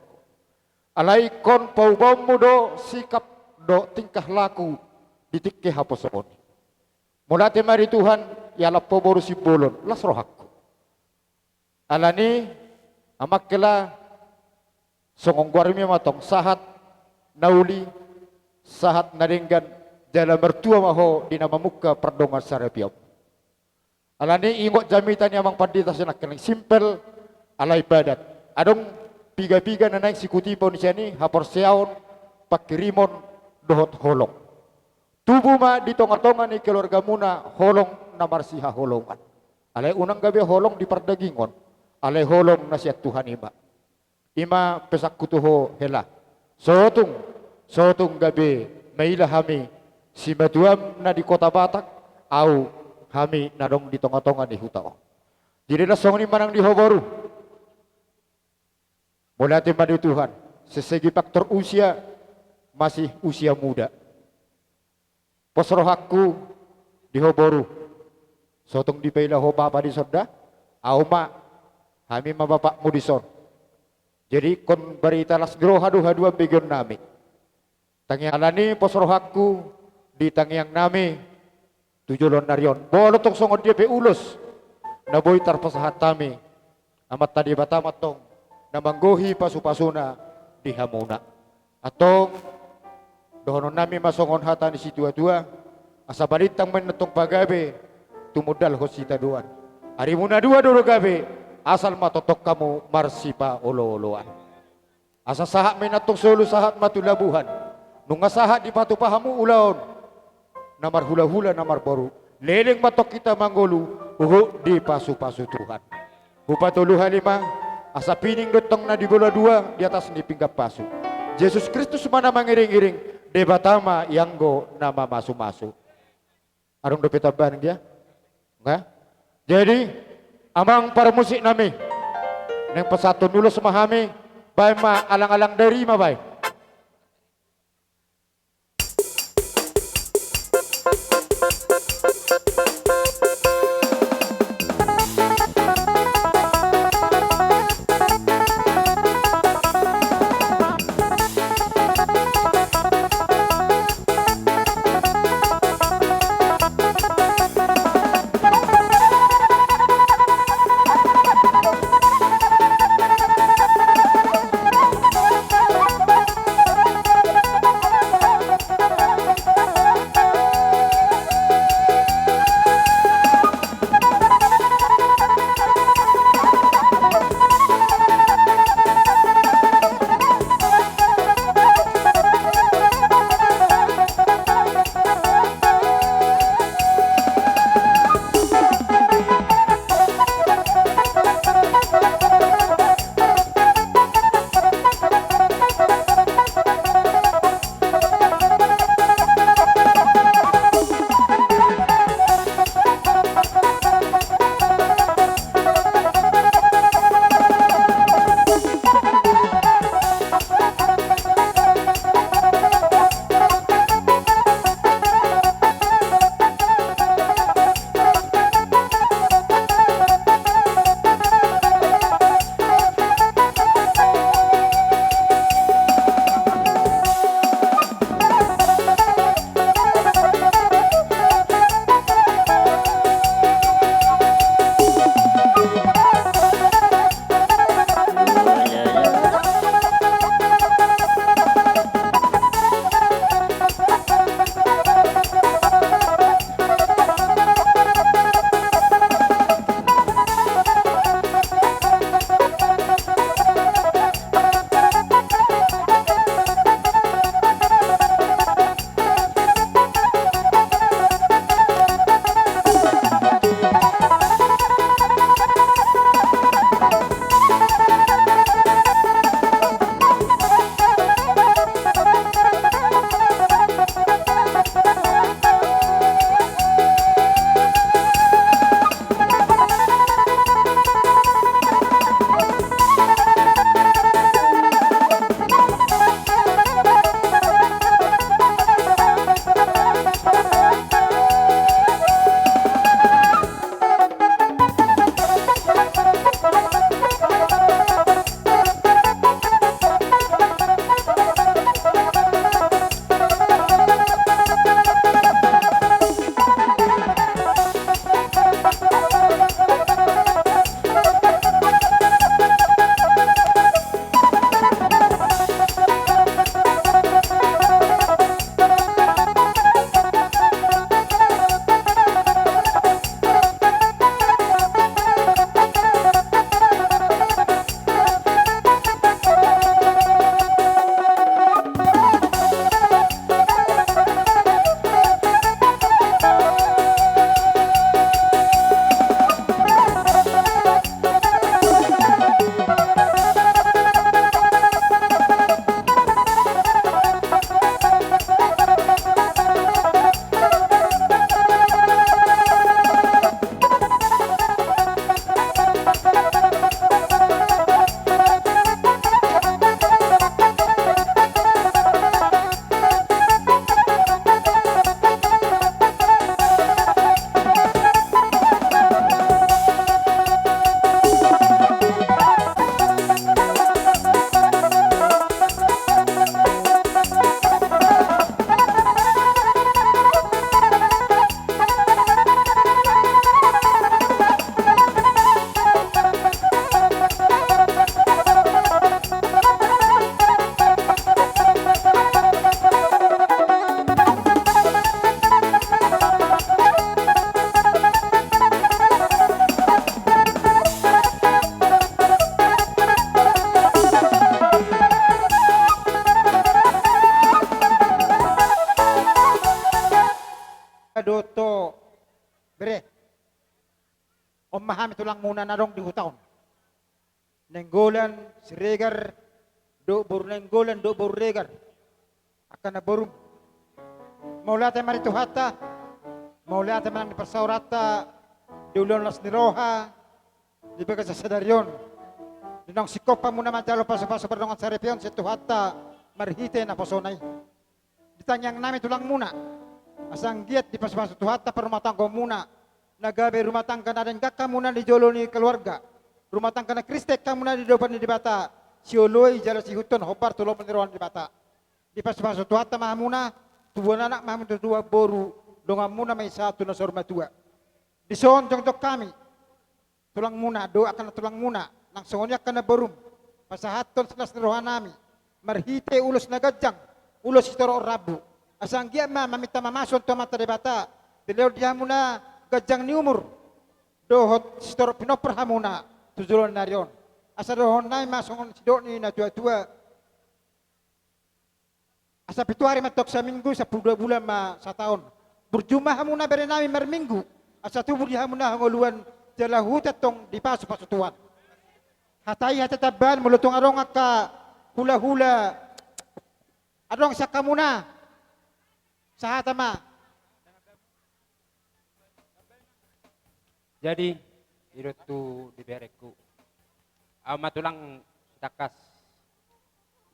Alai ingkon paubaonmu do sikap dohot tingkah laku di tingki haposoon i. Mauliate ma di Tuhan, ialap ho boru Simbolon, las rohangku. Alani, amang hela, songon goarmi ma tong, sahat na uli, sahat na denggan, jala martua ma ho di na mamungka pardongansaripeon. Alani ingot jamita ni amang pandita sinangkaning, simpel alai padat. Adong piga-piga na naeng sikutipon sian i, haporseaon, pangkirimon, dohot holong. Tubu ma di tonga-tonga ni keluargamuna holong na marsihaholongan. Alai unang gabe holong di pardagingon, alai holong na sian Tuhan i ma. I ma pesanku tu ho hela. Sotung, sotung gabe maila hami simatuam na di Kota Batak, ahu hami na adong di tonga-tonga ni huta on. Jadi las songon i ma nang di ho boru. Mauliate ma di Tuhan, sesegi faktor usia, masih usia muda. Pos rohangku di ho boru. Sotung dipaila ho bapa dison da, ahu ma, hami ma bapakmu dison. Jadi ingkon barita las ni roha do haduan begeon nami. Tangiang, alani pos rohangku di tangiang nami tu joloan ni ari on. Molo tong songon dia pe ulos na boi tarpasahat hami, Amanta Debata ma tong na manggohi pasu-pasuna di hamuna. Antong, dohonon nami ma songon hata ni situa-tua, asa balintang ma inna tong pagabe, tumundalhon sitadoan. Arimuna dua do gabe, asal ma tongtong hamu marsipaolo-oloan. Asa sahat ma inna tong solu, sahat ma tu labuhan. Nunga sahat dipatupa hamu ulaon na marhula-hula na marboru. Leleng ma tong hita mangolu, huhut dipasu-pasu Tuhan. Hupatolu hali ma, asa pining do tong na di bola dua di atas ni pinggan pasu. Jesus Kristus ma na mangiring-iring, Debata ma ianggo na mamasu-masu. Adong dope tambahan dia? Enggak? Jadi, amang parmusik nami, naeng pasahathon ulos ma hami, baen ma alang-alang dari ma baen. ma hami tulangmuna na adong di huta on. Nainggolan Siregar dohot boru Nainggolan dohot boru Regar, angka namborum. Mauliate ma di Tuhanta, mauliate ma nang di parsaoranta di ulaon las ni roha di bagasan sadari on. Di naung singkop hamuna manjalo pasupasu pardongansaripeon sian Tuhanta marhite naposona i. Di tangiang nami tulangmuna, asa anggiat dipasupasu Tuhanta parumatanggaonmuna, na gabe rumah tangga na denggan hamuna di jolo ni keluarga, rumah tangga na Kristen hamuna di adopan ni Debata, sioloi jala siihuthon hombar tu lomo ni roha ni Debata. Dipasupasu Tuhanta ma hamuna, tubuan anak ma hamu, tubuan boru, donganmuna ma i sahat tu na saur matua. Dison jongjong hami, tulangmuna, dohot angka na tulangmuna, nang songon i angka namborum, pasahathon silas ni roha nami marhite ulos na ganjang, ulos sitorop rambu. Asa anggiat ma maminta mamasuon tu Amanta Debata, dilehon di hamuna ganjang ni umur dohot sitorop pinompar hamuna tu joloan ni ari on. Asa dohonon nami ma songon sidok ni natuatua: Asa pitu ari ma antong saminggu, sampulu dua bulan ma sataon. Burju ma hamuna bere nami marminggu, asa tubu di hamuna hangoluan, jala huhut antong dipasupasu Tuhan. Hata i hata tambahan, molo tung adong angka hulahula, adong sian hamuna, sahata ma. Jadi, i do tu di berengku. Ahu ma tulang Sitangkas.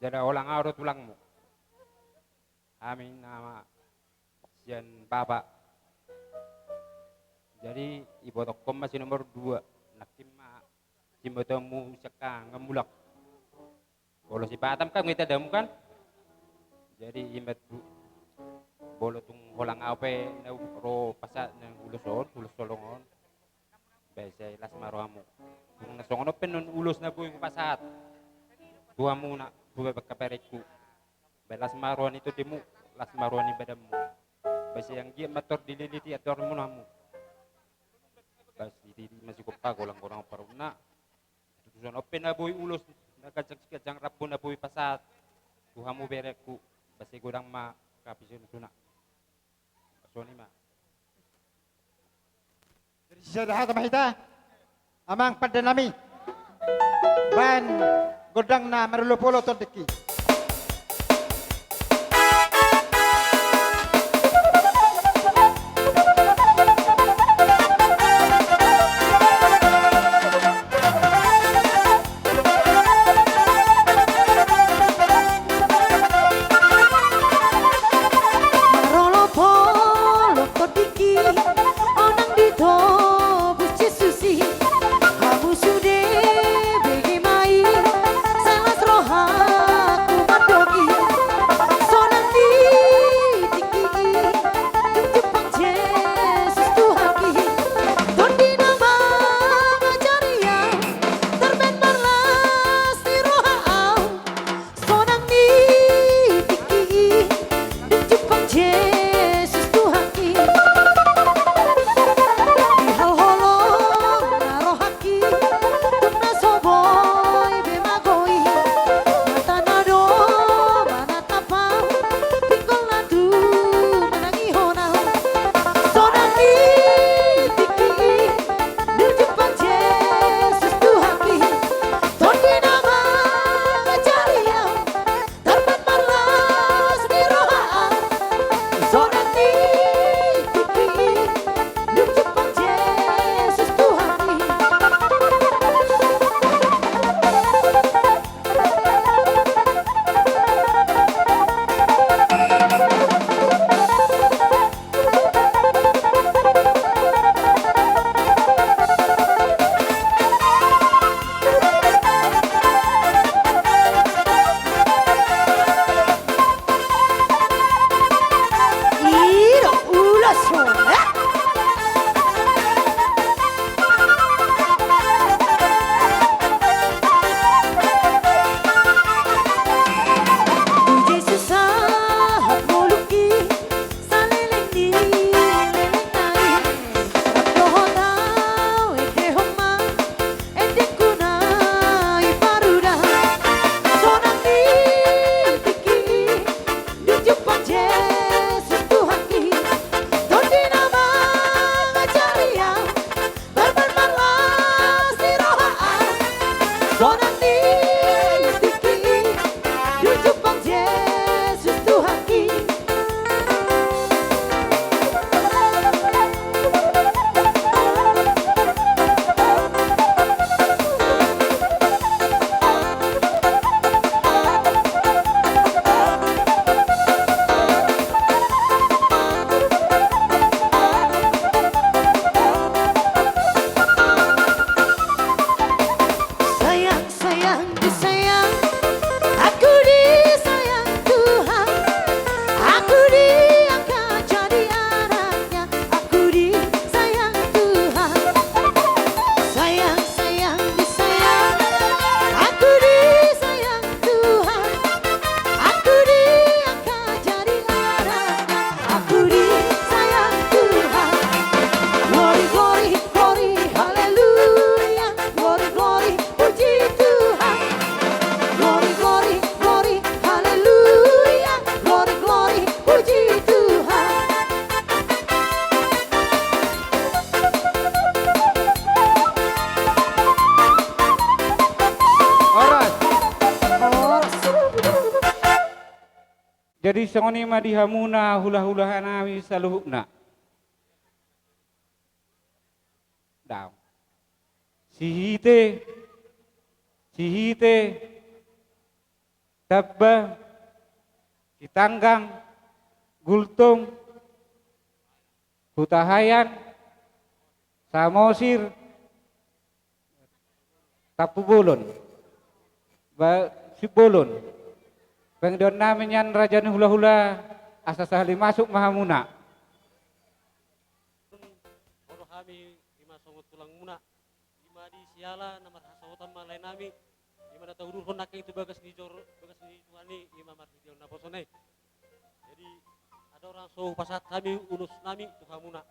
Jala holang ahu do tulangmu. Hami nama sian bapa. Jadi, ibotokkon ma si nomor dua. Nangkin ma simbotongmu sian hamu mulak. Olo si Batam kan, ngerti adamu kan? Jadi, i ma tutu. Molo tung holang ahu pe na ro pasahat na ulos on, ulos holong on, baen sai las ma rohamu. Tung na songon on pe nuaeng ulos na boi hupasahat tu hamuna, tu bapa angka berengku. Baen las ma roha ni tondemu, las ma roha ni badanmu. Baen sai anggiat ma tor dililiti andormu, hamu. Baen sai dililiti ma sigompa, golang-golang parutna. Tutu songon on pe na boi ulos na ganjang, ganjang rambu na boi pasahat tu hamu berengku, baen sai godang ma hapiseonnami. Songon i ma. Jadi, sisada hata ma hita, amang pandenami. Baen gondang na marolopolop tondingki. Marolopolop tondingki, unang ditobus Jesus i. Hamu sude bege ma i, sai las rohaku Jadi songon i ma di hamuna hulahula nami saluhutna. Daong. Sihite, Sihite, Tamba, Sitanggang, Gultom, Hutahaean, Samosir, Tampubolon, ba, Simbolon. Pangidoan nami nian raja ni hulahula, asa sahali masuk ma hamuna. Olo hami ima songon tulangmuna. Ima di siala na marhasaotan ma lae nami. Ima na taudurhon nangkin tu bagas ni joro, bagas ni Tuhan i, ima marhite on naposo na i. Jadi, adong do na so hupasahat hami ulos nami tu hamuna.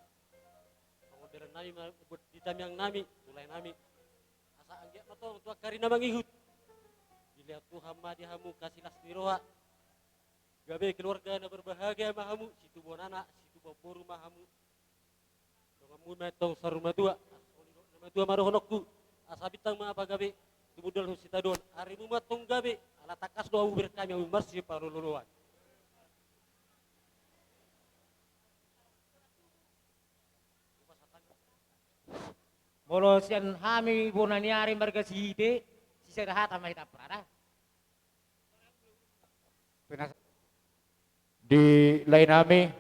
Pangondelan nami ma buat di tamiang nami, tu lae nami. Asa anggiat ma tong tu angka ari na mangihut, dilehon Tuhan ma di hamu hasilas ni roha. Gabe keluarga na berbahagia ma hamu, situbuan anak, situbuan boru ma hamu. Donganmu ma tong saur matua, songon i dohot na matua ma dohononku. Asa bintang ma pagabe, tumundalhon sitadoan, arimu ma tong gabe, ala tangkas do hamu bereng hami, hamu marsipaloloan. Molo sian hami bona ni ari marga Sihite, sisada hata ma hita parada. Di lae nami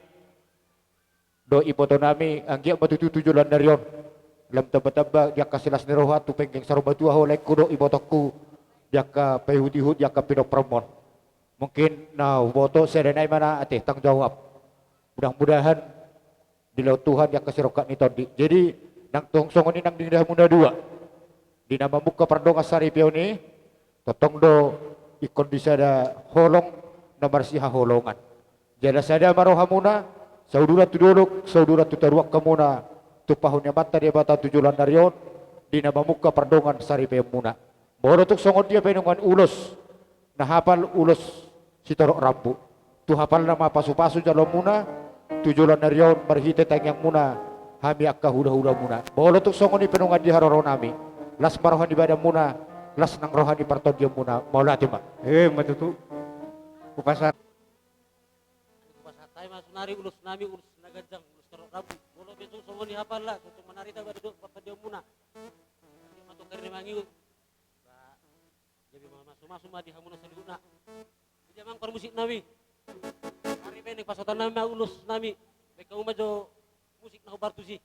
dohot iboto nami, anggiat ma tutu tu joloan ni ari on lam tambatamba di angka silas ni roha tu penggeng saur matua ho laengku dohot ibotongku, di angka paihutihut, di angka pinomparmon. Mungkin na huboto sada nai ma na ate tanggung jawab. Mudah-mudahan dilehon Tuhan di angka sirongkap ni tondi. Jadi, nang tong songon i nang di hamuna dua, di na mamungka pardongan saripeon i, tongtong do ingkon di sada holong na marsihaholongan. Jala sada ma rohamuna, sauduran tu dolok, sauduran tu toruan hamuna, tumpahon ni Amanta Debata tu joloan ni ari on, di na mamungka pardongan saripeonmuna. Molo tung songon dia pe nunga ulos, na hapal ulos sitorop rambu. Tu hapalna ma pasupasu jaloonmuna, tu joloan ni ari on marhite tangiangmuna, hami angka hulahulamuna. Molo tung songon i pe nunga di haroro nami, las ma roha ni badanmuna, las nang roha ni partondianmuna, mauliate ma. Emma tutu. Hupasahat. Hupasahat hami ma sonari ulos nami, ulos na ganjang, ulos torop rambu. Molo pe tung songon i hapalna, tung manarida badan dohot partondianmuna. Ima tung angka ari na mangihut. Ba, gabe mamasumasu ma di hamuna saluhutna. Jadi amang parmusik nami, ari pe naeng pasahaton nami ma ulos nami. Baen hamu ma jo musik na hombar tusi.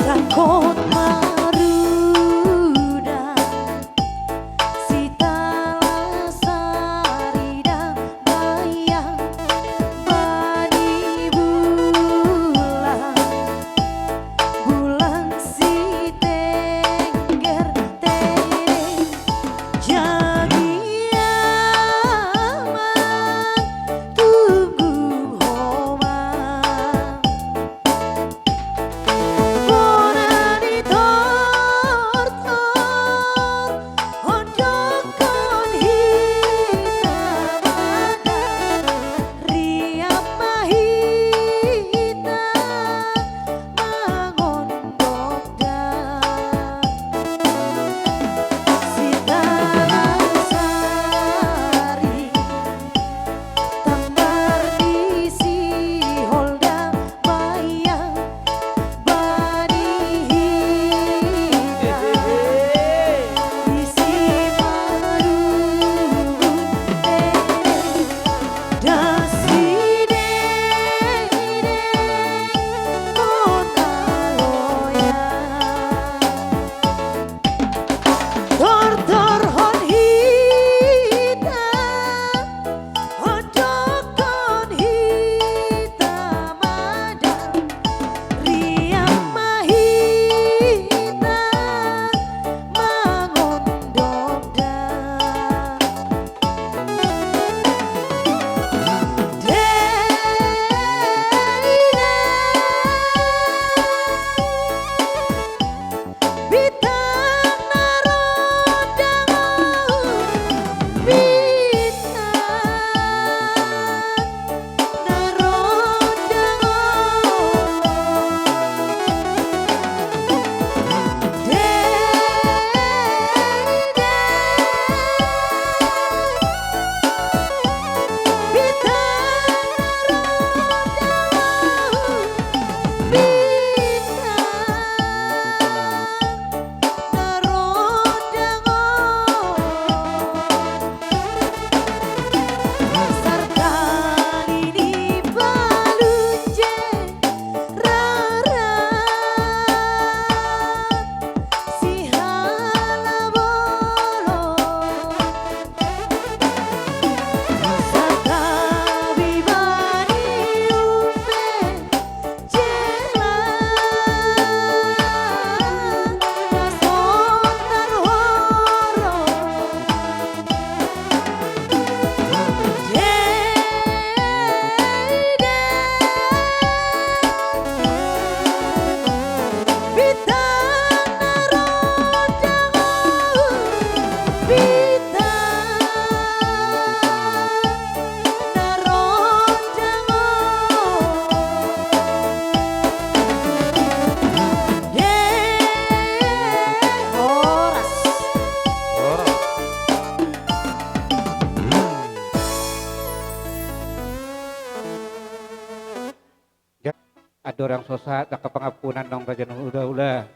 Sangkot maruda, sitalasari, dambayang bani bulan. Bulan sitengger tedeng, jagi amang tunggu ho ma. Bona Torang so sahat angka pangampunan naung raja ni hulahula.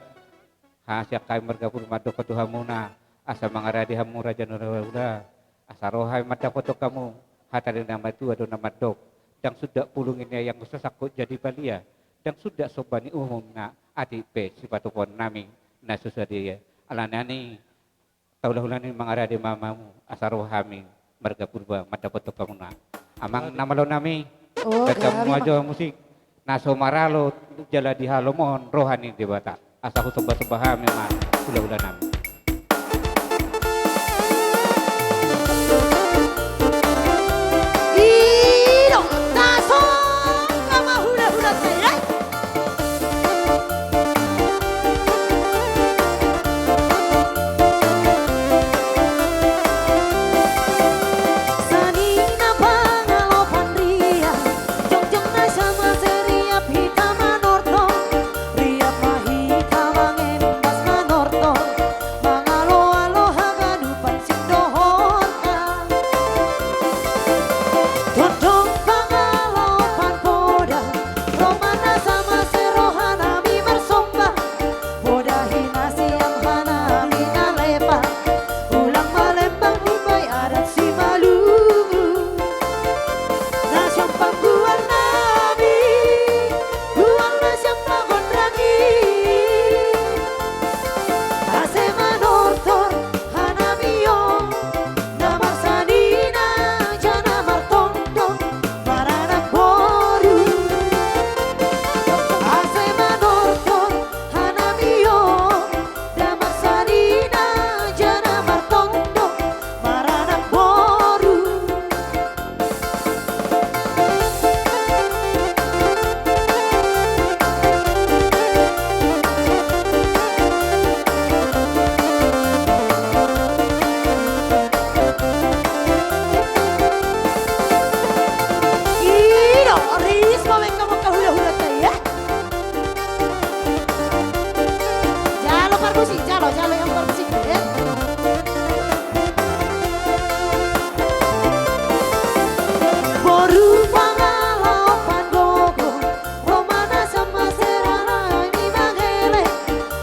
Hasian hami marga Purba mandok tu hamuna, asa mangarade hamu raja ni hulahula, asa ro hami mandapothon hamu. Hata ni na matua do na mandok, ndang suda pulung i na ianggo sasangkut jadi palia, ndang suda somba ni uhum na atik pe sipatupaon nami na so sadia. Alani i, tahulahula ni mangarade ma hamu, asa ro hami marga Purba mandapothon hamuna. Amang na malo nami, oh, bahen hamu ma jo musik na so maralo jala dihalomohon roha ni Debata. Asa husombasomba hami ma hulahula nami. I do, na songon i ma hulahula nami. Sanina pangalopan riap, jongjong na sama seriap hita manortor, riap ma hita mangembas manortor, mangaloalo haganupan singkohorta. Tondong pangalopan poda, ro ma na sama seroha nami marsomba, poda hinasiam hanami na lepa, ulang malembang hubai adat Simalungun. Na sian panggual nami, gual na sian pagonrangi. Ase manortor hanami on, na marsanina jala martondong maranak boru. Ase manortor hanami on, na marsanina jala martondong maranak boru. I do, ris ma baen hamu angka hulahulanta i. Jalo parmusik, jalo, jalo yang parmusik, ya. Boru pangalaho panggogo, ro ma na sama serana ni mangele.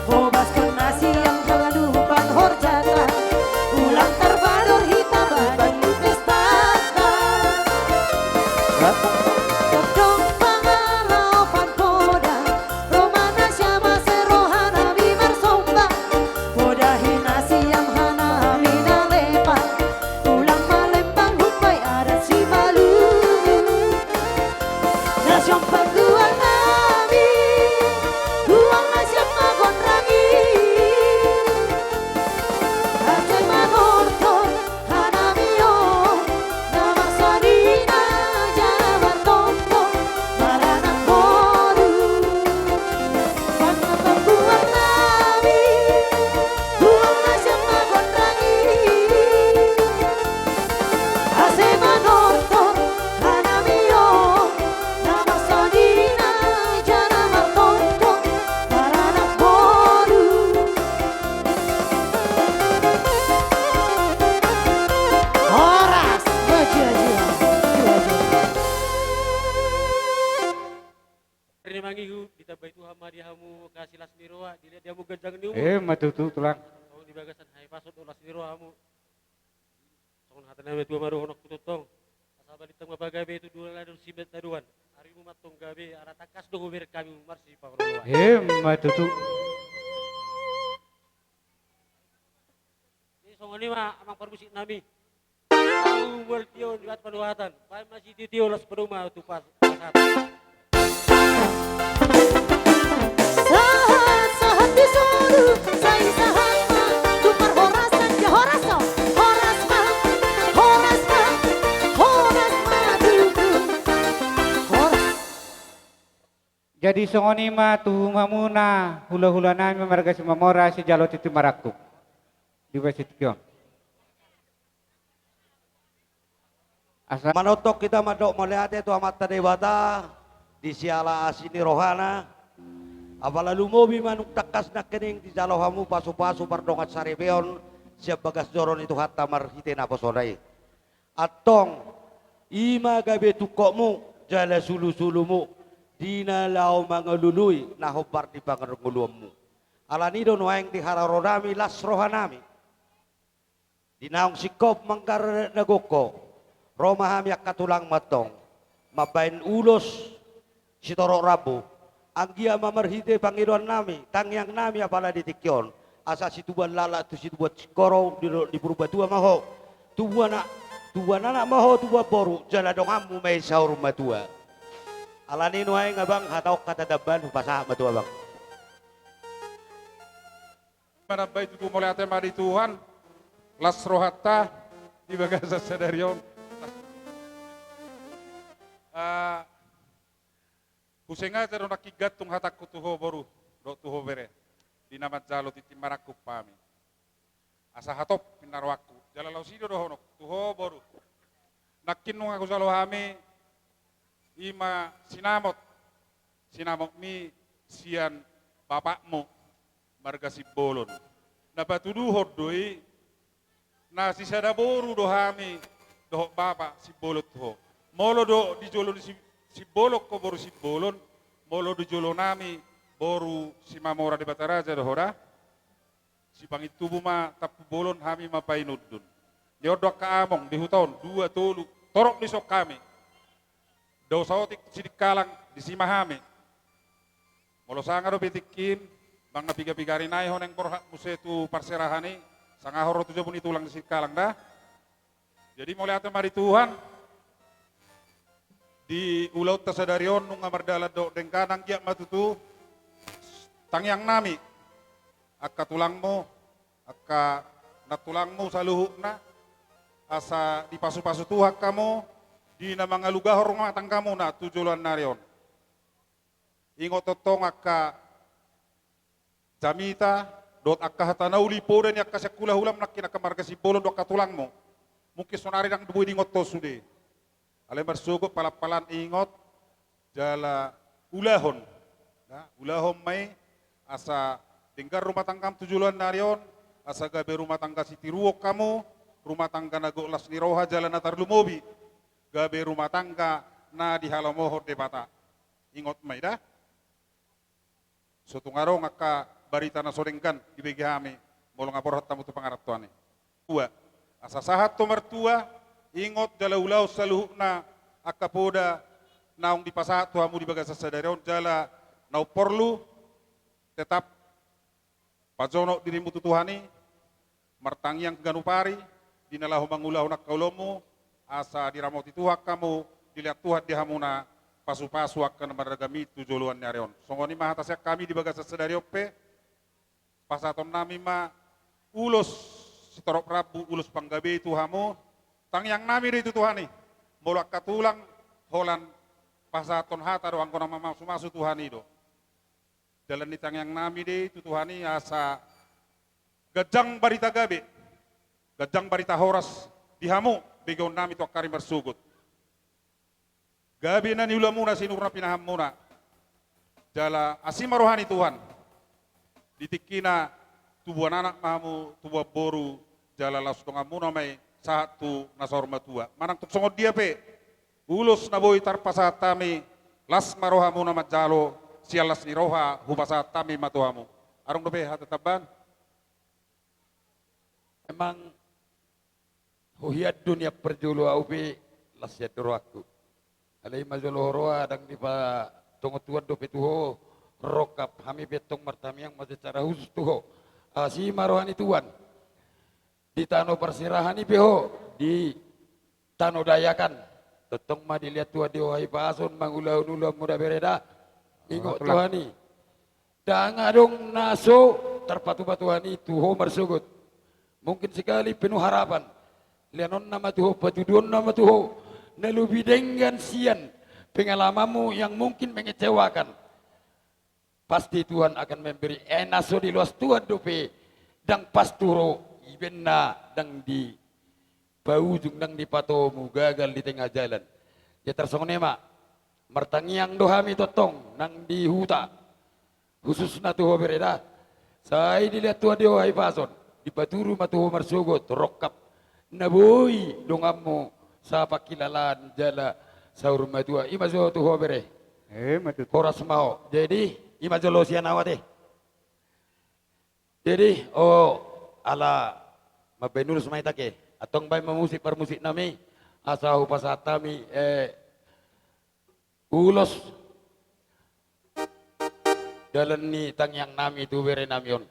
Hobaskon na sian haganupan horjata, ulang tarpador hita bani pestanta. Tondong pangalaho panggogo, ro ma na sama seroha nami marsomba, poda hinasiam hanami na lepa, ulang malembang hubai adat Simalungun. Na sian panggual nami, gual na sian pagonrangi. Ase manortor hanami on, na marsanina jala martondong maranak boru. Panggual nami, gual na sian pagonrangi. Ase manortor hanami on, na marsanina jala martondong maranak boru. Horas. Jia, jia, jia. Jia, jia. Ari ni mangihut, ditambai Tuhan ma di hamu angka silas ni roha, dilehon di hamu ganjang ni umur. Emma tutu, tulang. Songon di bagasan hahipason do las ni rohamu. Songon hata ni na matua ma dohononku tongtong. Asa balintang ma pagabe tu dua na dohot simbet na doan. Arimu ma antong gabe, ala tangkas do hubereng hami marsipanganon. Emma tutu. Jadi songon i ma amang parmusik nami. Au mual tio di bat panuhatan. Baen ma sitio-tio las padoma tu pas. Sahat, sahat di solu, sai sahat ma tu parhorasan, ya horas ma, horas ma, horas ma, horas ma tutu. Horas. Jadi songon i ma tu hamuna hulahula nami marga Simamora, sijalo tintin marangkup. Di base tingki on. Asa manongtong hita mandok mauliate tu Amanta Debata di siala asi ni rohana. Apala lumobi manuk tangkas nangkining dijalo hamu pasupasu pardongan saripeon sian bagas joro ni Tuhanta marhite naposona i. Antong i ma gabe tungkotmu jala sulusulumu. di na laho mangalului na hombar di pangoluonmu. Alani do nuaeng di haroro nami las roha nami. Di naung singkop manggarar na gokhon, ro ma hami angka tulang mantong mambahen ulos sitorop rambu. Anggiat ma marhite pangidoan nami, tangiang nami apala di tingki on, asa situbuan laklak tu situbuan singkoru, di, di Purbatua ma ho, tubuan a-, tubuan anak ma ho, tubuan boru, jala donganmu ma i saur matua. Alani nuaeng abang, hata on hata tambahan hupasahat ma tu abang. Manambai tutu, mauliate ma di Tuhan, las rohanta di bagasan sadari on. Ah, husengaja do nangkin gantung hatangku tu ho boru, dohot tu ho bere, di na manjalo tintin marangkup hami. Asa hatop pinna rohangku, jala laos i do dohononku tu ho boru. Nangkin nunga hujalo hami, i ma sinamot, sinamotmi sian bapakmu marga Simbolon. Na patuduhon do i, na sisada boru do hami dohot bapa Simbolon tu ho. Molo do di jolo ni Si-, Simbolon ho boru Simbolon, molo di jolo nami boru Simamora Debata Raja do ho da. Sipangintubu ma tampubolon, hami ma painundun. Ni on do angka among di huta on, dua, tolu, torop ni son hami. Dao saotik Sidikalang, disi ma hami. Molo sanga dope tingkin, manang na piga-piga ari nai ho naeng borhat muse tu parserahan i, sangahon ro tu jabu ni tulang di Sidikalang da. Jadi mauliate ma di Tuhan, di ulaonta sadari on nunga mardalan dohot denggan, anggiat ma tutu tangiang nami angka tulangmu, angka nantulangmu saluhutna, asa dipasu-pasu Tuhan hamu di na mangalugahon rumah tanggamuna tu joloan ni ari on. Ingot tongtong angka jamita dohot angka hata na uli poda ni angka sian hula-hulam nangkin angka marga Simbolon dohot angka tulangmu. Mungkin sonari ndang boi diingot ho sude. Alai marsogot palan-palan ingot jala ulahon. Ya, ulahon ma i asa denggan rumah tanggam tu joloan ni ari on, asa gabe rumah tangga sitiruon hamu, rumah tangga na gok las ni roha jala na tarlumobi gabe rumah tangga na dihalomohon Debata. Ingot ma i da. So tung adong angka barita na so denggan dibege hami, molo nga borhat hamu tu pangarantoan i. Dua, asa sahat tu martua, ingot jala ulahon saluhutna angka poda naung dipasahat tu hamu di bagasan sadari on, jala naung porlu tetap pajonok dirimu tu Tuhan i, martangiang ganup ari di na laho mangulahon angka ulaonmu, asa diramoti Tuhan hamu, dilehon Tuhan di hamuna pasu-pasu angka na marragam i tu joloan ni ari on. Songon i ma hata sian hami di bagasan sadari on pe, pasahaton nami ma ulos sitorop rambu, ulos panggabe tu hamu, tangiang nami do i tu Tuhan i, molo angka tulang holan pasahathon hata do, anggo na mamasu-masu Tuhan i do. Dalan ni tangiang nami do i tu Tuhan i asa ganjang barita gabe, ganjang barita horas di hamu, begeon nami tu angka ari marsogot. Gabe na niulamuna, sinur na pinahanmuna. Jala asi ma roha ni Tuhan. Di tingkina tubuan anak ma hamu, tubuan boru, jala laos donganmuna ma i sahat tu na saur matua. Manang tung songon dia pe ulos na boi tarpasahat hami, las ma rohamuna manjalo, sian las ni roha hupasahat hami ma tu hamu. Adong dope hata tambahan? Emang huhian do nian parjolo, au pe las hian do rohangku. Alai ma jolo ho roha, ndang dipatongon Tuhan dope tu ho rongkap, hami pe antong martangiang ma secara khusus tu ho. Asi ma roha ni Tuhan. Di tano parserahan i pe ho, di tano dayakan, tongtong ma dilehon Tuhan di ho hahipason mangulahon ulaonmu da bere da. Ingot Tuhan i, ndang adong na so tarpatupa Tuhan i tu ho marsogot. Mungkin sekali penuh harapan. Lehononna ma tu ho, patuduonna ma tu ho na lobi denggan sian pengalamanmu yang mungkin mengecewakan. Pasti Tuhan akan memberi. Eh, na so diloas Tuhan dope, ndang pas tu ro, ibaen na ndang dipaujung, ndang dipatomu, gagal di tengah jalan. Ia tarsongon i ma, martangiang do hami tongtong nang di huta, khususna tu ho bere da. Sai dilehon Tuhan di ho hahipason, dipatudu ma tu ho marsogot rongkap na boi donganmu sapangkilalaan jala saur matua. I ma jo tu ho bere. Eh, ma tutu. Horas ma ho. Jadi, i ma jolo sian au ate. Jadi, o, ala mambaen ulos ma hita, ke. Antong baen ma musik parmusiknami, asa hupasahat hami, eh, ulos dalan ni tangiangnami tu berenami on.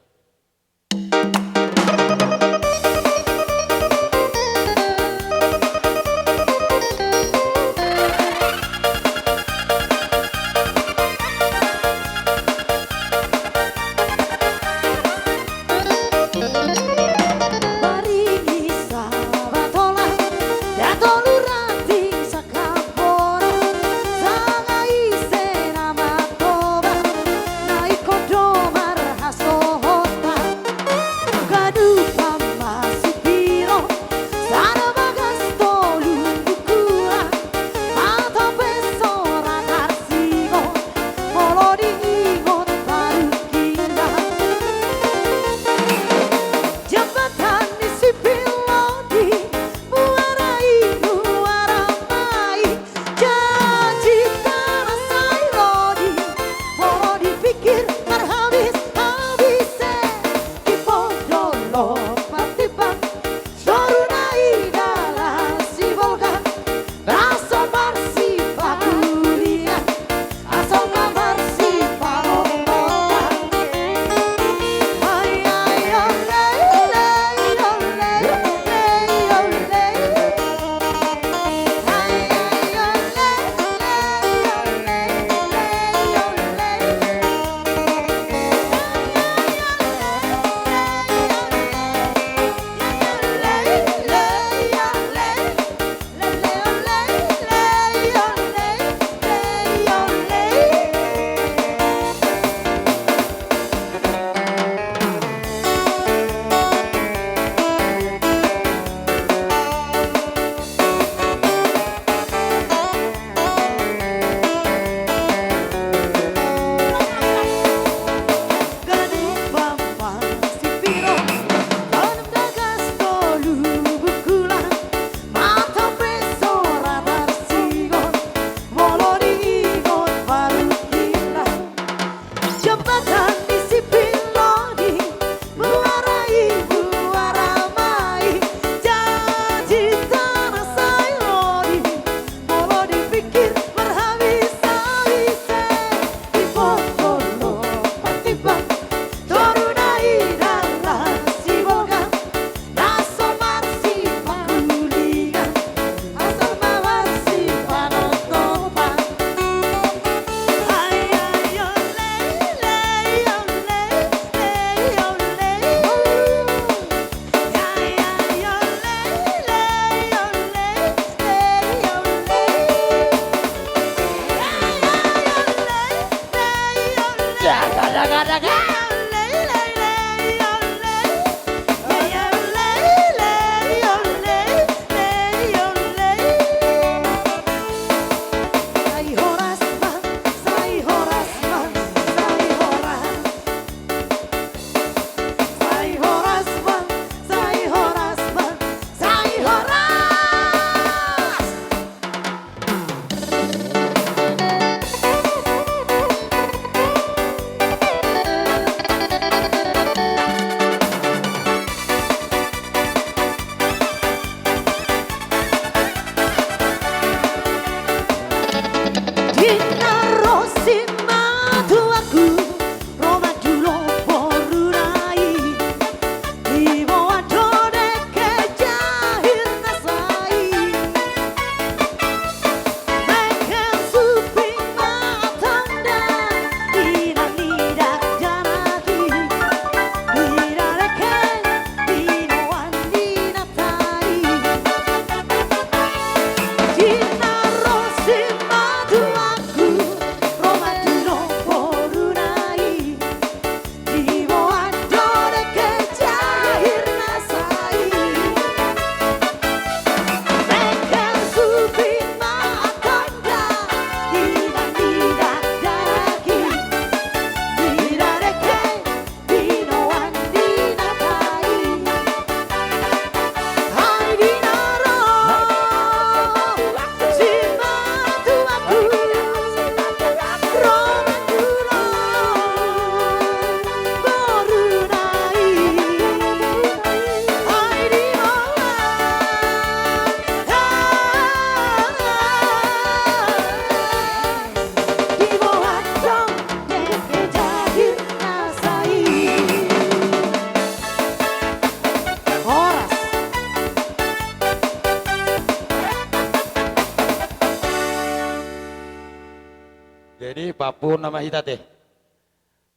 Ampuhon nama hita te.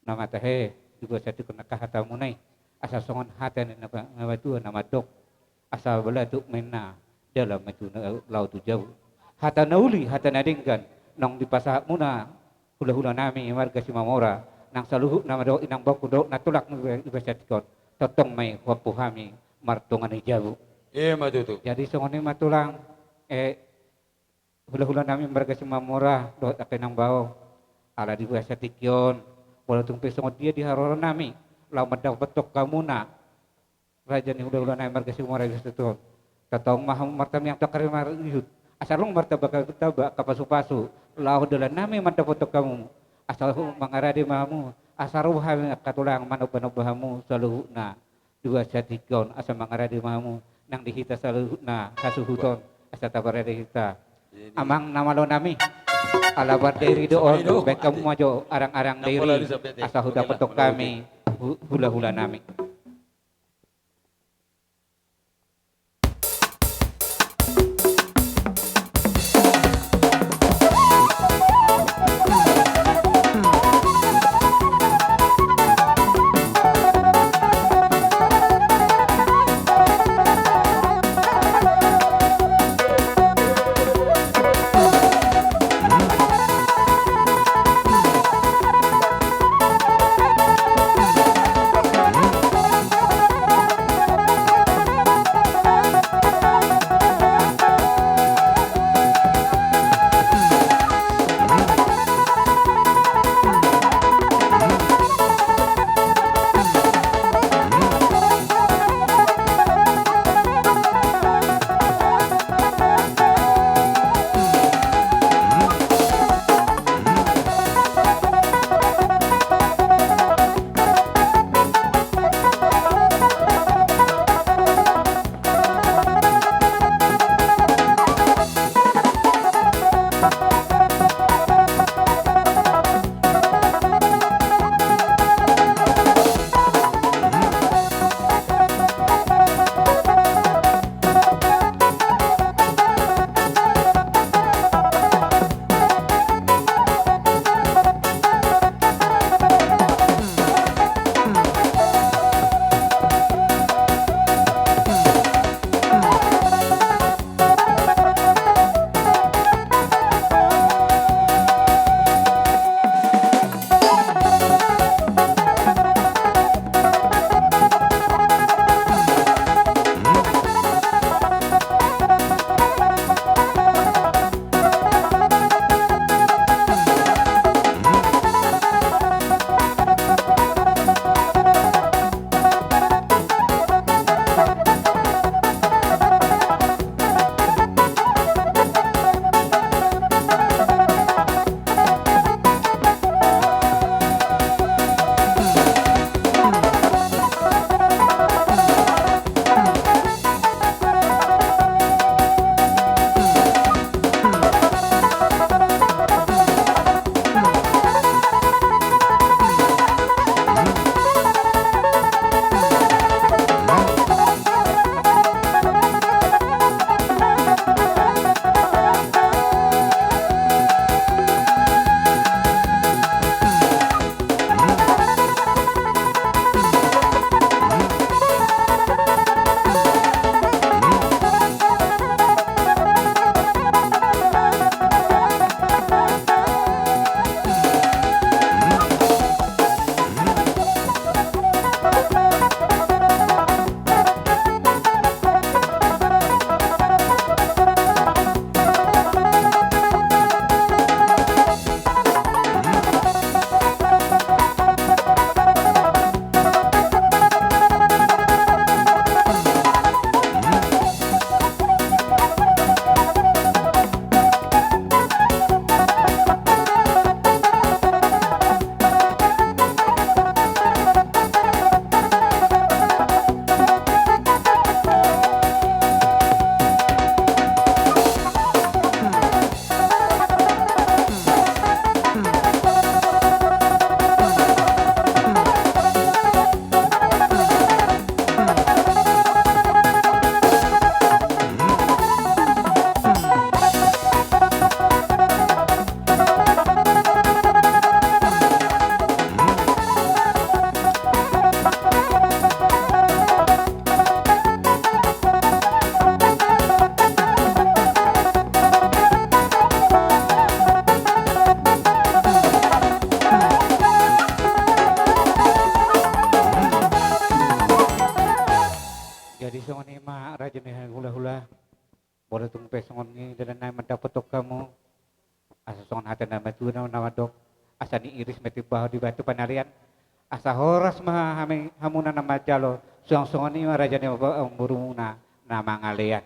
Na mata he, di bagasan tingki on angka hatamuna i, asa songon hata ni na, na matua na mandok, asa balatuk ma inna dalan ma tu na, laho tu jabu. Hata na uli, hata na denggan, naung dipasahat muna hulahula nami marga Simamora, nang saluhutna ma dohot inang bangku dohot na tulang di bagasan tingki on, tongtong ma i huampu hami martonga ni jabu. Ima tutu. Jadi songon i ma tulang, eh, hulahula nami marga Simamora dohot angka inang bao, ala di bagasan tingki on, molo tung pe songon dia di haroro nami, laho mandapothon hamuna, raja ni hulahula nami marga Simamora di bagasan tingki on, tongtong ma hamu martamiang tu angka ari marihut, asa adong martamba-tamba angka pasu-pasu, laho dalan nami mandapothon hamu, asa mangarade ma hamu, asa ro hami angka tulang manomba-nomba hamu saluhutna. Di bagasan tingki on asa mangarade ma hamu, nang di hita saluhutna hasuhuton asa taparade hita. Amang na malo nami, ala mardairi do on, baen hamu ma jo arang-arang dairi asa hudapothon hami hu-, hulahula nami. Jadi songon i ma raja ni hulahula. Molo tung pe songon i dalan nami mandapothon hamu, asa songon hata ni natuatua na mandok, asa niiris ma timbaho di batu panarian, asa horas ma hami, hamuna na manjalo, suang songon i ma raja ni borumuna na mangalean.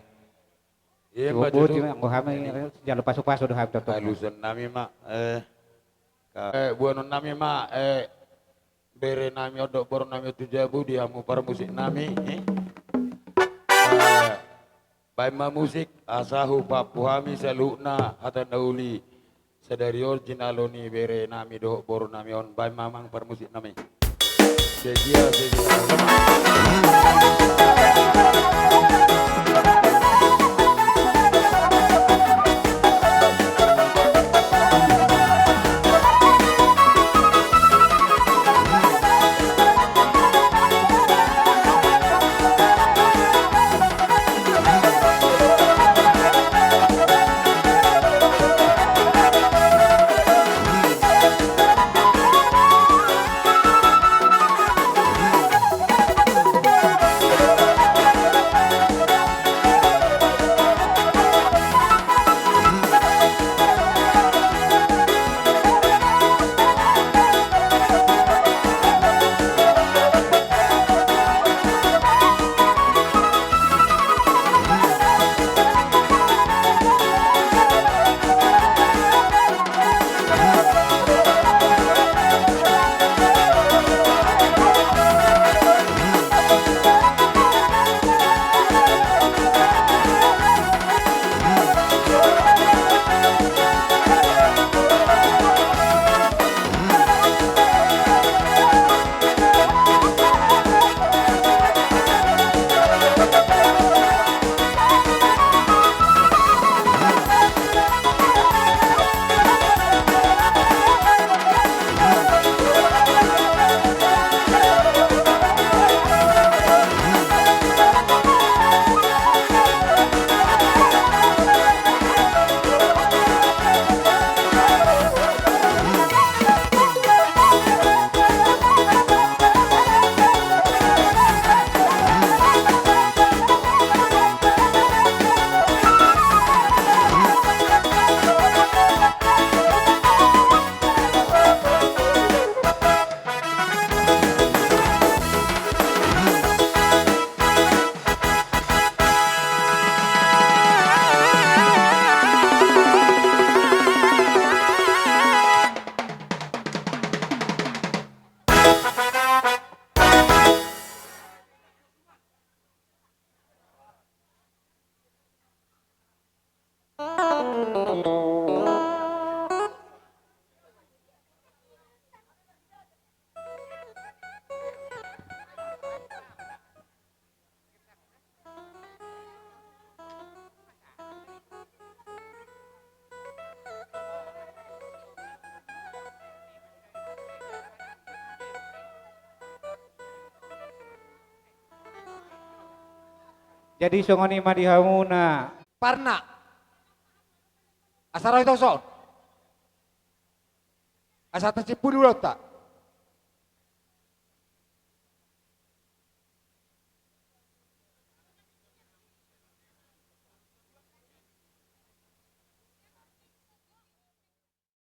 Ia ma tutu. Anggo hami jalo pasupasu do hami tutu. Alusan nami ma, eh, boanon nami ma, eh, bere nami on dohot boru nami on tu jabu di hamu parmusik nami, eh. Eh, baen ma musik, asa hupampu hami saluhutna hata na uli sadari on jinalo ni bere nami dohot boru nami on, baen ma amang parmusik nami. Sedia, sedia. Jadi songon i ma di hamuna. Parna. Asa ro hita tu son. Asa tarsimpuli ulaonta.